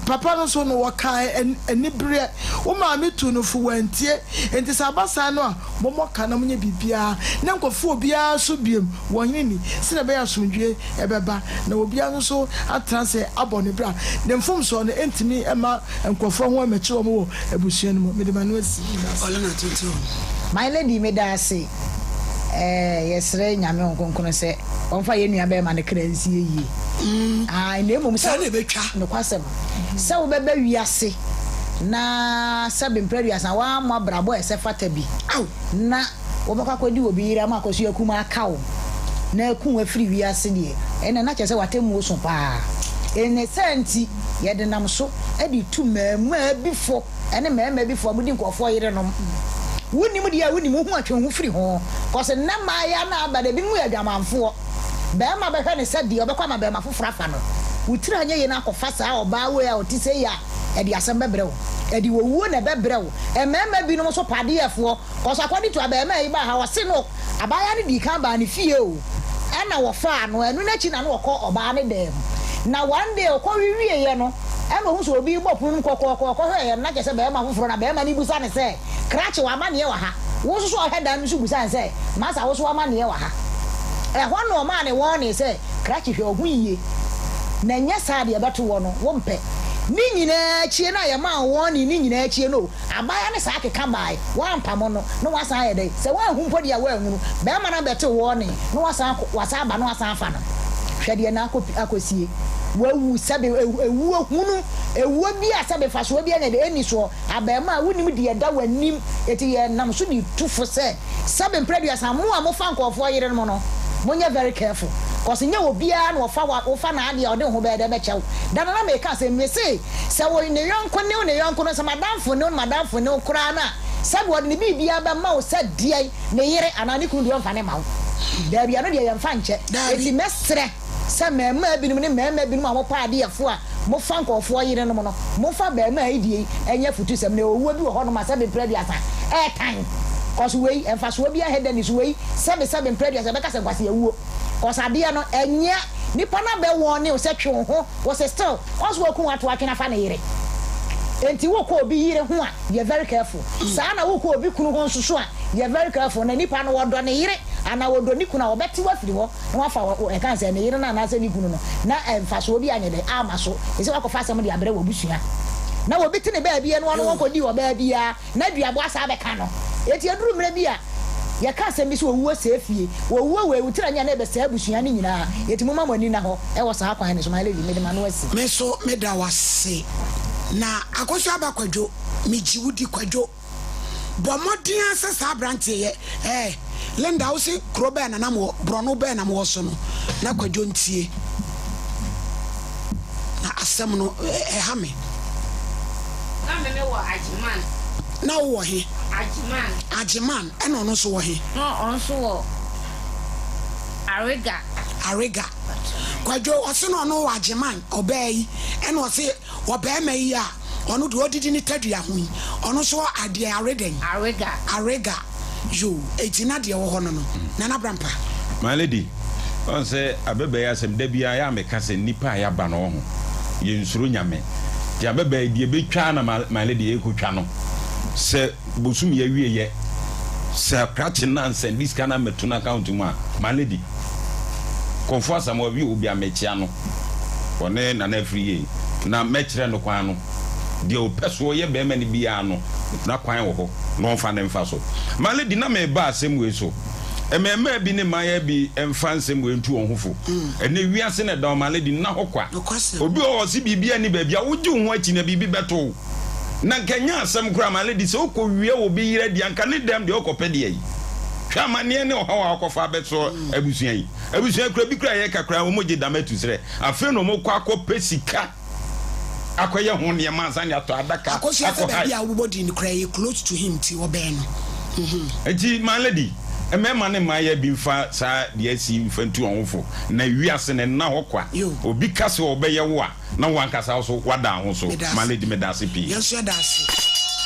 Papa no nso no wɔkaa anibereɛ. Wo maame tuu no fo wantie. Nti sɛ aba saa no a, Mommɔ ka na monyɛ biribiara, na nkurɔfoɔ obiara so biom wɔ hene nni, sɛdeɛ ɛbɛyɛ a asomdwoeɛ bɛba, na obiara nso so atena ase abɔ ne bra. Ne mfomsoɔ no ntumi mma nkurɔfoɔ ho mmɛkyere wɔn wɔ abusua no mu. Mede m'ano asi. Meda ase. Ɔlena Tonto. My lady meda ase eh yɛsrɛ Nyame Honhom Kronkron sɛ ɔmfa yɛn nua bɛɛma no kra nsie yie ae na mmom sɛ Saa na ɛbɛtwa. Nokwasɛm sɛ wobɛba wiase na sɛbe mprɛ aduasa woammɔ abrabɔ a ɛsɛ fata bi na wobɛkɔ akɔdi obi yere ama akɔso akum aka wo na aku wo afiri wiase deɛ, ɛnna na kyerɛ sɛ w'atemmuo so paa. Ne saa nti, yɛde nam so de tu mmarimaa bi fo ne mmarima bi fo a modi nkurɔfoɔ yerenom. Wonnim deɛ a wonim, wo ho atwe wo ho firi ho. Kɔse nnɛ mmayewa no a aba no, ebinom yɛ adwamanfoɔ. Barima bɛhwɛ no sɛ deɛ ɔbɛkɔ ama barima foforɔ afa no. Wo tiri anyɛ yie na akɔfa saa ɔbaa wei a ɔte sei a, ɛde asɛm bɛbrɛ wo. Ɛde owuo na ɛbɛbrɛ wo. Mmarima binom nso pɛ adeyɛfoɔ. Cos according to abarimaa yi baa ha, ɔse no abaayewa no dii kan baa ne fie o, ɛna wɔfaa no, ɛno n'akyi na na ɔkɔ ɔbaa no dan mu. Na one day ɔkɔ wieɛ no, ɛna ɔhu sɛ obi rebɔ pono no mu kɔkɔɔkɔ, ɔkɔhwɛeɛ no na kyerɛ sɛ barima foforɔ na barima no rebisa no sɛ, Krakye w'amaneɛ wɔ ha? Wo nso so a ɔhwɛ dan no so bisaa no sɛ, Masa wo nso w'amaneɛ wɔ ha? Ɛhɔ na ɔmaa no warning sɛ, Krakye hwɛ wo ho yie, na nyɛ saa a deɛ ɛbɛto woɔ no wompɛ. Ne nyinaa akyie no a yɛmaa wo warning ne nyinaa akyie no o, abaayewa no saa keka baae, woampamo no na woasan ayɛ dɛn? Sɛ woanhu mpo deɛ a woanhunu, barima no abɛte wo warning na wasan akɔ, wasan aba na wasan afa no. Hwɛ deɛ na akɔ akɔsie. Wawu sɛbe ewuo hunu, ewuo bi a sɛbe mfasoɔ biara nyɛ dɛn ɛnni soɔ. Abarimaa, wonnim deɛ ɛda w'anim, enti yɛnam so de tu fo sɛ, sɛbe mprɛ aduasa, mo a mofa nkurɔfoɔ yerenom no, monyɛ very careful, cos nyɛ obiara na ɔfa wa, wofa n'adeɛ a ɔde wo ho bɛyɛ dɛ bɛkyɛ wo. Da no na meka asɛm, mese, sɛ wo ne yɔnko ne wo ne yɔnko no, sɛ m'adamfo ne wo ne m'adamfo ne wo koraa no a, sɛbe ɔde ne biribiara bɛma wo sɛ deɛn, ne yere anaa ne kunu deɛ ɔmfa no mma wo. Daabi, ɛno deɛ yɛmfa nkyɛ. Enti mɛsrɛ. Sɛ mmarimaa binom ne mmarima binom a mopɛ adeyɛfoɔ a mofa nkurɔfoɔ yerenom no, momfa abarimaa yi deɛ yi nyɛ afutusɛm. Na owuo bi wɔ hɔnom a sɛbe mprɛ aduasa ɛɛtan, cos wei mfasoɔ biara hɛ da nni so, wei sɛbe sɛbe mprɛ aduasa yɛbɛka sɛ nkwaseawuo, cos adeɛ no ɛnyɛ nipa no abɛ warne wo sɛ twe wo ho, wo se still ɔnso waku wo ato atwene afa ne yere. Enti wokɔ obi yere ho a, yɛ very careful. Saa na wokɔ obi kunu ho nso so a, yɛ very careful. Na nipa no ɔdɔ ne yere anaa ɔdɔ ne kunu a, ɔbɛte wo afiri hɔ na wafa wo, ɛka ne sɛ ne yere no anaasɛ ne kunu no, na mfasoɔ bi anyɛ dɛn amma so. Ɛsɛ woakɔfa asɛm de abrɛ w'abusua. Na obi te ne baabi ɛno ano ɔnkɔdii ɔbaa biara. Na duabɔ asan abɛka no. Enti ɛduru mmerɛ bi a, yɛka asɛm bi sɛ owuo sɛe fie, owuo wei, wo tiri anyɛ a na ɛbɛsɛe abusua no nyinaa. Enti momma mo ani nna hɔ wɔ saa kwan no so. My lady, mede m'ano asi. Me nso meda wo ase. Na Akosua Aba Kwadwo, megye wo di Kwadwo. Bɔ mmɔden ara sɛ saa aberanteɛ yɛ eh. Linda wo se kuro bɛn na na mowɔ, borɔno bɛn na mowɔ so no, na Kwadwo ntie. Na asɛm no ɛha me. Na me me wɔ Agyeman. Na wo wɔ he? Agyeman. Agyeman, ɛna ɔno nso wɔ he? Na ɔno nso wɔ Ariga. Ariga. Kwadwo, ɔse na ɔno wɔ Agyeman, ɔbaa yi, ɛna ɔse ɔbarima yi a ɔno deɛ ɔdidi ne tadua ho yi, ɔno nso wɔ adeɛ, are dɛn? Arega. Arega. Yoo, enti na deɛ ɛwɔ hɔ no no, Nana Brampa. My lady, ɔn sɛ abɛbɛɛ yi asɛm, da biara yɛ a meka sɛ nnipa a yɛaba no ɔho, yɛnsuro Nyame. Nti abɛbɛɛ yi deɛ ɛbɛtwa ara na my lady yɛrekɔtwa no. Sɛ bosom yi awieɛ, sɛ krakye no ansɛnde sika no ammɛto n'account mu a, my lady, Kɔmfo Asamoah bi wɔ hɔ bi a mekyea no, ɔne Nana Afriyie, na mɛkyerɛ no kwan no. Deɛ ɔpɛ so ɔyɛ barima no biara no, na kwan wɔ hɔ na ɔmfa no mfa so. My lady, na mereba asɛm wei so. Mmarimaa bi ne mmaayaa bi mfa nsɛm wei ntu wɔn ho fo. Ɛnnɛ wiase na ɛda hɔ, my lady, nna hɔ kwa. Obi wɔ hɔ a ɔse biribiara nni baabi a, wogye wo ho akyi na biribi bɛto wo. Na nka ɛnyɛ asɛm koraa, my lady, sɛ wokɔwia obi yere adi a, nka ne dɛm deɛ wokɔpɛ deɛ yi. Hwɛ amanneɛ ne ɔhaw a wokɔfa abɛso abusua yi. Abusua kura bi koraa a yɛreka koraa, wɔgye dam atu serɛ. Afei na wɔkɔ akɔpɛ sika akɔyɛ ho nneɛma ansa na yɛatɔ adaka Akosua sɛ akɔ baabi hae. a wobobɔ din no koraa ɛyɛ close to him nti wɔbɛn no. Nti my lady, mmarima ne mmayewa bi mfa saa deɛ asi yi mfa ntu wɔn ho fo. Na wiase no nna hɔ kwa. Obi ka sɛ ɔbɛyɛ wo a, na wo ankasa nso woada wo ho so. Meda My ase. lady, meda ase pii. Yɛn nso yɛda ase.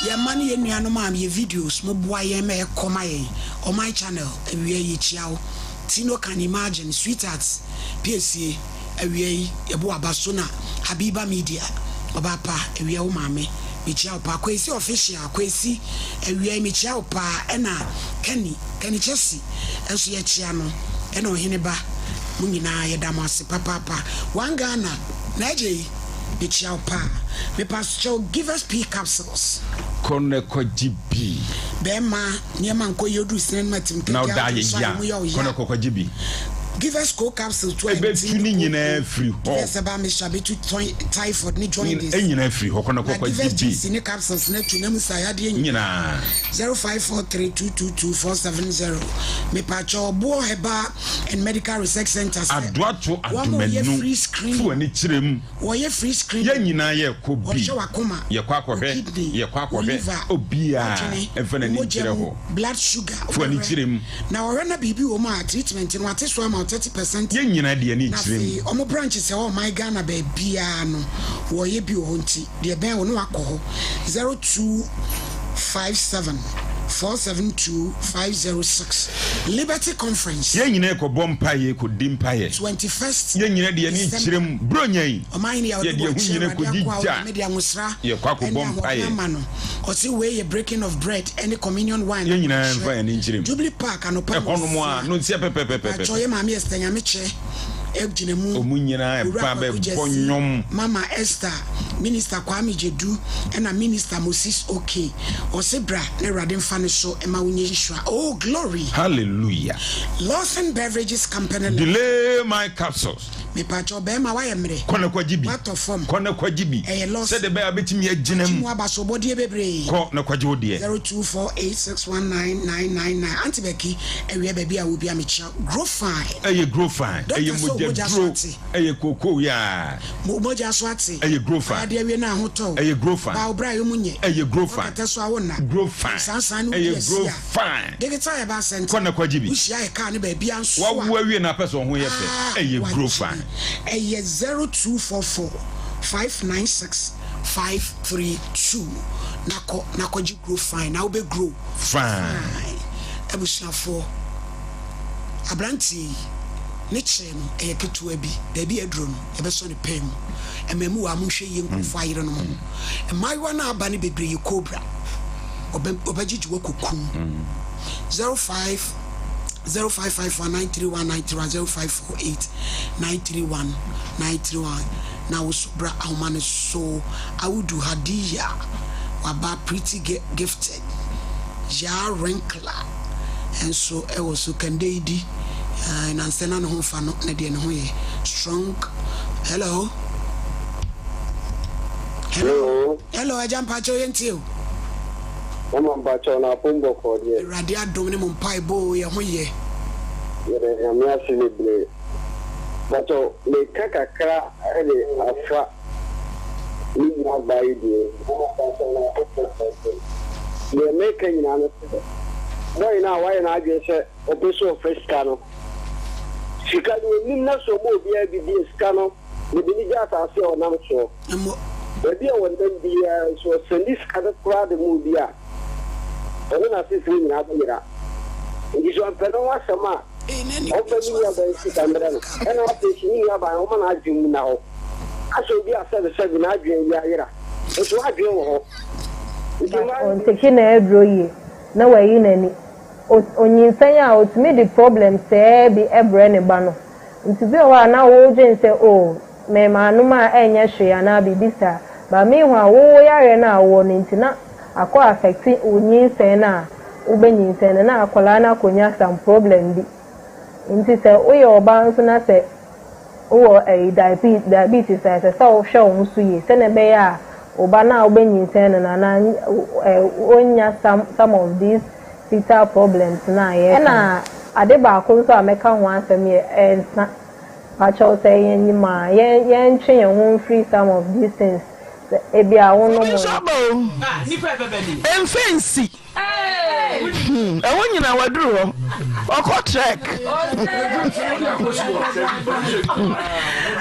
Yɛn mma ne yɛn nuanom a yɛ videos mo boa yɛn ma ɛkɔ ma yɛn. Ɔman channel, awia yi yɛkyia wo. Tino can imagine, sweetheart, piesie. Awia yi yɛbɔ w'aba so na Habiba media ɔbaa pa awia wo maame mekyia wo paa Kwesi official Kwesi awia yi mekyia wo paa ɛna Kenny Kenny Chessy nso yɛkyia no ɛna ɔhene ba mo nyinaa yɛda mo ase papaapa One Ghana na agye yi mekyia wo paa mepakyɛw give us pee capsules. Kɔ na kɔgye bi. Bɛɛma nneɛma nkɔ yie oduru sene no ma tim Na kɛkɛ ɔda adwene so ayɛ a emu yɛ a, kɔ na ɔya. kɔkɔgye bi. Give us cold capsules to empty Ɛbɛtu ne ne nyinaa kooko. afiri hɔ. Give us herbal mixture bɛtu typhoid ne jaundice. Nyinaa afiri hɔ, kɔ na Na give kɔkɔgye us bi. juice ne capsules na tu nam nsaeyadeɛ nyinaa. nyinaa. 0543222470 Mepakyɛw Ɔboɔ Herbal and Medical Research Centre sɛ Adoato wɔn yɛ Adomanu, free fa screening. w'ani kyerɛ mu. Wɔyɛ free screening. Yɛn nyinaa yɛkɔ bi. Wɔhwɛ w'akoma, Yɛkɔ wo akɔhwɛ, kidney, yɛkɔ wo akɔhwɛ. liver, Obiara w'adwene, mfa wo n'ani mogya nkyerɛ mu, hɔ. blood sugar, Fa w'ani wobɛhwɛ. kyerɛ mu. Na wɔhwɛ na biribi wɔ mu a, treatment no wɔate so ama wo 30%. Yɛn nyinaa de yɛn ani Na kyerɛ mu. afei wɔn branches a ɛwɔ ɔman Ghana baabiara no, wɔyɛ bi wɔ hɔ nti deɛ ɛbɛn wo no wakɔ hɔ. 0257 472 506. Liberty Conference. Yɛn nyinaa rekɔbɔ mpaeɛ, rekɔdi mpaeɛ. 21st Yɛn nyinaa de yɛn ani December. kyerɛ mu. Buronya yi, Ɔman no yɛde yɛ yɛn ho ɔde nyinaa Awurade kɔdi akoa gya. Onyame de ahosra Yɛkɔ akɔbɔ ɛne ahoɔden mpaeɛ. ama no. Ɔse wei yɛ breaking of bread ɛne communion wine Yɛn nyinaa mfa akwankyerɛ. yɛn ani nkyerɛ mu. Jubilee Park anɔpa Ɛhɔnom a, nonsia. nonsia pɛpɛpɛpɛpɛ. Mpakyɛw yɛ maame Esther Nyamekyɛ gyina mu. Wɔn nyinaa Owura ba Kwaku bɛbɔ Gyasi, nnwom. Mama Esther, Minister Kwame Gyedu ɛna Minister Moses Okey. Ɔse bra na Awurade mfa ne so ma wo nyɛ nhyira. Oh glory! Hallelujah. Lawson Beverages Company Limited. Delay my capsules. Mepakyɛw bɛɛma wayɛ mmerɛ. Kɔ na kɔgye bi. Watɔ fam. Kɔ na kɔgye bi. Ɛyɛ lɔs. Sɛdeɛ ɛbɛyɛ a wobɛtumi agyina Wakyi mu. mu abasobɔdeɛ bebree. Kɔ na kɔgye wo deɛ. 0248619999 Auntie Becky awia baabi a wɔ bia mekyia wo. Grow fine. Ɛyɛ grow fine. Doctor Ɛyɛ sɛ wo mogya mogya so duro. ate. Ɛyɛ kookoo yaa. Mo mogya so ate. Ɛyɛ grow fine. Wayɛ adeɛ awie na ahotɔ wo. Ɛyɛ grow fine. Baa wo bra yɛ mu nyɛ. Ɛyɛ grow Wɔ fine. kɛtɛ so a wo nna. Grow fine. Nsansan ne wo di Ɛyɛ asi grow a. fine. Digital Herbal Center. Kɔ na kɔgye bi. Wohyia yɛ kaa no baabi a nso a. Wawo awie na apɛ sɛ ɔho yɛ fɛ. Ah, Ɛyɛ grow wagye fine. bi. Ɛyɛ 0244 596 532 na kɔ na kɔgye grow fine na wobɛ grow Fine. fine. Abusuafoɔ, aberanteɛ yi. Ne kyere no, ɛyɛ ketewa bi. Baabi a aduro no, yɛbɛsɔ no pɛɛ mu. Mmaamuwaa, monhwɛ yie nkurɔfoɔ ayerenom ho. Mmaayewa no a aba no bebree yɛ cobra. Ɔbɛ, ɔbɛgyegye wo akɔku wo. 05 0551 931 931 0548 931 931 na wo so bra ahoma no so. Audu Hadiya, waba Pretty Gifted, Yaa Wrinkler nso wɔ so. Kandeidi, eh, nansɛ na ne ho mfa no, na deɛ ne ho yɛ strong. Hello. Hello. Hello, agya mpakyɛw yɛntie o. Mama mpakyɛw na apom bɔkɔɔ deɛ. Awurade adom ne mo mpaebɔ o, yɛ ho yɛ. Yɛda Nyame ase bebree. Mpakyɛw meka kakra de afa me nua baa yi deɛ yi. Deɛ meka nyinaa ne sɛ, boy no a wayɛ n'adwene sɛ ɔpɛ sɛ ɔfa sika no, sika no ɔnim na sɛ ɔma obiara bi di a, sika no mede no gya asase a ɔnam soɔ. Baabi a ɔnam biara nso ɔsɛnde sika no koraa de ma obi a, ɔne n'asefoɔ nyinaa bɛyera. Nti sɛ ɔmpɛ ne ho asɛm a, ɔmfa ne nuabaa yi sika mmrɛ no. Ɛna afei nso ne nuabaa no, ɔmma n'adwene mu nna hɔ. Asɛ obi a sɛbesɛbe n'adwene ayi ayera, nso adwene wɔ hɔ. Nti But mmaa no bi ɔntake n'aduro yie na wayi n'ani. Onyinsɛn a otumi de problem sɛɛ bi brɛ ne ba no. Nti bi wɔ hɔ a na wodwen sɛ oh me manom a ɛnyɛ hwee anaa biribi saa. But meanwhile wo wo yareɛ no a wowɔ no nti na akɔ affect wo nyinsɛn no a wobɛnyinsɛn no na akwadaa no akɔnya some problem bi. Nti sɛ woyɛ ɔbaa nso na sɛ wowɔ ɛyi diabetes a ɛsɛ sɛ wohwɛ wo ho so yie sɛdeɛ ɛbɛyɛ a wo ba no a wobɛnyinsɛn no no anaa ɔnnya some some of these fetal problems no a yɛreka no. Ɛna ade baako nso a mɛka ho asɛm yɛ nsa. Pakyɛw sɛ yɛnyim a yɛn yɛntwe yɛn ho mfiri some of these things sɛ ebia wonom Obi nso nsa. aba o, mfe nsi. Hmm, ɛhɔ nyina waduru hɔ. Ɔkɔ trek.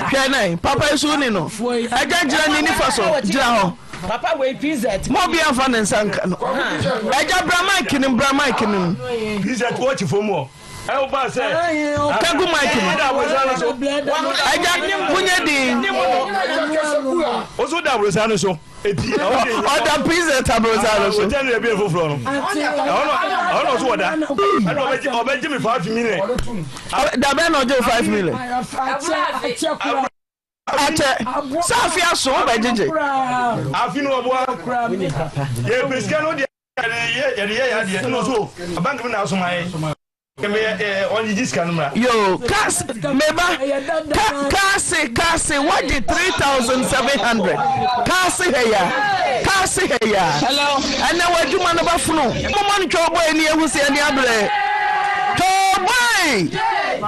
Hwɛ nɛ, papa yi so woni no. Agya gyina ne nifa so, gyina hɔ. Papa wei PZ. Mo obi anfa ne nsa nka no. Agya bra mic no bra mic no mu. PZ wɔkye fam hɔ. Ka gu mic no. Agya munyɛ din. Oso da aborosan no so. Ɔda PZ aborosan no so. Ɔda no ebi foforɔ no. Ɛhɔ na ɔso ɔda. Ɛna ɔbɛgye me 5 million. Dabɛn na ɔgye wo 5 million. Akyɛ sɛ afe aso wobɛgyegye. Afe no ɔboa. Yɛpɛ sika no deɛ yɛde yɛ yɛ adeɛ ɛna ɔso bank mi na asoma yɛ. Ɔngyegye sika no mmra. Yoo kas meba ka kaase kaase wagye 3700 kaase hɛ ya kaase hɛ ya ɛnɛ w'adwuma no bɛfono moma no twɔbɔe ne yɛhu sɛ yɛne abrɛ twɔbɔe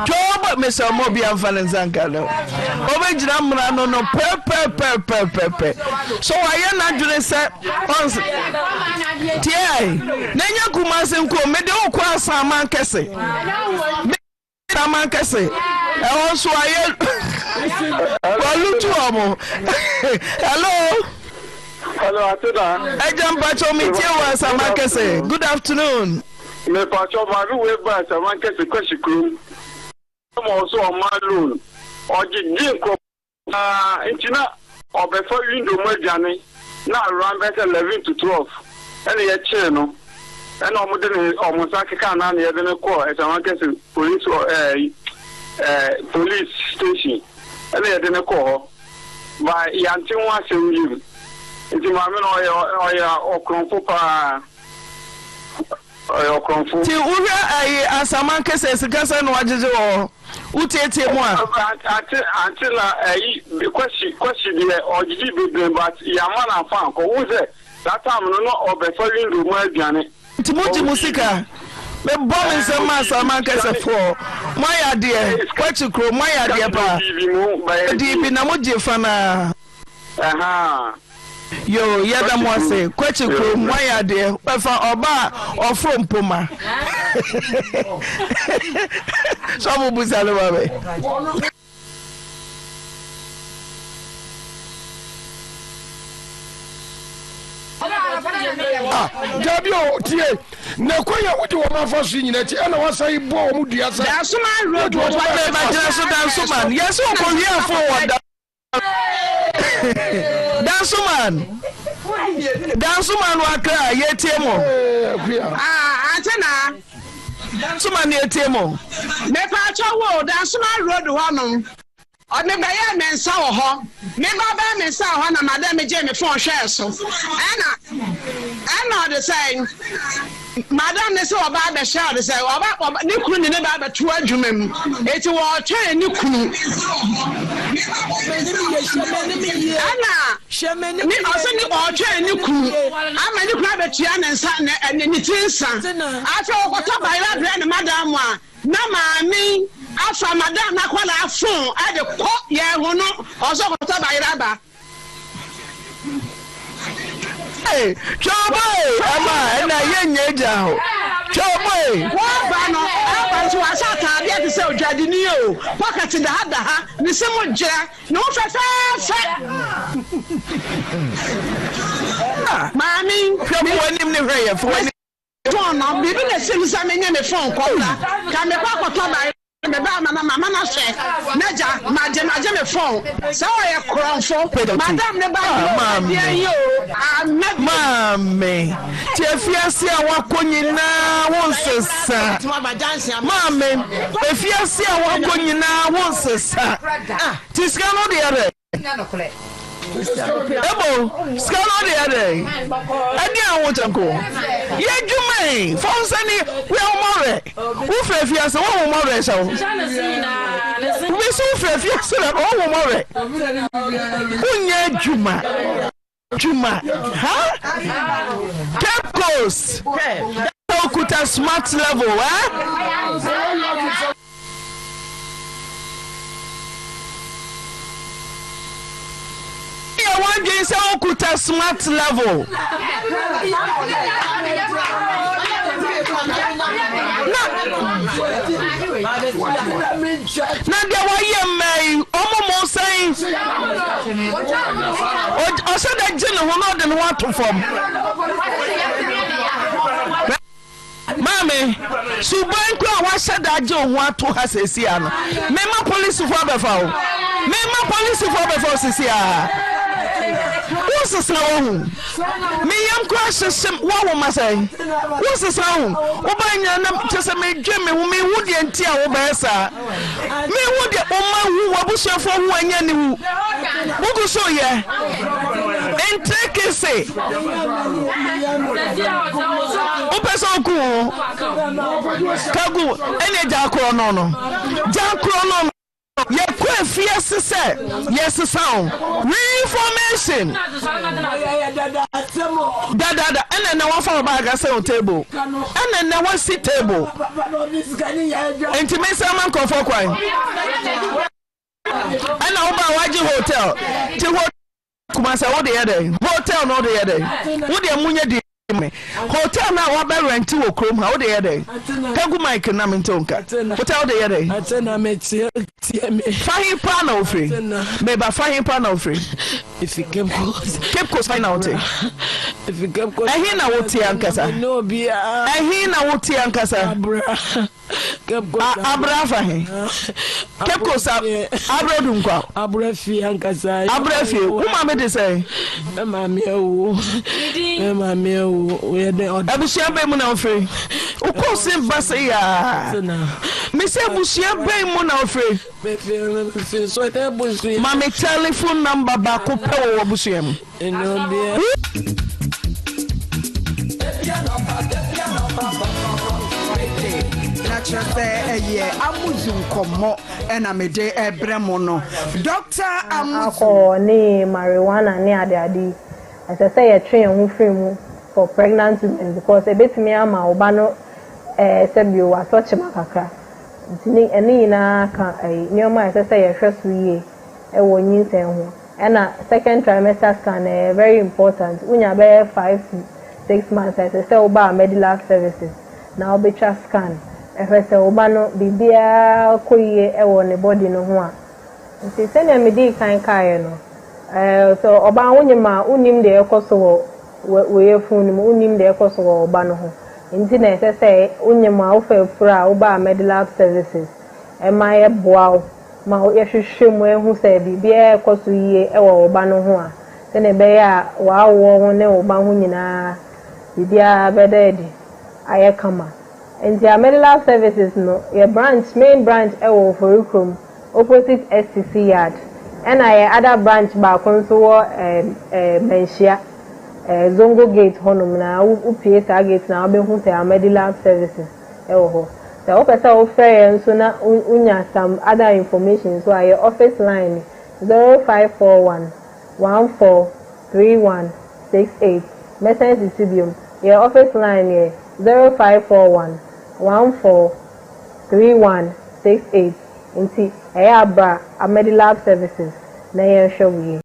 twɔbɔe mesɛ ɔma obi amfa ne nsa nka no ɔbɛgyina mmara no no pɛpɛpɛpɛpɛ so wayɛ n'adwene sɛ ɔns tiɛ na ɛnyɛ Kumasi nko mede wo kɔ Asaman kɛse Asaman kɛse ɛhɔ nso ayɛ walutu ɔmo hello. Hello, Atena. Ẹja mpatsọ mi tie wɔ Asaman kɛse. Good afternoon. Mepatsọ maame wei ba Asaman kɛse Kwasi kurom. Ma ɔsɛ ɔma loan. Ɔgyegye nkurɔfo paa nti na ɔbɛfa window mu adwane na around bɛyɛ sɛ 11 to 12 ɛna yɛkyee no ɛna ɔmo de ne ɔmo nsa keka na na yɛde no kɔɔ Ɛsɛnwankɛse police ɛɛ ɛɛ police station ɛna yɛde no kɔɔ hɔ ba yante ho asɛm yie nti maame no ɔyɛ ɔyɛ ɔkorɔmfo paa. Ɔyɛ ɔkorɔmfo. Nti wohwɛ ayi Asaman kese sika sɛn na wagyegye wɔ hɔ? Wotietie mu a. Ante ante na ayi Kwasi Kwasi deɛ ɔgyegye bebree but yɛamma no amfa ankɔ. Wohu sɛ saa time no na ɔbɛfa window mu adwane. Nti mogye mo sika? Mebɔ me nsam ma Asaman kese foɔ. Moayɛ adeɛ. Kwakye kuro moayɛ adeɛ paa. Ɔdii bi na mogye fa no ara. Ɛhaa. Yoo yɛda mo ase kwakye kurom moayɛ adeɛ ɛfa ɔba a ɔforo mpoma sɔfo busa no ma me. Ah, dabi o, tie. Na kwan a wode wɔn afa so yi nyinaa akyi, ɛna woasan yi bɔ wɔn dua sɛ. Dansoman road wode wɔn Wode bɛgyina so Dansoman. Yɛsɛ ɔkɔwiafoɔ wɔ da. Dansoman. Dansoman wɔ Accra, yɛtie mo. Ah, ante na. Dansoman yɛtie mo. Mepatwa wo, Dansoman road hɔ nom. Ɔde bɛyɛɛ me nsa wɔ hɔ. Me ba bɛɛ me nsa wɔ hɔ na madam gyee me phone hwɛɛ so. Ɛna ɛna ɔde sɛn madam ne sɛ ɔba abɛhwɛ ɔde sɛ ɔba ɔba ne kunu ne ne ba abɛto adwuma mu. Eti wɔɔtwɛn ne kunu. Ɛna ne ɔsɛ ne ɔɔtwɛn ne kunu ama ne kunu abɛtua ne nsa ne ne tiri nsa. Afei ɔkɔtɔ bayerɛ brɛ ne madam a. Na maame yi afa madam n'akwadaa phone de kɔ yɛn ho no ɔsɛ ɔkɔtɔ bayerɛ aba. Hey, twɛ ɔbɔ ee, ɛma ɛna yɛ nyɛ gya hɔ. Twɛ ɔbɔ ee. Wɔba no, ɛba nso wahyɛ ataadeɛ te sɛ odwadini o, pocket da ha da ha, ne se mu gyerɛ, ne ho fɛfɛɛfɛ. Maame yi. Hwɛ fo w'anim ne hwɛ yɛ fo w'anim. Phone no, biribi na ɛsi me sɛ menye me phone kɔbra. Ka mekɔ akɔtɔ bayerɛ meba ama no mama no ahwɛ. N'agya, magye magye me phone. Sɛ ɔyɛ korɔmfo. Madam ne ba deɛ o, adeɛ yi o, amma bio. Maame, te afiase a wakɔ nyinaa wo nsesa. Maame, afiase a wakɔ nyinaa wo nsesa. Te sika no deɛ dɛ. Ebo, sika no ɔde yɛ dɛ? Ɛde a wo kyɛnko. Yɛ adwuma yi, fa wo nsa ni, wia wo mɔwerɛ. Wo fira fi ase, wo wo mɔwerɛ hyɛ wo. Wobɛsi wo fira fi ase na wo wo mɔwerɛ. Wonyɛ adwuma. Adwuma. Ha? Cape Coast. Okuta smart level, eh? Yɛ w'adwene sɛ wokuta smart level. Na na deɛ wayɛ mmaa yi ɔmo mo sɛn ɔsɛ dɛ gye ne ho na ɔde ne ho ato fam. Maame, suban koro a woahyɛ da agye wo ho ato ha seesei ara no, mema polisifo abɛfa wo. Mema polisifo abɛfa wo seesei ara. Wonsesa wahu. Me yam koraa hyehye me. Woawo ma sɛn? Wonsesa ho. Woba nyina na kyerɛ sɛ medwen me ho, mehu deɛ nti a wobɛyɛ saa. Mehu deɛ wo mma wu, w'abusuafoɔ wu ɛnyɛ aniwu. Wogu so yɛ ntirekese. Wopɛ sɛ woku wo ho? Kagu ɛne gya korɔ no no. Gya korɔ no no. Yɛkɔ afiase sɛ yɛsesa wo. Reformation. Dadaada ɛna ɛnɛ wafa wo bag asɛn wo table. Ɛna ɛnɛ wasi table. Nti me nsa ma nkurɔfoɔ kwan. Ɛna wo ba wagye hotel. Ti hotel Kumasi wo de yɛ dɛn? Hotel no wo de yɛ dɛn? Wo deɛ munyɛ di me. Hotel no a wabɛ rɛnte wɔ kurom ha wo de yɛ dɛn? Ka gu mic na mente wo nka. Hotel wo de yɛ dɛn? Fa he paa na wofiri? Meba fa he paa na wofiri? Efi Cape Coast. Cape Coast he na wote? Efi Cape Coast. Ɛhe na wote ankasa? Ɛhe na wote ankasa? Abra. Cape Coast. Abra afa he? Cape Coast Abra Dunkwa. Abra fie ankasa. Abra fie. Wo maame de sɛn? Me maame awu. Me maame awu. Woyɛ dɛ ɔda. Abusua bɛn mu na wofiri? Wokɔ se ba se yaa. Mese abusua bɛn mu na wofiri? Ma me telephone number baako pɛ wɔ w'abusua mu. Na kyerɛ sɛ ɛyɛ Amuzu nkɔmmɔ ɛna mede ɛbrɛ mo no. Doctor Amuzu. Alcohol ne marijuana ne adeade yi, ɛsɛ sɛ yɛtwe yɛn ho firi mu for pregnant women because ɛbɛtumi ama wo ba no ɛɛ sɛbio watɔ kyema kakra. Nti ne ɛno nyinaa ka ɛyi nneɛma a ɛsɛ sɛ yɛhwɛ so yie wɔ nyinsɛn ho. Ɛna second trimester scan no ɛyɛ very important. Wonya bɛyɛ 5 to 6 months a ɛsɛ sɛ woba Medilab services na wobɛtwa scan hwɛ sɛ wo ba no biribiara kɔ yie wɔ ne body no ho a. Nti sɛnea medii kan kaeɛ no, ɛɛ sɛ ɔbaa wonyem a wonnim deɛ ɛrekɔ so wɔ. wo yafunu no mu, wonnim deɛ ɛrekɔ so wɔ wo ba no ho. Nti na ɛsɛ sɛ wonyem a wofa afuru a woba Medilab Services ma yɛboa wo ma yɛhwehwɛ mu hu sɛ biribiara rekɔ so yie wɔ wo ba no ho a, sɛdeɛ ɛbɛyɛ a w'awoɔ ho ne wo ba ho nyinaa biribiara bɛda adi ayɛ kama. Nti Amedilab Services no, yɛ branch, main branch wɔ Oforikrom, opposite STC yard, ɛna yɛ other branch baako nso wɔ Manhyia, Zongo gate hɔnom na wopue saa gate no a wobɛhu sɛ Amedilab Services wɔ hɔ. Sɛ wopɛ sɛ wofrɛ yɛn nso na wonya some other information nso a, yɛ office line ne 0541 14 31 68. Mɛsan asi so biom, yɛ office line yɛ 0541 14 31 68. Nti ɛyɛ a bra Amedilab Services na yɛnhwɛ wo yie.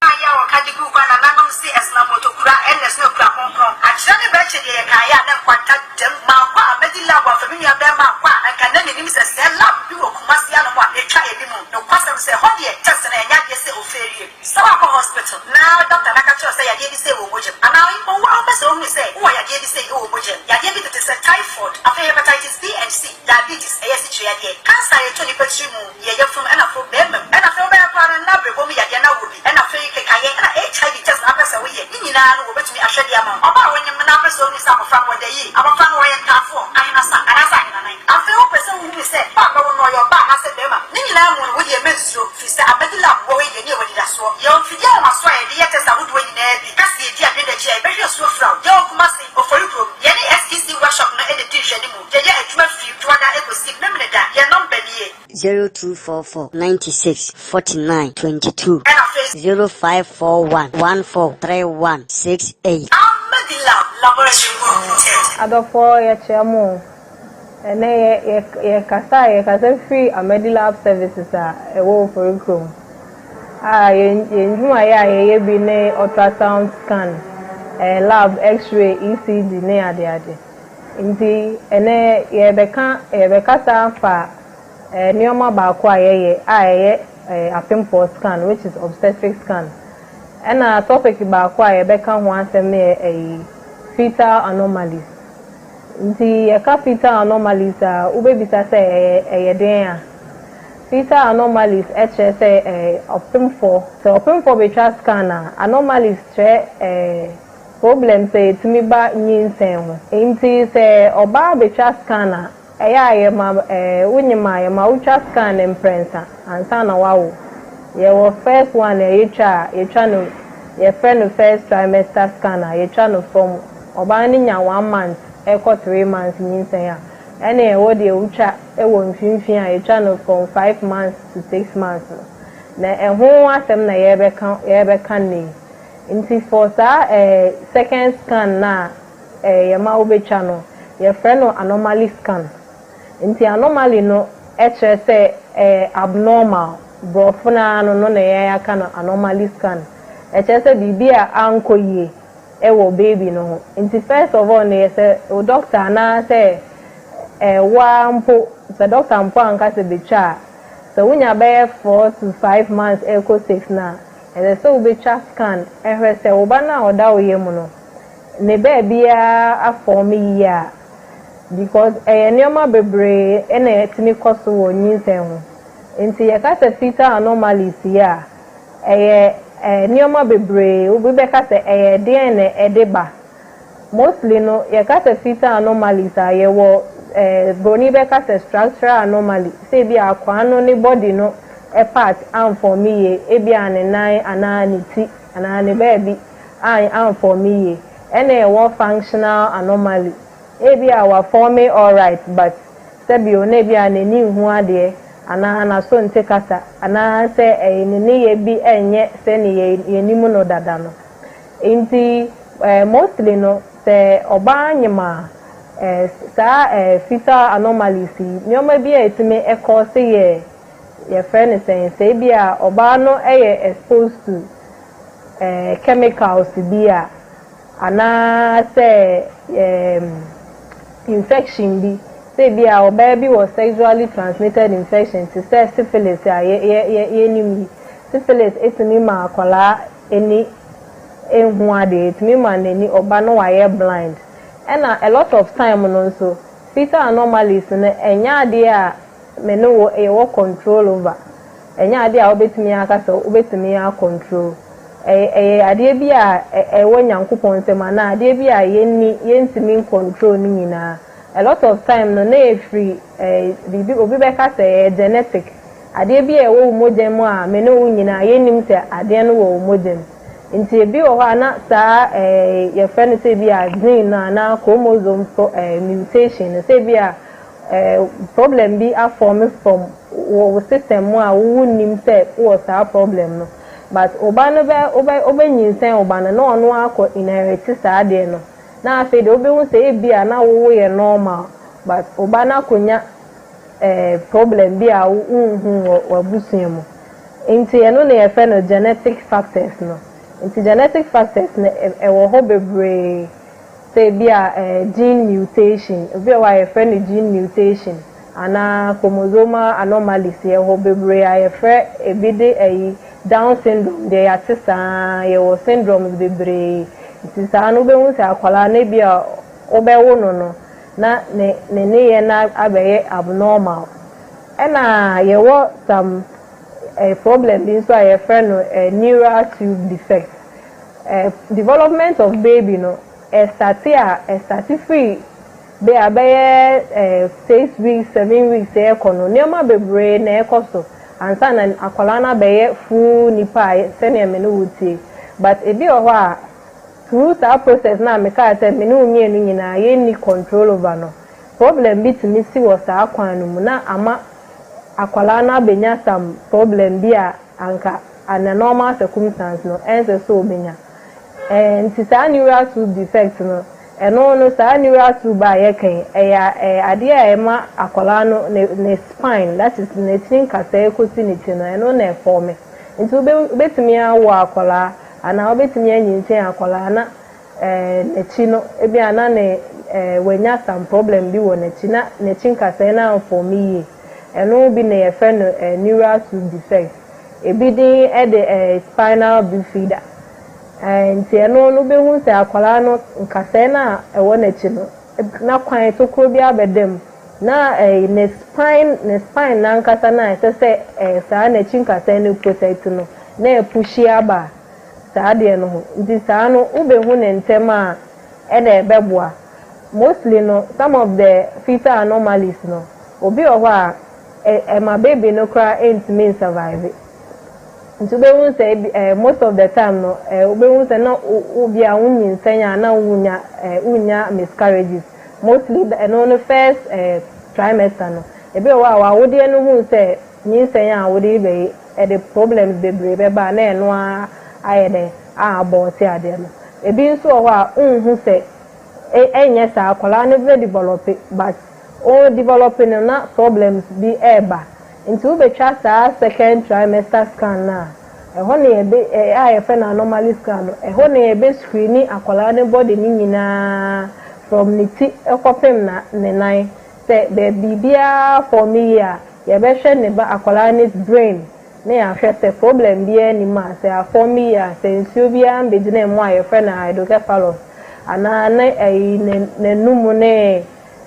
Ayɛ a wɔka de guu hɔ a nananom se ɛsena mmotokura ɛna ɛsena okura kronkron. Akyerɛ ne bɛkye deɛ yɛkaeɛ a na nkwanta dam. Mankɔ a mɛdi lab amfa me nua bɛɛma ankɔ a anka na mennim sɛ sɛɛ lab bi wɔ Kumasi anom a ɛtwa anim. Nokwasɛm sɛ ɛhɔ deɛ test no ɛnyɛ adeɛ sɛ ofeerie. Sɛ woakɔ hospital na doctor no aka kyerɛ wo sɛ yadeɛ bi sei wɔ wo mogya mu anaa mpo wo ara wopɛ sɛ wohunu sɛ wowɔ yadeɛ bi sei wɔ wo mogya mu, yadeɛ bi tete sɛ typhoid, afei hepatitis B and C, diabetes, ɛyɛ asikyire yadeɛ, cancer a ɛtɔ nipa tiri mu, yɛ yafunu ɛna afei bɛɛma mu ɛna afei wobɛyɛ koraa no na brɛbɔ mu yadeɛ na wɔ bi ɛna afei kekayɛ ɛna HIV test na apɛ sɛ woyɛ ne nyinaa no wɔbɛtumi ahwɛ de ama wo. Ɔbaa a wonyem na apɛ sɛ ohunu sɛ abɔfra no wɔda yie, abɔfra no ɔyɛ ntaafoɔ, ahenasa anaasɛ ahenanan. Afei wopɛ sɛ wohunu sɛ ba a bɛwo no ɔyɛ ɔbaa anaasɛ bɛɛma ne nyinaa mu no wodeɛ mɛnsuro firi sɛ abɛdi lab wɔ hɔ yi deɛ ne yɛwɔ anidasoɔ. Yɛwɔ mfidie ahomasoɔ a yɛde yɛ test ahodoɔ nyinaa bi ka sɛ yɛdi adwene akyi a yɛbɛhwɛ asuo fira wo. Yɛwɔ Kumasi, Ofori kurom. Yɛne SEC workshop no na ɛdi nhwɛanimu. Yɛyɛ adwuma firi Dwoada kɔsi Memeneda. Yɛn nɔmba nie. 0244 96 49 22. Ɛna afei. 0541 14 31 68. Ahmadilab Laboratory Limited. Adɔfoɔ yɛkyea mo o. Ɛnɛ yɛ yɛ yɛkasa a yɛkasa firi Ahmadilab Services a ɛwɔ Ofori kurom a yɛn yɛn ndwumayɛ a yɛyɛ bi ne ultrasound scan, eh, lab, x-ray, ECG ne adeade. Nti ɛnnɛ yɛrebɛka yɛrebɛkasa afa nnoɔma baako a yɛyɛ a ɛyɛ apemfoɔ scan which is obstetric scan. Ɛna topic baako a yɛbɛka ho asɛm no yɛ ɛyi fetal anomalies. Nti yɛka fetal anomalies a wobɛbisa sɛ ɛyɛ ɛyɛ deɛn a? Fetal anomalies kyerɛ sɛ ɔpemfoɔ sɛ ɔpemfoɔ bɛtwa scan a anomalies kyerɛ Problem sɛ ɛtumi ba nyinsɛn ho. Nti sɛ ɔbaa bɛtwa scan a, ɛyɛ a yɛma wo nyem a yɛma wo twa scan mprɛnsa ansa na woawo. Yɛwɔ first one a yɛtwa a yɛtwa no yɛfrɛ no first trimester scan a yɛtwa no from ɔbaa no nya one month ɛkɔ three months nyinsɛn a, ɛna yɛwɔ deɛ wotwa wɔ mfimfini a yɛtwa no from five months to six months no. Na ɛho asɛm na yɛrebɛka yɛrebɛka nnɛ yi. Nti for saa eh second scan no a eh yɛma wobɛtwa no, yɛfrɛ no anomaly scan. Nti anomaly no kyerɛ sɛ ɛyɛ abnormal, borɔfo no ara no no na yɛn aka no anomaly scan. Ɛkyerɛ sɛ biribi a ankɔ yie wɔ baby no ho. Nti first of all no yɛ sɛ wo doctor anaa sɛ eh wo ara mpo, sɛ doctor mpo anka sɛ bɛtwa a, sɛ wonya bɛyɛ 4 to 5 months ɛrekɔ 6 no a, Ɛsɛ sɛ wobɛtwa scan hwɛ sɛ wo ba no a ɔda wo yam no, ne baabiara afɔɔme yie a, because ɛyɛ nneɛma bebree na ɛtumi kɔ so wɔ nyinsɛn ho. Nti yɛka sɛ fetal anomalies yi a, ɛyɛ nneɛma bebree, obi bɛka sɛ ɛyɛ deɛn na ɛde ba. Mostly no, yɛka sɛ fetal anomalies a, yɛwɔ broni bɛka sɛ structural anomaly, sɛ ebi a akwaa no ne body no part amfɔɔme yie, ebi a ne nan anaa ne ti anaa ne baabi amfɔɔme yie. Ɛna yɛwɔ functional anomaly, ebi a wafɔɔme alright but sɛbio na ebi a n'ani nhu adeɛ anaa n'aso nte kasa anaa sɛ ɛyɛ ne nneyɛɛ bi nyɛ sɛnea yɛnim no dada no. Nti mostly no sɛ ɔbaa nyem a saa fetal anomalies yi nneɛma bi a ɛtumi cause yɛ yɛfrɛ no sɛn sɛ ebi a ɔbaa no yɛ exposed to chemicals bi a anaa sɛ infection bi sɛ ebi a ɔbaa bi wɔ sexually transmitted infection te sɛ syphilis a yɛ yɛ yɛnim yi syphilis etumi ma akwadaa. ani nhu adeɛ, ɛtumi ma n'ani ɔba na wayɛ blind. Ɛna a lot of time no nso, fetal anomalies no ɛnyɛ adeɛ a me ne wo yɛwɔ control over. Ɛnyɛ adeɛ a wobɛtumi aka sɛ wobɛtumi a control. Ɛyɛ ɛyɛ adeɛ bi a ɛwɔ Nyankopɔn nsam anaa adeɛ bi a yɛnni yɛntumi ncontrol ne nyinaa. A lot of time no na ɛfiri ɛɛ biribi obi bɛka sɛ ɛyɛ genetic. Adeɛ bi a ɛwɔ wo mogya mu a me ne wo nyinaa yɛnnim sɛ adeɛ no wɔ wo mogya mu. Nti ebi wɔ hɔ a na saa ɛɛ yɛfrɛ no sɛ ebi a gene no anaa chromosome pro ɛɛ mutation no sɛ ebi a ɛɛ problem bi aform from wɔ wo system mu a wo wonnim sɛ wowɔ saa problem no. But wo ba no bɛ wobɛ wobɛnyinsɛn wo ba no na ɔno akɔ inherit saa adeɛ no. Na afei deɛ wobɛhu sɛ ebi a na wo woyɛ normal but wo ba no akɔnya ɛɛ problem bi a wonhu wɔ w'abusua mu. Nti ɛno na yɛfrɛ no genetic factors no. Nti genetic factors no ɛwɔ hɔ bebree sɛ ebi a ɛɛ gene mutation, obi wɔ hɔ a yɛfrɛ no gene mutation anaa chromosomal anomalies yɛwɔ hɔ bebree a yɛfrɛ ebi de ɛyi Down syndrome deɛ yɛate saa yɛwɔ syndromes bebree. Nti saa no wobɛhu sɛ akwadaa no ebi a wobɛwo no no na ne ne nneyɛɛ no abɛyɛ abnormal. Ɛna yɛwɔ some eh, problem bi nso a yɛfrɛ no eh, neural tube defect. Eh, development of baby no, ɛstarte a, ɛstarte firi bɛ a bɛyɛ eh, 6 weeks, 7 weeks ɛrekɔ no, nneɛma bebree na ɛkɔ so ansa na akwadaa no abɛyɛ full nipa a sɛnea me ne wo tie. But ebi wɔ hɔ a, through saa process na mekaa sɛ me ne wo mmienu nyinaa yɛnni control over no, problem bi tumi si wɔ saa kwan no mu na ama akwadaa no abɛnya some problem bi a anka under normal circumstance no ɛnsɛ sɛ obɛnya. Nti saa neural tube defect no, ɛno no saa neural tube a yɛka yi, ɛyɛ adeɛ a ɛma akwadaa no ne spine, that is n'akyi nkasɛɛ kɔsi ne ti no, ɛno na ɛform. Nti wobɛtumi awo akwadaa anaa wobɛtumi anyinsɛn akwadaa na n'akyi no ebi a na ne wanya some problem bi wɔ n'akyi na n'akyi nkasɛɛ no amform yie. Ɛno bi na yɛfrɛ no neural tube defect. Ebi din de spinal bifida. Nti ɛno no wobɛhu sɛ akwadaa no nkasɛɛ no a ɛwɔ n'akyi no na kwan tokuro bi abɛda mu na ne spine n'ankasa no a ɛsɛ sɛ saa n'akyi nkasɛɛ no protect no na ɛpush aba saa adeɛ no ho. Nti saa no wobɛhu ne ntɛm a ɛna ɛbɛboa. Mostly no, some of the fetal anomalies no, obi wɔ hɔ a ɛma baby no koraa ntumi nsurvive. Nti wobɛhu sɛ ebi most of the time no wobɛhu sɛ na obi a wonyinsɛn a na wonya miscarriages mostly. Ɛno no first trimester no, ebi wɔ hɔ a w'awodeɛ no hu sɛ nyinsɛn a wode bɛyi ɛde problems bebree bɛba a na ɛno ara ayɛ dɛ a abort adeɛ no. Ebi nso wɔ hɔ a nhu sɛ ɛnyɛ saa, akwadaa no bɛ develop but o develop no na problems bi ɛɛba. Nti wobɛtwa saa second trimester scan no a, ɛhɔ na yɛbɛ a yɛfrɛ no anomaly scan no, ɛhɔ na yɛbɛ screen akwadaa no body ne nyinaa from ne ti ɛkɔpem na ne nan sɛ biribiara form yie a, yɛbɛhwɛ ne ba akwadaa ne brain na yɛahwɛ sɛ problem biara nim a sɛ aform yie a, sɛ nsuo biara mbɛgyina mu a yɛfrɛ no hydrocephalus anaa ne ɛyi ne n'anum ne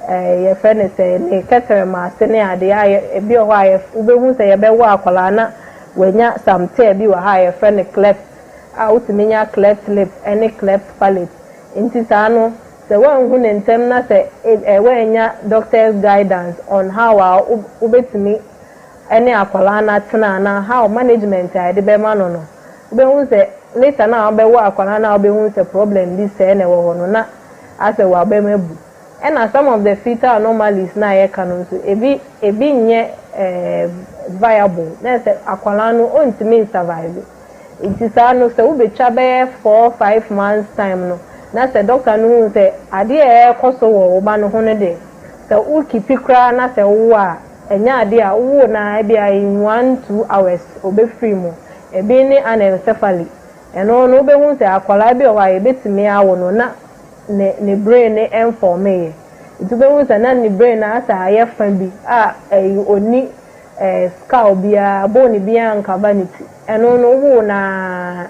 yɛfrɛ no sɛ ne kɛtɛrɛma ase ne adeɛ a ebi wɔ hɔ a wobɛhu sɛ yɛbɛwɔ akwadaa na wanya some tear bi wɔ ha a yɛfrɛ no cleft a wotumi nya cleft lip ne cleft palate. Nti saa no sɛ woanhu ne ntɛm na sɛ woanya doctor's guidance on how a wobɛtumi ne akwadaa no atena anaa how management a yɛde bɛma no no, wobɛhu sɛ later na wobɛwɔ akwadaa no a wobɛhu sɛ problem bi sɛɛ na ɛwɔ hɔ no na asɛ wabɛm abu. Ɛna some of the fetal anomalies na yɛka no nso, ebi nyɛ viable na sɛ akwadaa no ɔntumi nsurvive. Nti saa no sɛ wobɛtwa bɛyɛ 4, 5 months time no na sɛ doctor no hu sɛ adeɛ a ɛrekɔ so wɔ wo ba no ho no de sɛ wokeep koraa na sɛ wowɔ a ɛnyɛ adeɛ a wowɔ na ebi a in 1, 2 hours obɛfiri mu. Ebi ne anencephaly. Ɛno no wobɛhu sɛ akwadaa bi wɔ hɔ a yɛbɛtumi awo no na ne brain ne ɛnform yɛ. Nti wobɛhu sɛ na ne brain no asɛ ayɛ fa bi a ɛyɛ oni skull biara, bone biara nkaba ne ti. Ɛno no wowoo naa.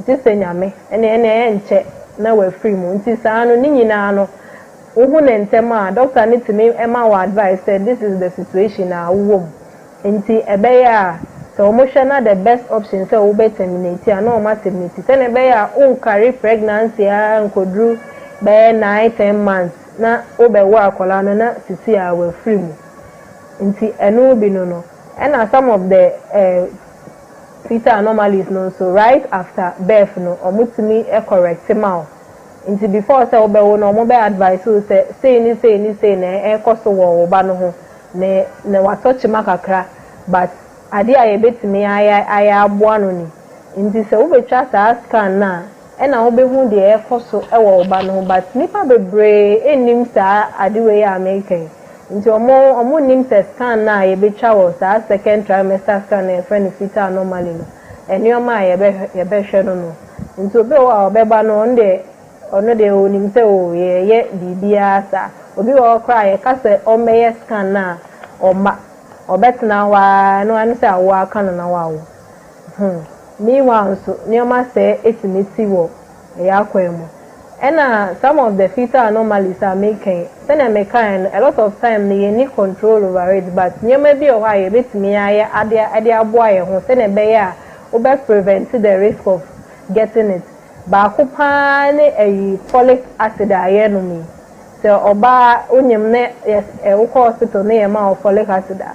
Gye sɛ Nyame, ɛne ɛne ɛnkyɛ na wafiri mu. Nti saa no ne nyinaa no wohu no ntɛm a, doctor no tumi ma wo advice sɛ this is the situation a wowɔ mu. Nti ɛbɛyɛ a sɛ wɔhwɛ na the best option sɛ wobɛ terminate a na wɔn aterminate sɛnea ɛbɛyɛ a wo ncarry pregnancy ara nkɔduru bɛyɛ nine, ten months na wobɛwo akwadaa no na sisi a wafiri mu. Nti ɛno bi no no. Ɛna some of the eh, fetal anomalies no nso right after birth no wɔtumi correct ma wo. Nti before sɛ wobɛwo no wɔbɛ advice wo sɛ sei ne sei ne sei na ɛrekɔ so wɔ wo ba no ho ne na watɔ kyema kakra but adeɛ a yɛbɛtumi ayɛ ayɛ aboa no ni. Nti sɛ wobɛtwa saa scan no a ɛna wobɛhu deɛ ɛrekɔ so wɔ wo ba no ho but nnipa bebree nnim saa ade wei a mereka yi. Nti ɔmo ɔmo nnim sɛ scan no a yɛbɛtwa wɔ saa second trimester scan no a yɛfrɛ no fetal anomaly no, nnoɔma a yɛbɛhwɛ yɛbɛhwɛ no no. Nti obi wɔ hɔ a ɔbɛba no ɔno deɛ ɔno deɛ ɔnim sɛ oo yɛyɛ biribiara saa. Obi wɔ hɔ koraa a yɛka sɛ ɔmmɛyɛ scan no a ɔmma. Ɔbɛtena hɔ ara ɛno ara ne sɛ awoɔ aka no na wawo. Hmm. Meanwhile nso nnoɔma sɛɛ tumi si wɔ yɛn akwan mu. Ɛna some of the fetal anomalies a meka yi, sɛnea mekaeɛ no, a lot of time no yɛnni control over it but nneɛma bi wɔ hɔ a yɛbɛtumi ayɛ ade de aboa yɛn ho sɛnea ɛbɛyɛ a wobɛ prevent the risk of getting it. Baako pa ara ne ayi folic acid a yɛnom yi. Sɛ ɔbaa wonyem na yɛ wokɔ hospital na yɛma wo folic acid a,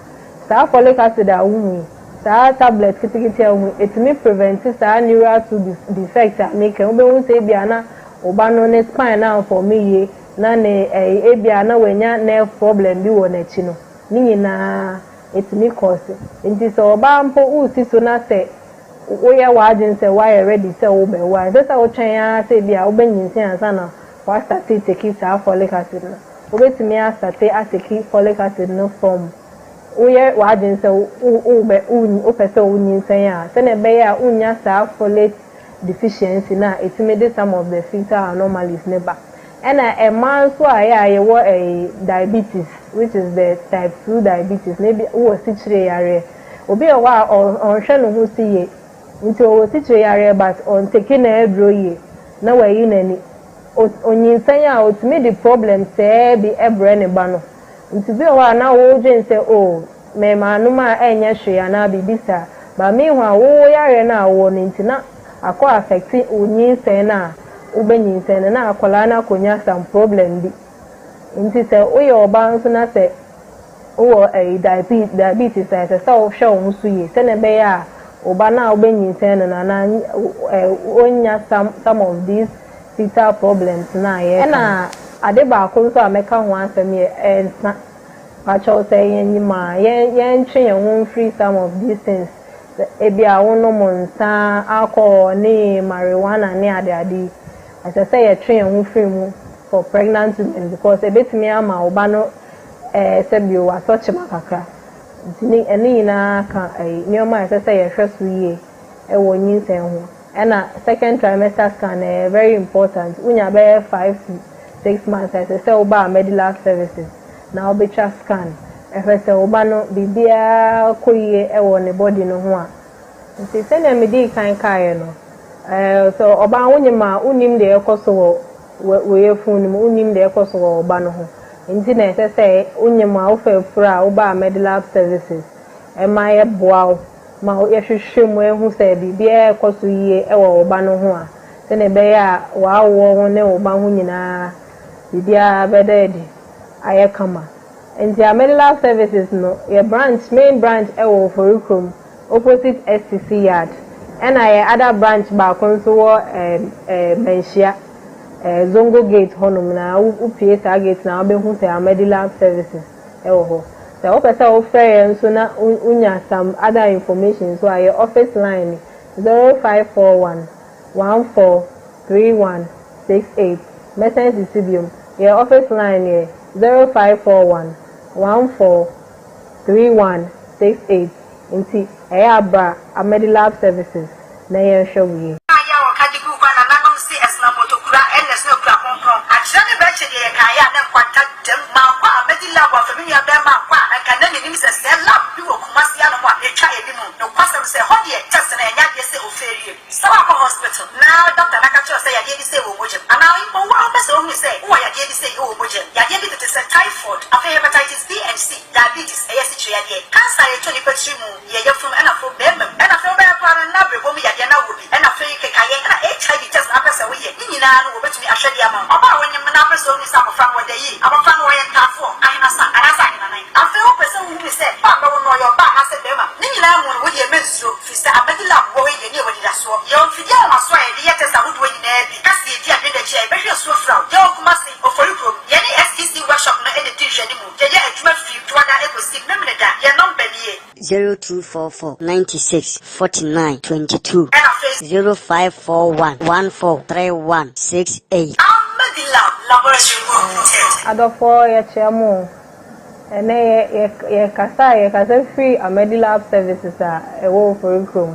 saa folic acid a wohu yi, saa tablet ketekete a wohu yi, ɛtumi prevent saa neural tube defect a meka yi. Wobɛhu sɛ ebia na wo ba no ne spine no amfɔme yie na ne ɛyi ebia na wanya nerve problem bi wɔ n'akyi no, ne nyinaa ɛtumi cause. Nti sɛ ɔbaa mpo wosi so na sɛ woyɛ w'adwene sɛ woayɛ ready sɛ wobɛwo a, ɛnsɛ sɛ wotwɛn ara sɛ ebia wobɛnyinsɛn ansa na Woastate teki saa folic acid no. Wobɛtumi astate ateki folic acid no from woyɛ w'adwene sɛ wobɛ wopɛ sɛ wonyinsɛn a, sɛnea ɛbɛyɛ a wonnya saa folate deficiency no a ɛtumi de some of the fetal anomalies no ba. Ɛna mmaa nso a ɛyɛ a yɛwɔ ɛyi diabetes which is the type 2 diabetes no ebi wowɔ sikyire yareɛ. Obi wɔ hɔ a ɔnhwɛ ne ho so yie nti ɔwɔ sikyire yareɛ but ɔnteki n'aduro yie na wayi n'ani. Onyinsɛn a, otumi de problem sɛɛ bi brɛ ne ba no. Nti bi wɔ hɔ a na wodwen sɛ oh, me manom a ɛnyɛ hwee anaa biribi saa. But meanwhile wo wo yareɛ no a wowɔ no nti na akɔ affect wo nyinsɛn no a wobɛnyinsɛn no na akwadaa no akɔnya some problem bi. Nti sɛ woyɛ ɔbaa nso na sɛ wowɔ ɛyi diabetes a, ɛsɛ sɛ wohwɛ wo ho so yie sɛdeɛ ɛbɛyɛ a wo ba no a wobɛnyinsɛn no no anaa ɔnnya some some of these fetal problems no a yɛreka no. Ɛna ade baako nso a mɛka ho asɛm yɛ nsa. Pakyɛw sɛ yɛnyim a yɛn yɛntwe yɛn ho mfiri some of these things. Sɛ ebia wonom nsa, alcohol ne marijuana ne adeade yi, ɛsɛ sɛ yɛtwe yɛn ho firi mu for pregnant women because ɛbɛtumi ama wo ba no ɛɛ sɛ bio watɔ kyema kakra. Nti ne ɛno nyinaa ka ɛyi nneɛma a ɛsɛ sɛ yɛhwɛ so yie ɛwɔ nyinsɛn ho. Ɛna second trimester scan no ɛyɛ very important. Wonya bɛyɛ 5 to 6 months a ɛsɛ sɛ woba Medilab services na wobɛtwa scan ɛhwɛ sɛ wo ba no biribiara kɔ yie ɛwɔ ne body no ho a. Nti sɛnea medii kan kaeɛ no, ɛɛ sɛ ɔbaa wonyem a wonnim deɛ ɛrekɔ so wɔ wo yafunu no mu, wonnim deɛ ɛrekɔ so wɔ wo ba no ho. Nti na ɛsɛ sɛ wonyem a wofa afuru a woba Medilab services ɛma yɛboa wo ma yɛhwehwɛ mu hu sɛ biribiara rekɔ so yie wɔ wo ba no ho a, sɛnea ɛbɛyɛ a w'awoɔ ho ne wo ba ho nyinaa biribiara bɛda adi ayɛ kama. Nti Medilab services no, yɛ branch, main branch wɔ Oforikrom opposite STC yard, ɛna yɛ other branch baako nso wɔ ɛɛ Manhyia, ɛɛ Zongo gate hɔnom na wopue saa gate na wobɛhu sɛ Medilab services wɔ hɔ. Sɛ wopɛ sɛ wofrɛ yɛn nso na wonya some other information nso a, yɛ office line ni 0541 14 31 68. Mɛsan sisi biom. Yɛ office line yɛ 0541 14 31 68. Nti ɛyɛ a bra Amedilab services na yɛnhwɛ wo yie. Ayɛ a wɔka de guu hɔ a nananom se ɛsena mmotokura ɛna ɛsena kura kronkron. Akyerɛ ne bɛkyɛ deɛ yɛkaeɛ a na nkwanta dam. Mankɔ a mɛdi lab amfa me nua bɛɛma ankɔ a anka na mennim sɛ sɛɛ lab bi wɔ Kumasi anom a ɛtwa anim. Nokwasɛm sɛ ɛhɔ deɛ test no ɛnyɛ adeɛ sɛ ofeerie. Sɛ woakɔ hɔ. hospital na dɔkta no aka kyerɛ wo sɛ yadeɛ bi sei wɔ wo mogya mu, anaa mpo wo ara wopɛ sɛ wohunu sɛ wowɔ yadeɛ bi sei wɔ wo mogya mu, yadeɛ bi tete sɛ typhoid, afei hepatitis B and C, diabetes, ɛyɛ asikyire yadeɛ, cancer a ɛtɔ nnipa tiri mu, yɛ yafunu ɛna afei barima mu, ɛna afei wobɛyɛ koraa no na abrɛbɔ mu yadeɛ na wowɔ bi, ɛna afei kekayɛ, ɛna HIV test na wopɛ sɛ woyɛ, ne nyinaa no wɔbɛtumi ahwɛ de ama wo. Ɔbaa a wonyem na wopɛ sɛ wohunu sɛ abɔfra no wɔda yie, abɔfra no ɔyɛ ntaafoɔ, ahenasa, anaasɛ ahenanan, afei wopɛ sɛ wohunu sɛ ba a bɛwo no ɔyɛ ɔbaa anaasɛ barima, ne nyinaa mu no wodeɛ mɛnsuro, firi sɛ Amadi Lab wɔ hɔ yi yɛne yɛwɔ anidasoɔ. Yɛwɔ mfidie ahomasoɔ a yɛde yɛ test ahodoɔ nyinaa bi, ka sɛ yɛdi adwene da akyi a yɛbɛhwɛ asuo fra wo. Yɛwɔ Kumasi, Ofori kurom, yɛne SEC workshop no na ɛdi nhwɛanimu. Yɛyɛ adwuma firi Dwoada kɔsi Memeneda. Yɛn nɔmba nie. 0244 96 49 22. Ɛna afei. 0541 14 31 68. Amadi Lab Laboratory Limited. Adɔfoɔ yɛkyea mo o. Ɛnɛ yɛ yɛ yɛkasa a yɛkasa firi Amadi Lab Services a ɛwɔ Ofori kurom.